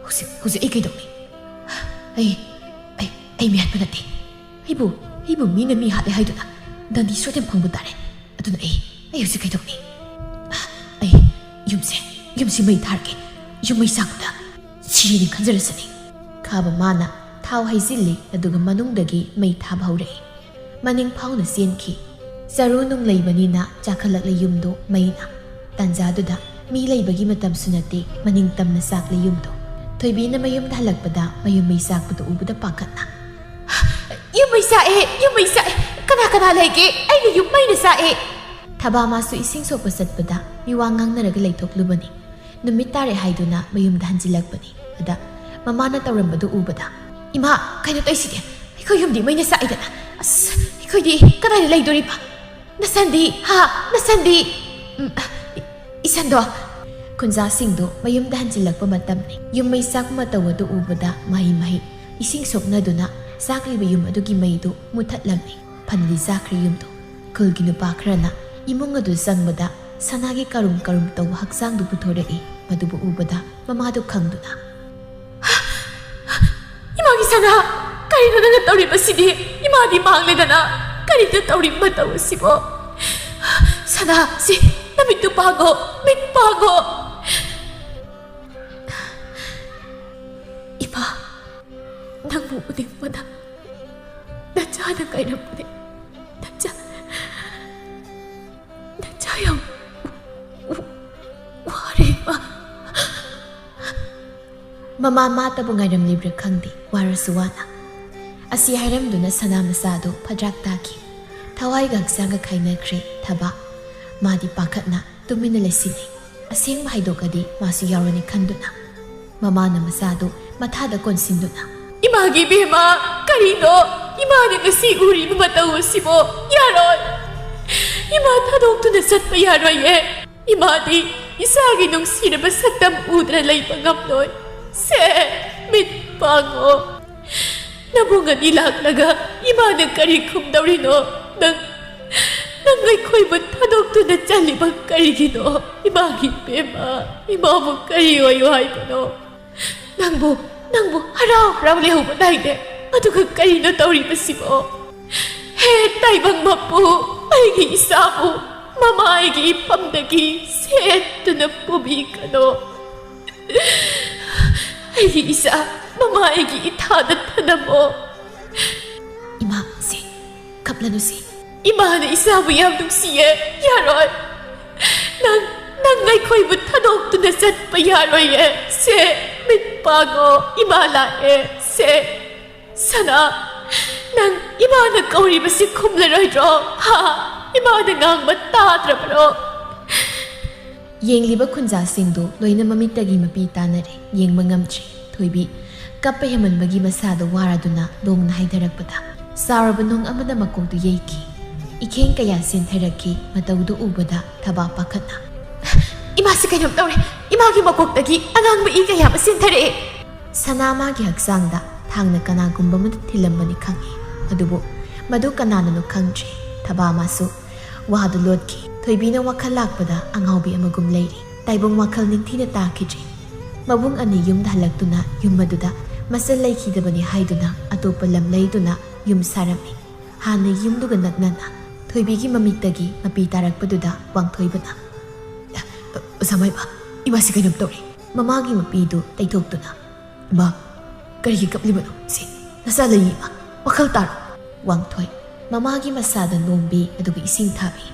ꯍꯧꯖꯤꯛ, ꯍꯧꯖꯤꯛ ꯑꯩ ꯀꯩꯗꯧꯅꯤ? ꯑꯩ, ꯑꯩ, ꯑꯩ ꯃꯤ ꯍꯥꯠꯄ ꯅꯠꯇꯦ꯫ ꯑꯩꯕꯨ, ꯑꯩꯕꯨ ꯃꯤꯅ ꯃꯤ ꯍꯥꯠꯂꯦ ꯍꯥꯏꯗꯨꯅ ꯗꯟꯗꯤ ꯁꯣꯏꯗꯅ ꯐꯪꯕ ꯇꯥꯔꯦ꯫ ꯑꯗꯨꯅ ꯑꯩ, ꯑꯩ ꯍꯧꯖꯤꯛ ꯀꯩꯗꯧꯅꯤ? ꯑꯩ ꯌꯨꯝꯁꯦ, ꯌꯨꯝꯁꯤ ꯃꯩ ꯊꯥꯔꯒꯦ꯫ ꯌꯨꯝ ꯃꯩ ꯆꯥꯛꯄꯗ ꯁꯤꯔꯦꯅ ꯈꯟꯖꯔꯁꯅꯤ꯫" ꯈꯥꯕ ꯃꯥꯅ ꯊꯥꯎ ꯍꯩꯖꯤꯜꯂꯤ, ꯑꯗꯨꯒ ꯃꯅꯨꯡꯗꯒꯤ ꯃꯩ ꯊꯥꯕ ꯍꯧꯔꯛꯏ꯫ ꯃꯅꯤꯡ ꯐꯥꯎꯅ ꯆꯦꯟꯈꯤ꯫ ꯆꯔꯨ ꯅꯨꯡ ꯂꯩꯕꯅꯤꯅ ꯆꯥꯛꯈꯠꯂꯛꯂꯦ ꯌꯨꯝꯗꯣ ꯃꯩꯅ꯫ ꯇꯥꯟꯖꯥꯗꯨꯗ ꯃꯤ ꯂꯩꯕꯒꯤ ꯃꯇꯝꯁꯨ ꯅꯠꯇꯦ, ꯃꯅꯤꯡ ꯇꯝꯅ ꯆꯥꯛꯂꯦ ꯌꯨꯝꯗꯣ꯫ ꯊꯣꯏꯕꯤꯅ ꯃꯌꯨꯝꯗ ꯍꯜꯂꯛꯄꯗ ꯃꯌꯨꯝ ꯃꯩ ꯆꯥꯛꯄꯗꯨ ꯎꯕꯗ ꯄꯥꯈꯠꯅ, "ꯌꯨꯝ ꯃꯩ ꯆꯥꯛꯑꯦ! ꯌꯨꯝ ꯃꯩ ꯆꯥꯛꯑꯦ! ꯀꯅꯥ ꯀꯅꯥ ꯂꯩꯒꯦ? ꯑꯩꯒꯤ ꯌꯨꯝ ꯃꯩꯅ ꯆꯥꯛꯑꯦ!" ꯊꯕꯥ ꯃꯥꯁꯨ ꯏꯁꯤꯡ ꯁꯣꯛꯄ ꯆꯠꯄꯗ ꯃꯤꯋꯥ ꯉꯥꯡꯅꯔꯒ ꯂꯩꯊꯣꯛꯂꯨꯕꯅꯤ꯫ ꯅꯨꯃꯤꯠ ꯇꯥꯔꯦ ꯍꯥꯏꯗꯨꯅ ꯃꯌꯨꯝꯗ ꯍꯟꯖꯤꯜꯂꯛꯄꯅꯤ꯫ ꯑꯗ ꯃꯃꯥꯅ ꯇꯧꯔꯝꯕꯗꯨ ꯎꯕꯗ, "ꯏꯃꯥ, ꯀꯩꯅꯣ ꯇꯧꯏꯁꯤꯗꯤ? ꯑꯩꯈꯣꯏ ꯌꯨꯝꯗꯤ ꯃꯩꯅ ꯆꯥꯛꯏꯗꯅ꯫ ꯑꯁ, ꯑꯩꯈꯣꯏꯗꯤ ꯀꯗꯥꯏꯗ ꯂꯩꯗꯣꯔꯤꯕ? ꯅꯁꯟꯗꯤ, ꯍꯥ? ꯅꯁꯟꯗꯤ?" ꯎꯝ, ꯏ-, ꯏꯁꯟꯗꯣ꯫ ꯈꯨꯟꯖꯥꯁꯤꯡꯗꯣ ꯃꯌꯨꯝꯗ ꯍꯟꯖꯤꯜꯂꯛꯄ ꯃꯇꯝꯅꯤ꯫ ꯌꯨꯝ ꯃꯩ ꯆꯥꯛꯄ ꯃꯇꯧ ꯑꯗꯨ ꯎꯕꯗ ꯃꯍꯩ ꯃꯍꯩ ꯏꯁꯤꯡ ꯁꯣꯛꯅꯗꯨꯅ ꯆꯥꯛꯂꯤꯕ ꯌꯨꯝ ꯑꯗꯨꯒꯤ ꯃꯩꯗꯨ ꯃꯨꯊꯠꯂꯝꯃꯤ꯫ ꯐꯅꯗꯤ ꯆꯥꯈ꯭ꯔꯦ ꯌꯨꯝꯗꯣ꯫ ꯈꯨꯜꯒꯤ ꯅꯨꯄꯥ ꯈꯔꯅ ꯏꯃꯨꯡ ꯑꯗꯨ ꯆꯪꯕꯗ ꯁꯅꯥꯒꯤ ꯀꯔꯨꯝ ꯀꯔꯨꯝ ꯇꯧꯕ ꯍꯛꯆꯥꯡꯗꯨ ꯄꯨꯊꯣꯔꯛꯏ꯫ ꯃꯗꯨꯕꯨ ꯎꯕꯗ ꯃꯃꯥꯗꯨ ꯈꯪꯗꯨꯅ, "ꯏꯃꯥꯒꯤ ꯁꯅꯥ, ꯀꯔꯤꯅꯣ ꯅꯪꯅ ꯇꯧꯔꯤꯕꯁꯤꯗꯤ? ꯏꯃꯥꯗꯤ ꯃꯥꯡꯂꯦꯗꯅ꯫ ꯀꯔꯤꯅꯣ ꯇꯧꯔꯤꯕ ꯃꯇꯧ ꯑꯁꯤꯕꯣ? ꯁꯅꯥ, ꯁꯤ ꯅꯃꯤꯠꯇꯨ ꯄꯥꯡꯉꯣ, ꯃꯤꯠ ꯄꯥꯡꯉꯣ꯫" "ꯏꯃꯥ, ꯅꯪꯕꯨ ꯎꯅꯤꯡꯕꯅ ꯅꯆꯥꯅ ꯀꯥꯏꯔꯝꯕꯅꯤ꯫ ꯅꯆꯥ, ꯅꯆꯥ ꯌꯥꯝ ꯋꯥꯔꯦ, ꯏꯃꯥ꯫" ꯃꯃꯥ ꯃꯥꯇꯕꯨ ꯉꯥꯏꯔꯝꯂꯤꯕ꯭ꯔꯥ ꯈꯪꯗꯦ, ꯋꯥꯔꯁꯨ ꯋꯥꯅ꯫ ꯑꯁꯤ ꯍꯥꯏꯔꯝꯗꯨꯅ ꯁꯅꯥ ꯃꯆꯥꯗꯨ ꯐꯗ꯭ꯔꯥꯛ ꯇꯥꯈꯤ꯫ ꯊꯋꯥꯏꯒ ꯍꯛꯆꯥꯡꯒ ꯈꯥꯏꯅꯈ꯭ꯔꯦ ꯊꯕꯥ꯫ ꯃꯥꯗꯤ ꯄꯥꯈꯠꯅ ꯇꯨꯃꯤꯟꯅ ꯂꯩꯁꯤꯜꯂꯤ꯫ ꯑꯁꯦꯡꯕ ꯍꯥꯏꯗꯣꯛꯑꯗꯤ ꯃꯥꯁꯨ ꯌꯥꯎꯔꯅꯤ ꯈꯟꯗꯨꯅ꯫ ꯃꯃꯥꯅ ꯃꯆꯥꯗꯨ ꯃꯊꯥꯗ ꯀꯣꯟꯁꯤꯟꯗꯨꯅ, "ꯏꯃꯥꯒꯤ ꯏꯕꯦꯝꯃ, ꯀꯔꯤꯅꯣ? ꯏꯃꯥꯅ ꯉꯁꯤ ꯎꯔꯤꯕ ꯃꯇꯧ ꯑꯁꯤꯕꯣ? ꯌꯥꯔꯣꯏ! ꯏꯃꯥ ꯊꯥꯗꯣꯛꯇꯨꯅ ꯆꯠꯄ ꯌꯥꯔꯣꯏꯌꯦ꯫ ꯏꯃꯥꯗꯤ ꯏꯆꯥꯒꯤ ꯅꯨꯡꯁꯤꯔꯕ ꯁꯛꯇꯝ ꯎꯗꯅ ꯂꯩꯕ ꯉꯝꯂꯣꯏ꯫ ꯁꯦ, ꯃꯤꯠ ꯄꯥꯡꯉꯣ꯫" ꯅꯕꯨꯡ ꯑꯅꯤ ꯂꯥꯛꯂꯒ ꯏꯃꯥꯅ ꯀꯔꯤ ꯈꯨꯝꯗꯧꯔꯤꯅꯣ? ꯅꯪ, ꯅꯪ ꯑꯩꯈꯣꯏꯕꯨ ꯊꯥꯗꯣꯛꯇꯨꯅ ꯆꯠꯂꯤꯕ ꯀꯔꯤꯒꯤꯅꯣ? ꯏꯃꯥꯒꯤ ꯏꯕꯦꯝꯃ, ꯏꯃꯥꯕꯨ ꯀꯔꯤ ꯑꯣꯏꯌꯨ ꯍꯥꯏꯕꯅꯣ? ꯅꯪꯕꯨ, ꯅꯪꯕꯨ ꯍꯔꯥꯎ ꯍꯔꯥꯎ ꯂꯩꯍꯧꯕꯗꯥꯏꯅꯦ? ꯑꯗꯨꯒ ꯀꯔꯤꯅꯣ ꯇꯧꯔꯤꯕꯁꯤꯕꯣ? ꯍꯦ ꯇꯥꯏꯕꯪ ꯃꯄꯨ, ꯑꯩꯒꯤ ꯏꯆꯥꯕꯨ ꯃꯃꯥ ꯑꯩꯒꯤ ꯏꯐꯝꯗꯒꯤ ꯁꯦꯠꯇꯨꯅ ꯄꯨꯕꯤꯒꯅꯣ꯫ ꯑꯩꯒꯤ ꯏꯆꯥ, ꯃꯃꯥ ꯑꯩꯒꯤ ꯏꯊꯥꯗ ꯊꯅꯝꯃꯣ꯫ ꯏꯃꯥ, ꯁꯦ, ꯀꯞꯂꯅꯨꯁꯦ꯫ ꯏꯃꯥꯅ ꯏꯆꯥꯕꯨ ꯌꯥꯝ ꯅꯨꯡꯁꯤꯌꯦ꯫ ꯌꯥꯔꯣꯏ꯫ ꯅꯪ, ꯅꯪ ꯑꯩꯈꯣꯏꯕꯨ ꯊꯥꯗꯣꯛꯇꯨꯅ ꯆꯠꯄ ꯌꯥꯔꯣꯏꯌꯦ꯫ ꯁꯦ, ꯃꯤꯠ ꯄꯥꯡꯉꯣ꯫ ꯏꯃꯥ ꯂꯥꯛꯑꯦ꯫ ꯁꯦ, ꯁꯅꯥ, ꯅꯪ ꯏꯃꯥꯅ ꯀꯧꯔꯤꯕꯁꯤ ꯈꯨꯝꯂꯔꯣꯏꯗ꯭ꯔꯣ? ꯍꯥ? ꯏꯃꯥꯅ ꯉꯥꯡꯕ ꯇꯥꯗ꯭ꯔꯕ꯭ꯔꯣ? ꯌꯦꯡꯂꯤꯕ ꯈꯨꯟꯖꯥꯁꯤꯡꯗꯨ ꯂꯣꯏꯅ ꯃꯃꯤꯠꯇꯒꯤ ꯃꯄꯤ ꯇꯥꯅꯔꯦ꯫ ꯌꯦꯡꯕ ꯉꯝꯗ꯭ꯔꯦ꯫ ꯊꯣꯏꯕꯤ ꯀꯞꯄ ꯍꯦꯟꯃꯟꯕꯒꯤ ꯃꯁꯥꯗꯣ ꯋꯥꯔꯗꯨꯅ ꯅꯣꯡꯅ ꯍꯥꯏꯊꯔꯛꯄꯗ ꯆꯥꯎꯔꯕ ꯅꯣꯡ ꯑꯃꯅ ꯃꯀꯣꯛꯇꯨ ꯌꯩꯈꯤ꯫ ꯏꯈꯦꯡ ꯀꯌꯥ ꯆꯦꯟꯊꯔꯛꯈꯤ꯫ ꯃꯇꯧꯗꯨ ꯎꯕꯗ ꯊꯕꯥꯛ ꯄꯥꯈꯠꯅ, "ꯏꯃꯥꯁꯤ ꯀꯩꯅꯣꯝ ꯇꯧꯔꯦ꯫ ꯏꯃꯥꯒꯤ ꯃꯀꯣꯛꯇꯒꯤ ꯑꯉꯥꯡꯕ ꯏ ꯀꯌꯥ ꯑꯃ ꯆꯦꯟꯊꯔꯛꯑꯦ꯫" ꯁꯅꯥ ꯃꯥꯒꯤ ꯍꯛꯆꯥꯡꯗ ꯊꯥꯡꯅ ꯀꯅꯥꯒꯨꯝꯕ ꯑꯃꯅ ꯊꯤꯜꯂꯝꯕꯅꯤ ꯈꯪꯉꯤ꯫ ꯑꯗꯨꯕꯨ ꯃꯗꯨ ꯀꯅꯥꯅꯅꯣ ꯈꯪꯗ꯭ꯔꯤ꯫ ꯊꯕꯥ ꯃꯥꯁꯨ ꯋꯥꯗꯨ ꯂꯣꯠꯈꯤ꯫ ꯊꯣꯏꯕꯤꯅ ꯋꯥꯈꯜ ꯂꯥꯛꯄꯗ ꯑꯉꯥꯎꯕꯤ ꯑꯃꯒꯨꯝ ꯂꯩꯔꯤ꯫ ꯇꯥꯏꯕꯪ ꯋꯥꯈꯜ ꯅꯤꯡꯊꯤꯅ ꯇꯥꯈꯤꯗ꯭ꯔꯤ꯫ ꯃꯕꯨꯡ ꯑꯅꯤ ꯌꯨꯝꯗ ꯍꯜꯂꯛꯇꯨꯅ ꯌꯨꯝ ꯑꯗꯨꯗ ꯃꯆꯜ ꯂꯩꯈꯤꯗꯕꯅꯤ ꯍꯥꯏꯗꯨꯅ ꯑꯇꯣꯞꯄ ꯂꯝ ꯂꯩꯗꯨꯅ ꯌꯨꯝ ꯁꯥꯔꯝꯃꯤ꯫ ꯍꯥꯟꯅ ꯌꯨꯝꯗꯨꯒ ꯅꯛꯅꯅ ꯊꯣꯏꯕꯤꯒꯤ ꯃꯃꯤꯠꯇꯒꯤ ꯃꯄꯤ ꯇꯥꯔꯛꯄꯗꯨꯗ ꯋꯥꯡꯊꯣꯏꯕꯅ, "ꯑꯣꯖꯥ ꯃꯥꯏꯕ, ꯏꯃꯥꯁꯤ ꯀꯩꯅꯣꯝ ꯇꯧꯔꯦ꯫" ꯃꯃꯥꯒꯤ ꯃꯄꯤꯗꯨ ꯇꯩꯊꯣꯛꯇꯨꯅ, "ꯏꯃꯥ, ꯀꯔꯤꯒꯤ ꯀꯞꯂꯤꯕꯅꯣ? ꯁꯤ ꯅꯆꯥ ꯂꯩꯌꯦ ꯏꯃꯥ, ꯋꯥꯈꯜ ꯇꯥꯔꯣ꯫" ꯋꯥꯡꯊꯣꯏ ꯃꯃꯥꯒꯤ ꯃꯁꯥꯗ ꯅꯣꯝꯕꯤ ꯑꯗꯨꯒ ꯏꯁꯤꯡ ꯊꯥꯕꯤ꯫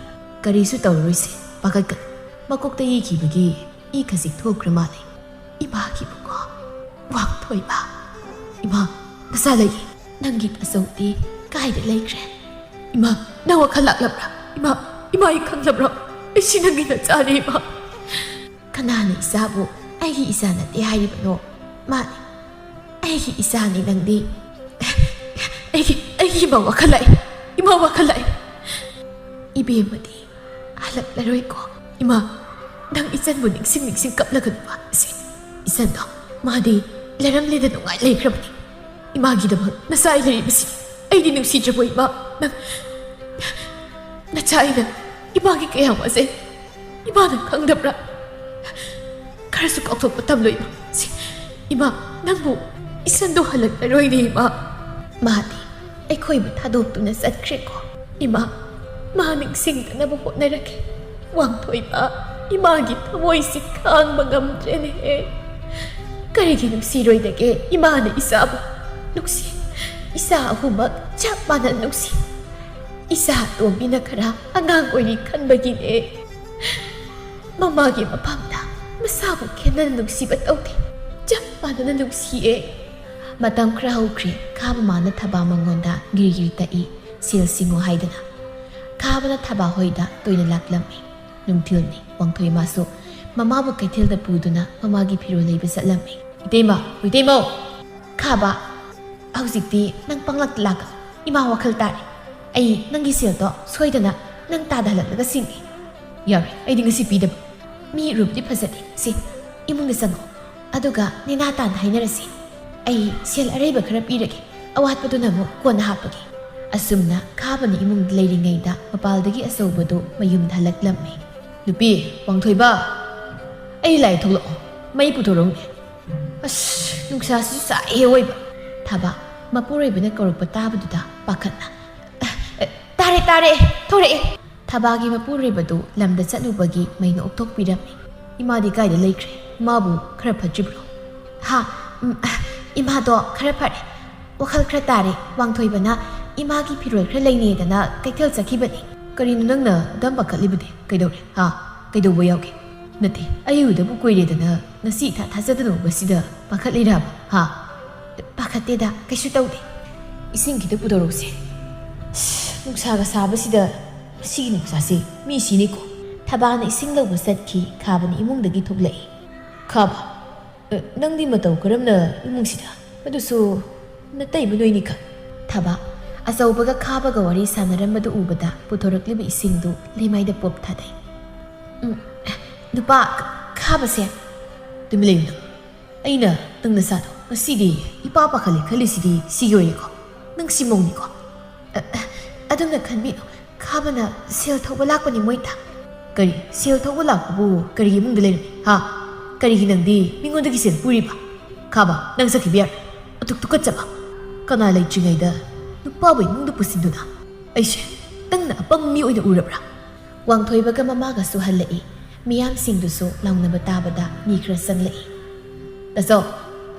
"ꯀꯔꯤꯁꯨ ꯇꯧꯔꯔꯣꯏꯁꯦ, ꯄꯥꯈꯠꯀꯅꯨ꯫ ꯃꯀꯣꯛꯇ ꯌꯩꯈꯤꯕꯒꯤ ꯏ ꯈꯖꯤꯛ ꯊꯣꯛꯈ꯭ꯔ ꯃꯥꯜꯂꯦ꯫ ꯏꯃꯥꯒꯤꯕꯨꯀꯣ, ꯋꯥꯡꯊꯣꯏꯕ꯫ ꯏꯃꯥ, ꯅꯆꯥ ꯂꯩꯌꯦ꯫ ꯅꯪꯒꯤ ꯇꯥꯆꯧꯗꯤ ꯀꯥꯏꯗ ꯂꯩꯈ꯭ꯔꯦ? ꯏꯃꯥ, ꯅꯪ ꯋꯥꯈꯜ ꯂꯥꯛꯂꯕ꯭ꯔꯥ? ꯏꯃꯥ, ꯏꯃꯥ, ꯑꯩ ꯈꯪꯂꯕ꯭ꯔꯣ? ꯑꯩꯁꯤ ꯅꯪꯒꯤ ꯅꯆꯥꯅꯦ ꯏꯃꯥ꯫" "ꯀꯅꯥꯅ ꯏꯆꯥꯕꯨ ꯑꯩꯒꯤ ꯏꯆꯥ ꯅꯠꯇꯦ ꯍꯥꯏꯔꯤꯕꯅꯣ? ꯃꯥꯅꯤ, ꯑꯩꯒꯤ ꯏꯆꯥꯅꯤ ꯅꯪꯗꯤ꯫" "ꯑꯩꯒꯤ, ꯑꯩꯒꯤ ꯏꯃꯥ ꯋꯥꯈꯜ ꯂꯥꯛꯑꯦ, ꯏꯃꯥ ꯋꯥꯈꯜ ꯂꯥꯛꯑꯦ꯫" "ꯏꯕꯦꯝꯃꯗꯤ ꯍꯜꯂꯛꯂꯔꯣꯏꯀꯣ?" "ꯏꯃꯥ, ꯅꯪ ꯏꯆꯟꯕꯨ ꯅꯤꯡꯁꯤꯡ ꯅꯤꯡꯁꯤꯡ ꯀꯞꯂꯒꯅꯨꯕ꯫ ꯁꯤ ꯏꯆꯟꯗꯣ, ꯃꯥꯗꯤ ꯂꯩꯔꯝꯂꯦꯗ ꯅꯨꯡꯉꯥꯏ ꯂꯩꯈ꯭ꯔꯕꯅꯤ꯫ ꯏꯃꯥꯒꯤꯗꯃꯛ ꯅꯆꯥ ꯑꯩ ꯂꯩꯔꯤꯕꯁꯤ ꯑꯩꯗꯤ ꯅꯨꯡꯁꯤꯗ꯭ꯔꯕꯣ, ꯏꯃꯥ? ꯅꯪ ꯅꯆꯥ ꯑꯩꯅ ꯏꯃꯥꯒꯤ ꯀꯌꯥꯝ ꯋꯥꯖꯩ, ꯏꯃꯥꯅ ꯈꯪꯗꯕ꯭ꯔꯥ? ꯈꯔꯁꯨ ꯀꯥꯎꯊꯣꯛꯄ ꯇꯝꯂꯣ, ꯏꯃꯥ꯫ ꯁꯤ, ꯏꯃꯥ, ꯅꯪꯕꯨ ꯏꯁꯟꯗꯣ ꯍꯜꯂꯛꯂꯔꯣꯏꯅꯦ, ꯏꯃꯥ꯫ ꯃꯥꯗꯤ ꯑꯩꯈꯣꯏꯕꯨ ꯊꯥꯗꯣꯛꯇꯨꯅ ꯆꯠꯈ꯭ꯔꯦꯀꯣ, ꯏꯃꯥ꯫ ꯃꯥ ꯅꯤꯡꯁꯤꯡꯗꯅꯕ ꯍꯣꯠꯅꯔꯒꯦ꯫ ꯋꯥꯡꯊꯣꯏꯕ, ꯏꯃꯥꯒꯤ ꯊꯃꯣꯏꯁꯤ ꯈꯥꯡꯕ ꯉꯝꯗ꯭ꯔꯦꯅꯦꯍꯦ꯫ ꯀꯔꯤꯒꯤ ꯅꯨꯡꯁꯤꯔꯣꯏꯗꯒꯦ ꯏꯃꯥꯅ ꯏꯆꯥꯕꯨ? ꯅꯨꯡꯁꯤ, ꯏꯆꯥ ꯑꯍꯨꯝꯃꯛ ꯆꯞ ꯃꯥꯟꯅ ꯅꯨꯡꯁꯤ꯫ ꯏꯆꯥ ꯑꯇꯣꯝꯕꯤꯅ ꯈꯔ ꯑꯉꯥꯡ ꯑꯣꯏꯔꯤ ꯈꯟꯕꯒꯤꯅꯦ꯫ ꯃꯃꯥꯒꯤ ꯃꯐꯝꯗ ꯃꯆꯥꯕꯨ ꯈꯦꯠꯅꯅ ꯅꯨꯡꯁꯤꯕ ꯇꯧꯗꯦ꯫ ꯆꯞ ꯃꯥꯟꯅꯅ ꯅꯨꯡꯁꯤꯌꯦ꯫ ꯃꯇꯝ ꯈꯔ ꯍꯧꯈ꯭ꯔꯦ꯫ ꯈꯥꯕ ꯃꯥꯅ ꯊꯕꯥ ꯃꯉꯣꯟꯗ ꯒꯤꯔꯤ ꯒꯤꯔꯤ ꯇꯛꯏ, "ꯁꯦꯜ ꯁꯤꯡꯉꯨ" ꯍꯥꯏꯗꯅ꯫ ꯈꯥꯕꯅ ꯊꯕꯥ ꯍꯣꯏꯗ ꯇꯣꯏꯅ ꯂꯥꯛꯂꯝꯃꯤ꯫ ꯅꯨꯡꯊꯤꯜꯅꯤ꯫ ꯋꯥꯡꯊꯣꯏ ꯃꯥꯁꯨ ꯃꯃꯥꯕꯨ ꯀꯩꯊꯦꯜꯗ ꯄꯨꯗꯨꯅ ꯃꯃꯥꯒꯤ ꯐꯤꯔꯣꯜ ꯂꯩꯕ ꯆꯠꯂꯝꯃꯤ꯫ "ꯏꯇꯩꯃ, ꯏꯇꯩꯃꯧ!" "ꯈꯥꯕ, ꯍꯧꯖꯤꯛꯇꯤ ꯅꯪ ꯄꯪꯂꯥꯛꯇ ꯂꯥꯛꯀꯅꯨ꯫ ꯏꯃꯥ ꯋꯥꯈꯜ ꯇꯥꯔꯦ꯫ ꯑꯩ ꯅꯪꯒꯤ ꯁꯦꯜꯗꯣ ꯁꯣꯏꯗꯅ ꯅꯪ ꯇꯥꯗ ꯍꯜꯂꯛꯂꯒ ꯁꯤꯡꯒꯦ꯫" "ꯌꯥꯔꯣꯏ, ꯑꯩꯗꯤ ꯉꯁꯤ ꯄꯤꯗꯕ꯫ ꯃꯤ ꯔꯨꯞꯇꯤ ꯐꯖꯗꯦ꯫ ꯁꯤ, ꯏꯃꯨꯡꯗ ꯆꯪꯉꯣ꯫ ꯑꯗꯨꯒ ꯅꯦꯅꯥ ꯇꯥꯅ ꯍꯥꯏꯅꯔꯁꯤ꯫ ꯑꯩ ꯁꯦꯜ ꯑꯔꯩꯕ ꯈꯔ ꯄꯤꯔꯒꯦ, ꯑꯋꯥꯠꯄꯗꯨꯅ ꯑꯃꯨꯛ ꯀꯣꯟꯅ ꯍꯥꯞꯄꯒꯦ꯫" ꯑꯁꯨꯝꯅ ꯈꯥꯕꯅ ꯏꯃꯨꯡꯗ ꯂꯩꯔꯤꯉꯩꯗ ꯃꯄꯥꯜꯗꯒꯤ ꯑꯆꯧꯕꯗꯨ ꯃꯌꯨꯝꯗ ꯍꯜꯂꯛꯂꯝꯃꯤ꯫ "ꯅꯨꯄꯤ, ꯋꯥꯡꯊꯣꯏꯕ, ꯑꯩ ꯂꯥꯏ ꯊꯣꯛꯂꯛꯑꯣ, ꯃꯩ ꯄꯨꯊꯣꯔꯛꯎꯅꯦ꯫ ꯑꯁ, ꯅꯨꯡꯁꯥꯁꯤꯁꯨ ꯁꯥꯏꯍꯦ ꯑꯣꯏꯕ꯫" ꯊꯕꯥ ꯃꯄꯨꯔꯣꯏꯕꯅ ꯀꯧꯔꯛꯄ ꯇꯥꯕꯗꯨꯗ ꯄꯥꯈꯠꯅ, "ꯑ, ꯑ, ꯇꯥꯔꯦ, ꯇꯥꯔꯦ, ꯊꯣꯔꯛꯑꯦ꯫" ꯊꯕꯥꯒꯤ ꯃꯄꯨꯔꯣꯏꯕꯗꯨ ꯂꯝꯗ ꯆꯠꯂꯨꯕꯒꯤ ꯃꯩꯅ ꯑꯣꯛꯊꯣꯛꯄꯤꯔꯝꯃꯤ꯫ "ꯏꯃꯥꯗꯤ ꯀꯥꯏꯗ ꯂꯩꯈ꯭ꯔꯦ? ꯏꯃꯥꯕꯨ ꯈꯔ ꯐꯠꯇ꯭ꯔꯤꯕ꯭ꯔꯣ?" "ꯍꯥ? ꯎꯝ, ꯑ, ꯏꯃꯥꯗꯣ ꯈꯔ ꯐꯔꯦ꯫ ꯋꯥꯈꯜ ꯈꯔ ꯇꯥꯔꯦ꯫ ꯋꯥꯡꯊꯣꯏꯕꯅ ꯏꯃꯥꯒꯤ ꯐꯤꯔꯣꯜ ꯈꯔ ꯂꯩꯅꯦꯗꯅ ꯀꯩꯊꯦꯜ ꯆꯠꯈꯤꯕꯅꯤ꯫" "ꯀꯔꯤꯅꯣ ꯅꯪꯅ ꯑꯗꯨꯝ ꯄꯥꯈꯠꯂꯤꯕꯗꯤ? ꯀꯩꯗꯧꯔꯦ? ꯍꯥ? ꯀꯩꯗꯧꯕ ꯌꯥꯎꯒꯦ?" "ꯅꯠꯇꯦ, ꯑꯩ ꯎꯗꯕ ꯀꯨꯏꯔꯦꯗꯅ ꯉꯁꯤ ꯏꯊꯥ ꯊꯥꯖꯗꯅ ꯎꯕꯁꯤꯗ ꯄꯥꯈꯠꯂꯤꯔꯕ? ꯍꯥ?" "ꯄꯥꯈꯠꯇꯦꯗ, ꯀꯩꯁꯨ ꯇꯧꯗꯦ꯫ ꯏꯁꯤꯡ ꯈꯤꯇ ꯄꯨꯊꯣꯔꯛꯎꯁꯦ꯫ ꯑꯁ, ꯅꯨꯡꯁꯥꯒ ꯁꯥꯕꯁꯤꯗ ꯃꯁꯤꯒꯤ ꯅꯨꯡꯁꯥꯁꯦ ꯃꯤ ꯁꯤꯅꯤꯀꯣ꯫" ꯊꯕꯥꯅ ꯏꯁꯤꯡ ꯂꯧꯕ ꯆꯠꯈꯤ꯫ ꯈꯥꯕꯅ ꯏꯃꯨꯡꯗꯒꯤ ꯊꯣꯛꯂꯛꯏ꯫ "ꯈꯥꯕ, ꯑ, ꯅꯪꯗꯤ ꯃꯇꯧ ꯀꯔꯝꯅ ꯏꯃꯨꯡꯁꯤꯗ? ꯑꯗꯨꯁꯨ ꯅꯇꯩꯃ ꯅꯣꯏꯅꯤꯈꯛ?" ꯊꯕꯥ ꯑꯆꯧꯕꯒ ꯈꯥꯕꯒ ꯋꯥꯔꯤ ꯁꯥꯟꯅꯔꯝꯕꯗꯨ ꯎꯕꯗ ꯄꯨꯊꯣꯔꯛꯂꯤꯕ ꯏꯁꯤꯡꯗꯨ ꯂꯩꯃꯥꯏꯗ ꯄꯣꯞ ꯊꯥꯗꯩ꯫ "ꯎꯝ, ꯅꯨꯄꯥ ꯈꯥꯕꯁꯦ꯫" "ꯇꯨꯃꯤꯟ ꯂꯩꯌꯨ ꯅꯪ꯫ ꯑꯩꯅ ꯅꯪ ꯅꯁꯥꯗꯣ ꯉꯁꯤꯗꯤ ꯏꯄꯥ ꯄꯥꯈꯠꯂꯦ ꯈꯜꯂꯤꯁꯤꯗꯤ ꯁꯤꯒꯤ ꯑꯣꯏꯔꯦꯀꯣ? ꯅꯪ ꯁꯤ ꯃꯧꯅꯤꯀꯣ? ꯑ, ꯑ, ꯑꯗꯨꯝꯅ ꯈꯟꯕꯤꯅꯣ꯫ ꯈꯥꯕꯅ ꯁꯦꯜ ꯊꯧꯕ ꯂꯥꯛꯄꯅꯤ ꯃꯣꯏꯇ꯫ ꯀꯔꯤ? ꯁꯦꯜ ꯊꯧꯕ ꯂꯥꯛꯄꯕꯨ ꯀꯔꯤꯒꯤ ꯏꯃꯨꯡꯗ ꯂꯩꯔꯝꯃꯤ? ꯍꯥ? ꯀꯔꯤꯒꯤ ꯅꯪꯗꯤ ꯃꯤꯉꯣꯟꯗꯒꯤ ꯁꯦꯜ ꯄꯨꯔꯤꯕ? ꯈꯥꯕ, ꯅꯪ ꯆꯠꯈꯤꯕ ꯌꯥꯔꯣꯏ꯫ ꯑꯗꯨꯛ ꯇꯨꯀꯠꯆꯕ꯫ ꯀꯅꯥ ꯂꯩꯇ꯭ꯔꯤꯉꯩꯗ ꯅꯨꯄꯥꯕꯨ ꯏꯃꯨꯡꯗ ꯄꯨꯁꯤꯟꯗꯨꯅ? ꯑꯩꯁꯦ ꯅꯪꯅ ꯑꯄꯪ ꯃꯤ ꯑꯣꯏꯅ ꯎꯔꯕ꯭ꯔꯥ? ꯋꯥꯡꯊꯣꯏꯕꯒ ꯃꯃꯥꯒꯁꯨ ꯍꯜꯂꯛꯏ꯫ ꯃꯤꯌꯥꯝꯁꯤꯡꯗꯨꯁꯨ ꯂꯥꯎꯅꯕ ꯇꯥꯕꯗ ꯃꯤ ꯈꯔ ꯆꯪꯂꯛꯏ꯫ "ꯇꯥꯆꯧ,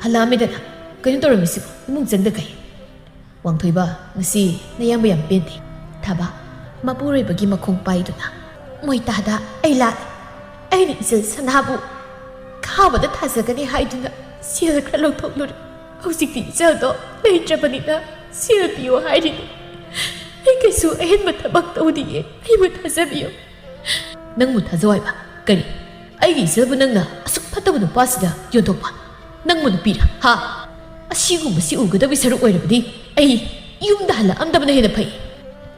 ꯍꯜꯂꯛꯑꯝꯃꯦꯗꯅ꯫ ꯀꯩꯅꯣ ꯇꯧꯔꯝꯃꯤꯁꯤꯕꯨ? ꯏꯃꯨꯡ ꯆꯪꯗ ꯀꯩ?" "ꯋꯥꯡꯊꯣꯏꯕ, ꯉꯁꯤ ꯅꯌꯥꯝꯕ ꯌꯥꯝ ꯄꯦꯟꯗꯦ꯫" ꯊꯥꯕ, ꯃꯄꯨꯔꯣꯏꯕꯒꯤ ꯃꯈꯣꯡ ꯄꯥꯏꯗꯨꯅ, "ꯃꯣꯏꯇꯥꯗ ꯑꯩ ꯂꯥꯜꯂꯦ꯫ ꯑꯩꯅ ꯏꯆꯜ ꯁꯅꯥꯕꯨ ꯈꯥꯕꯗ ꯊꯥꯖꯒꯅꯤ ꯍꯥꯏꯗꯨꯅ ꯁꯦꯜ ꯈꯔ ꯂꯧꯊꯣꯛꯂꯨꯔꯦ꯫ ꯍꯧꯖꯤꯛꯇꯤ ꯏꯆꯜꯗꯣ ꯂꯩꯇ꯭ꯔꯕꯅꯤꯅ ꯁꯦꯜ ꯄꯤꯌꯣ ꯍꯥꯏꯔꯤꯅꯤ꯫ ꯑꯩ ꯀꯩꯁꯨ ꯑꯍꯦꯟꯕ ꯊꯕꯛ ꯇꯧꯗꯤꯌꯦ꯫ ꯑꯩꯕꯨ ꯊꯥꯖꯕꯤꯌꯨ꯫" "ꯅꯪꯕꯨ ꯊꯥꯖꯧ ꯍꯥꯏꯕ? ꯀꯔꯤ? ꯑꯩꯒꯤ ꯏꯆꯜꯕꯨ ꯅꯪꯅ ꯑꯁꯨꯛ ꯐꯠꯇꯕ ꯅꯨꯄꯥꯁꯤꯗ ꯌꯣꯟꯊꯣꯛꯄ? ꯅꯪꯕꯨ ꯅꯨꯄꯤꯔ? ꯍꯥ? ꯑꯁꯤꯒꯨꯝꯕꯁꯤ ꯎꯒꯗꯕꯒꯤ ꯁꯔꯨꯛ ꯑꯣꯏꯔꯕꯗꯤ ꯑꯩ ꯌꯨꯝꯗ ꯍꯜꯂꯛꯑꯝꯗꯕꯅ ꯍꯦꯟꯅ ꯐꯩ꯫"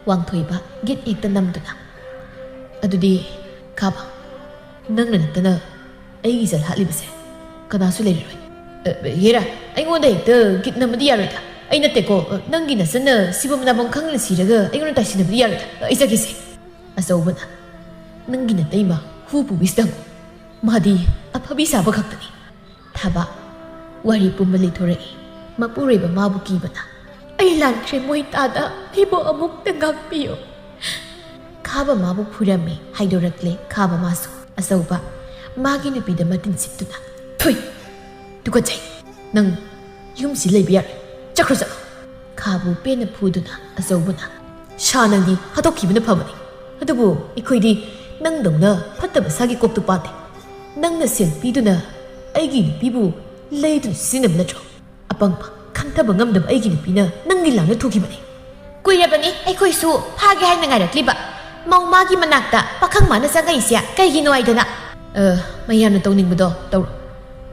ꯋꯥꯡꯊꯣꯏꯕ ꯒꯤꯠ ꯍꯦꯛꯇ ꯅꯝꯗꯨꯅ, "ꯑꯗꯨꯗꯤ ꯈꯥꯕ, ꯅꯪꯅ ꯅꯠꯇꯅ ꯑꯩꯒꯤ ꯏꯆꯜ ꯍꯥꯠꯂꯤꯕꯁꯦ ꯀꯅꯥꯁꯨ ꯂꯩꯔꯔꯣꯏ꯫ ꯑ, ꯍꯦꯔꯥ, ꯑꯩꯉꯣꯟꯗ ꯍꯦꯛꯇ ꯒꯤꯠ ꯅꯝꯃꯗꯤ ꯌꯥꯔꯣꯏꯗ꯫ ꯑꯩ ꯅꯠꯇꯦꯀꯣ, ꯑ, ꯅꯪꯒꯤ ꯅꯆꯟꯅ ꯁꯤꯐꯝ ꯅꯥꯐꯝ ꯈꯪꯗꯅ ꯁꯤꯔꯒ ꯑꯩꯉꯣꯟꯗ ꯇꯥꯏꯁꯤꯟꯅꯕꯗꯤ ꯌꯥꯔꯣꯏꯗ꯫ ꯑ, ꯑꯩ ꯆꯠꯈꯤꯁꯦ꯫" ꯑꯆꯧꯕꯅ, "ꯅꯪꯒꯤ ꯅꯇꯩꯃ ꯍꯨ ꯄꯨꯕꯤꯁꯤꯗ ꯍꯪꯉꯨ꯫ ꯃꯥꯗꯤ ꯑꯐꯕꯤ ꯁꯥꯕ ꯈꯛꯇꯅꯤ꯫" ꯊꯥꯕ, ꯋꯥꯔꯤ ꯄꯨꯝꯕ ꯂꯤꯊꯣꯔꯛꯏ꯫ ꯃꯄꯨꯔꯣꯏꯕ ꯃꯥꯕꯨ ꯀꯤꯕꯅ, "ꯑꯩ ꯂꯥꯟꯈ꯭ꯔꯦ ꯃꯣꯏꯇꯥꯗ, ꯑꯩꯕꯨ ꯑꯃꯨꯛꯇ ꯉꯥꯛꯄꯤꯌꯨ꯫" ꯈꯥꯕ ꯃꯥꯕꯨ ꯐꯨꯔꯝꯃꯤ ꯍꯥꯏꯗꯣꯔꯛꯂꯦ ꯈꯥꯕ ꯃꯥꯁꯨ꯫ ꯑꯆꯧꯕ, ꯃꯥꯒꯤ ꯅꯨꯄꯤꯗ ꯃꯇꯤꯟ ꯁꯤꯠꯇꯨꯅ, "ꯊꯨꯏ! ꯇꯨꯀꯠꯆꯩ! ꯅꯪ ꯌꯨꯝꯁꯤ ꯂꯩꯕ ꯌꯥꯔꯣꯏ꯫ ꯆꯠꯈ꯭ꯔꯣ ꯆꯠꯂꯣ!" ꯈꯥꯕꯨ ꯄꯦꯟꯅ ꯐꯨꯗꯨꯅ ꯑꯆꯧꯕꯅ, "ꯁꯥ ꯅꯪꯗꯤ ꯍꯥꯠꯇꯣꯛꯈꯤꯕꯅ ꯐꯕꯅꯤ꯫ ꯑꯗꯨꯕꯨ ꯑꯩꯈꯣꯏꯗꯤ ꯅꯪꯗꯧꯅ ꯐꯠꯇꯕ ꯁꯥꯒꯤ ꯀꯣꯛꯇꯨ ꯄꯥꯟꯗꯦ꯫ ꯅꯪꯅ ꯁꯦꯜ ꯄꯤꯗꯨꯅ ꯑꯩꯒꯤ ꯅꯨꯄꯤꯕꯨ ꯂꯩꯗꯨꯅ ꯁꯤꯖꯤꯟꯅꯕ ꯅꯠꯇ꯭ꯔꯣ? ꯑꯄꯪꯕ, ꯈꯟꯊꯕ ꯉꯝꯗꯕ ꯑꯩꯒꯤ ꯅꯨꯄꯤꯅ ꯅꯪꯒꯤ ꯂꯥꯡꯅ ꯊꯣꯛꯈꯤꯕꯅꯤ꯫" "ꯀꯨꯏꯔꯕꯅꯤ ꯑꯩꯈꯣꯏꯁꯨ ꯐꯥꯒꯦ ꯍꯥꯏꯅ ꯉꯥꯏꯔꯛꯂꯤꯕ꯫ ꯃꯧ ꯃꯥꯒꯤ ꯃꯅꯥꯛꯇ ꯄꯥꯈꯪ ꯃꯥꯅ ꯆꯪꯉꯛꯏꯁꯦ ꯀꯩꯒꯤꯅꯣ ꯍꯥꯏꯗꯅ?" "ꯑ, ꯃꯌꯥꯝꯅ ꯇꯧꯅꯤꯡꯕꯗꯣ ꯇꯧꯔꯣ꯫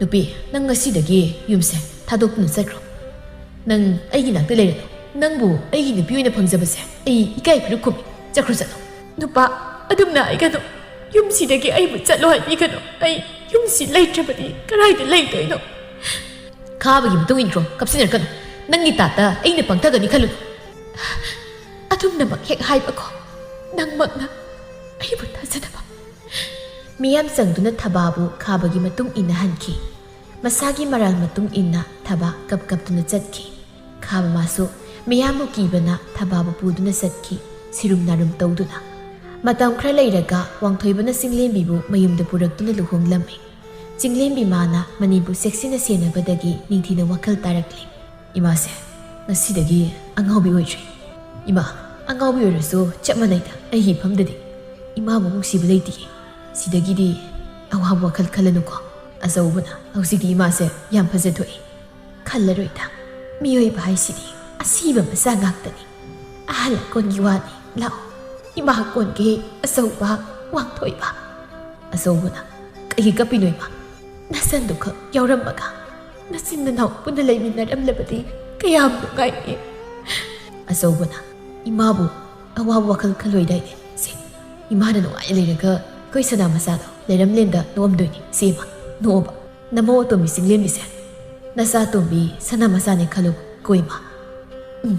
ꯅꯨꯄꯤ, ꯅꯪ ꯉꯁꯤꯗꯒꯤ ꯌꯨꯝꯁꯦ ꯊꯥꯗꯣꯛꯇꯨꯅ ꯆꯠꯈ꯭ꯔꯣ꯫ ꯅꯪ ꯑꯩꯒꯤ ꯅꯥꯛꯇ ꯂꯩꯔꯅꯨ꯫ ꯅꯪꯕꯨ ꯑꯩꯒꯤ ꯅꯨꯄꯤ ꯑꯣꯏꯅ ꯐꯪꯖꯕꯁꯦ ꯑꯩ ꯏꯀꯥꯏ ꯐꯤꯔꯨꯛ ꯈꯨꯝꯃꯤ꯫ ꯆꯠꯈ꯭ꯔꯣ ꯆꯠꯂꯣ꯫" "ꯅꯨꯄꯥ, ꯑꯗꯨꯝꯅ ꯍꯥꯏꯒꯅꯨ꯫ ꯌꯨꯝꯁꯤꯗꯒꯤ ꯑꯩꯕꯨ ꯆꯠꯂꯣ ꯍꯥꯏꯕꯤꯒꯅꯨ꯫ ꯑꯩ ꯌꯨꯝꯁꯤ ꯂꯩꯇ꯭ꯔꯕꯗꯤ ꯀꯗꯥꯏꯗ ꯂꯩꯗꯣꯏꯅꯣ?" ꯈꯥꯕꯒꯤ ꯃꯇꯨꯡ ꯏꯟꯈ꯭ꯔꯣ, ꯀꯞꯁꯤꯟꯅꯔꯛꯀꯅꯨ꯫ ꯅꯪꯒꯤ ꯇꯥꯠꯇ ꯑꯩꯅ ꯄꯪꯊꯒꯅꯤ ꯈꯜꯂꯨꯅꯨ꯫ ꯑꯗꯨꯝꯅꯃꯛ ꯍꯦꯛ ꯍꯥꯏꯕꯀꯣ, ꯅꯪꯃꯛꯅ ꯑꯩꯕꯨ ꯊꯥꯖꯅꯕ꯫ ꯃꯤꯌꯥꯝ ꯆꯪꯗꯨꯅ ꯊꯕꯥꯕꯨ ꯈꯥꯕꯒꯤ ꯃꯇꯨꯡ ꯏꯟꯅ ꯍꯟꯈꯤ꯫ ꯃꯁꯥꯒꯤ ꯃꯔꯥꯜ ꯃꯇꯨꯡ ꯏꯟꯅ ꯊꯕꯥ ꯀꯞ ꯀꯞꯇꯨꯅ ꯆꯠꯈꯤ꯫ ꯈꯥꯕ ꯃꯥꯁꯨ ꯃꯤꯌꯥꯝꯕꯨ ꯀꯤꯕꯅ ꯊꯕꯥꯕꯨ ꯄꯨꯗꯨꯅ ꯆꯠꯈꯤ, ꯁꯤꯔꯨꯝ ꯅꯥꯔꯨꯝ ꯇꯧꯗꯨꯅ꯫ ꯃꯇꯝ ꯈꯔ ꯂꯩꯔꯒ ꯋꯥꯡꯊꯣꯏꯕꯅ ꯆꯤꯡꯂꯦꯝꯕꯤꯕꯨ ꯃꯌꯨꯝꯗ ꯄꯨꯔꯛꯇꯨꯅ ꯂꯨꯍꯣꯡꯂꯝꯃꯤ꯫ ꯆꯤꯡꯂꯦꯝꯕꯤ ꯃꯥꯅ ꯃꯅꯤꯕꯨ ꯆꯦꯛꯁꯤꯟꯅ ꯁꯦꯟꯅꯕꯗꯒꯤ ꯅꯤꯡꯊꯤꯅ ꯋꯥꯈꯜ ꯇꯥꯔꯛꯂꯤ꯫ "ꯏꯃꯥꯁꯦ ꯉꯁꯤꯗꯒꯤ ꯑꯉꯥꯎꯕꯤ ꯑꯣꯏꯗ꯭ꯔꯦ꯫ ꯏꯃꯥ, ꯑꯉꯥꯎꯕꯤ ꯑꯣꯏꯔꯁꯨ ꯆꯞ ꯃꯥꯟꯅꯩꯗ ꯑꯩꯒꯤ ꯏꯐꯝꯗꯗꯤ꯫ ꯏꯃꯥꯕꯨ ꯅꯨꯡꯁꯤꯕ ꯂꯩꯇꯤꯌꯦ꯫ ꯁꯤꯗꯒꯤꯗꯤ ꯑꯋꯥꯕ ꯋꯥꯈꯜ ꯈꯜꯂꯅꯨꯀꯣ꯫ ꯑꯆꯧꯕꯅ ꯍꯧꯖꯤꯛꯇꯤ ꯏꯃꯥꯁꯦ ꯌꯥꯝ ꯐꯖꯊꯣꯛꯏ꯫ ꯈꯜꯂꯔꯣꯏꯗ꯫ ꯃꯤꯑꯣꯏꯕ ꯍꯥꯏꯁꯤꯗꯤ ꯑꯁꯤꯕ ꯃꯆꯥ ꯉꯥꯛꯇꯅꯤ꯫ ꯑꯍꯜ ꯑꯀꯣꯟꯒꯤ ꯋꯥꯅꯤ꯫ ꯂꯥꯛꯑꯣ, ꯏꯃꯥ ꯀꯣꯟꯒꯦ, ꯑꯆꯧꯕ, ꯋꯥꯡꯊꯣꯏꯕ꯫" ꯑꯆꯧꯕꯅ, "ꯀꯩꯒꯤ ꯀꯞꯄꯤꯅꯣ ꯏꯃꯥ? ꯅꯆꯟꯗꯨꯈꯛ ꯌꯥꯎꯔꯝꯃꯒ ꯅꯆꯤꯟ ꯅꯅꯥꯎ ꯄꯨꯟꯅ ꯂꯩꯃꯤꯟꯅꯔꯝꯂꯕꯗꯤ ꯀꯌꯥꯝ ꯅꯨꯡꯉꯥꯏꯅꯤ꯫" ꯑꯆꯧꯕꯅ, "ꯏꯃꯥꯕꯨ ꯑꯋꯥꯕ ꯋꯥꯈꯜ ꯈꯜꯂꯣꯏꯗꯥꯏꯅꯦ? ꯁꯦ, ꯏꯃꯥꯅ ꯅꯨꯡꯉꯥꯏꯅ ꯂꯩꯔꯒ ꯑꯩꯈꯣꯏ ꯁꯅꯥ ꯃꯆꯥꯗꯣ ꯂꯩꯔꯝꯂꯦꯟꯗ ꯅꯣꯛꯑꯝꯗꯣꯏꯅꯤ꯫ ꯁꯦ ꯏꯃꯥ, ꯅꯣꯛꯑꯣꯕ꯫ ꯅꯃꯧ ꯑꯇꯣꯝꯕꯤ ꯆꯤꯡꯂꯦꯝꯕꯤꯁꯦ ꯅꯆꯥ ꯑꯇꯣꯝꯕꯤ ꯁꯅꯥ ꯃꯆꯥꯅꯦ ꯈꯜꯂꯨ ꯀꯣ ꯏꯃꯥ꯫" "ꯎꯝ,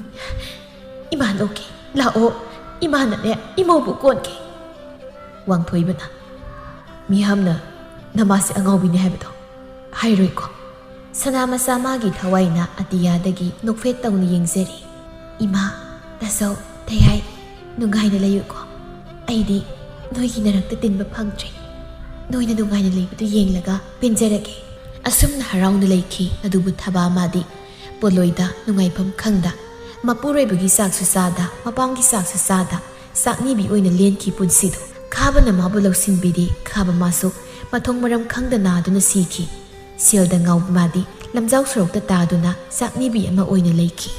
ꯏꯃꯥ ꯅꯣꯛꯀꯦ꯫ ꯂꯥꯛꯑꯣ, ꯏꯃꯥꯅꯅꯦ ꯏꯃꯧꯕꯨ ꯀꯣꯟꯒꯦ꯫" ꯋꯥꯡꯊꯣꯏꯕꯅ, "ꯃꯤꯌꯥꯝꯅ ꯅꯃꯥꯁꯦ ꯑꯉꯥꯎꯕꯤꯅꯦ ꯍꯥꯏꯕꯗꯣ ꯍꯥꯏꯔꯣꯏꯀꯣ?" ꯁꯅꯥ ꯃꯆꯥ ꯃꯥꯒꯤ ꯊꯋꯥꯏꯅ ꯑꯇꯤꯌꯥꯗꯒꯤ ꯅꯣꯛꯐꯦꯠ ꯇꯧꯅ ꯌꯦꯡꯖꯔꯤ꯫ "ꯏꯃꯥ, ꯇꯥꯆꯧ, ꯇꯌꯥꯏ, ꯅꯨꯡꯉꯥꯏꯅ ꯂꯩꯌꯨꯀꯣ꯫ ꯑꯩꯗꯤ ꯅꯣꯏꯒꯤ ꯅꯔꯛꯇ ꯇꯤꯟꯕ ꯐꯪꯗ꯭ꯔꯦ꯫ ꯅꯣꯏꯅ ꯅꯨꯡꯉꯥꯏꯅ ꯂꯩꯕꯗꯨ ꯌꯦꯡꯂꯒ ꯄꯦꯟꯖꯔꯒꯦ꯫" ꯑꯁꯨꯝꯅ ꯍꯔꯥꯎꯅ ꯂꯩꯈꯤ꯫ ꯑꯗꯨꯕꯨ ꯊꯕꯥ ꯃꯥꯗꯤ ꯄꯣꯠꯂꯣꯏꯗ ꯅꯨꯡꯉꯥꯏꯐꯝ ꯈꯪꯗ, ꯃꯄꯨꯔꯣꯏꯕꯒꯤ ꯆꯥꯛꯁꯨ ꯆꯥꯗ, ꯃꯄꯥꯝꯒꯤ ꯆꯥꯛꯁꯨ ꯆꯥꯗ, ꯆꯥꯛꯅꯤꯕꯤ ꯑꯣꯏꯅ ꯂꯦꯟꯈꯤ ꯄꯨꯟꯁꯤꯗꯨ꯫ ꯈꯥꯕꯅ ꯃꯥꯕꯨ ꯂꯧꯁꯤꯟꯕꯤꯔꯤ꯫ ꯈꯥꯕ ꯃꯥꯁꯨ ꯃꯊꯣꯡ ꯃꯔꯝ ꯈꯪꯗ ꯅꯥꯗꯨꯅ ꯁꯤꯈꯤ꯫ ꯁꯦꯜꯗ ꯉꯥꯎꯕ ꯃꯥꯗꯤ ꯂꯝꯖꯥꯎ ꯁꯣꯔꯣꯛꯇ ꯇꯥꯗꯨꯅ ꯆꯥꯛꯅꯤꯕꯤ ꯑꯃ ꯑꯣꯏꯅ ꯂꯩꯈꯤ꯫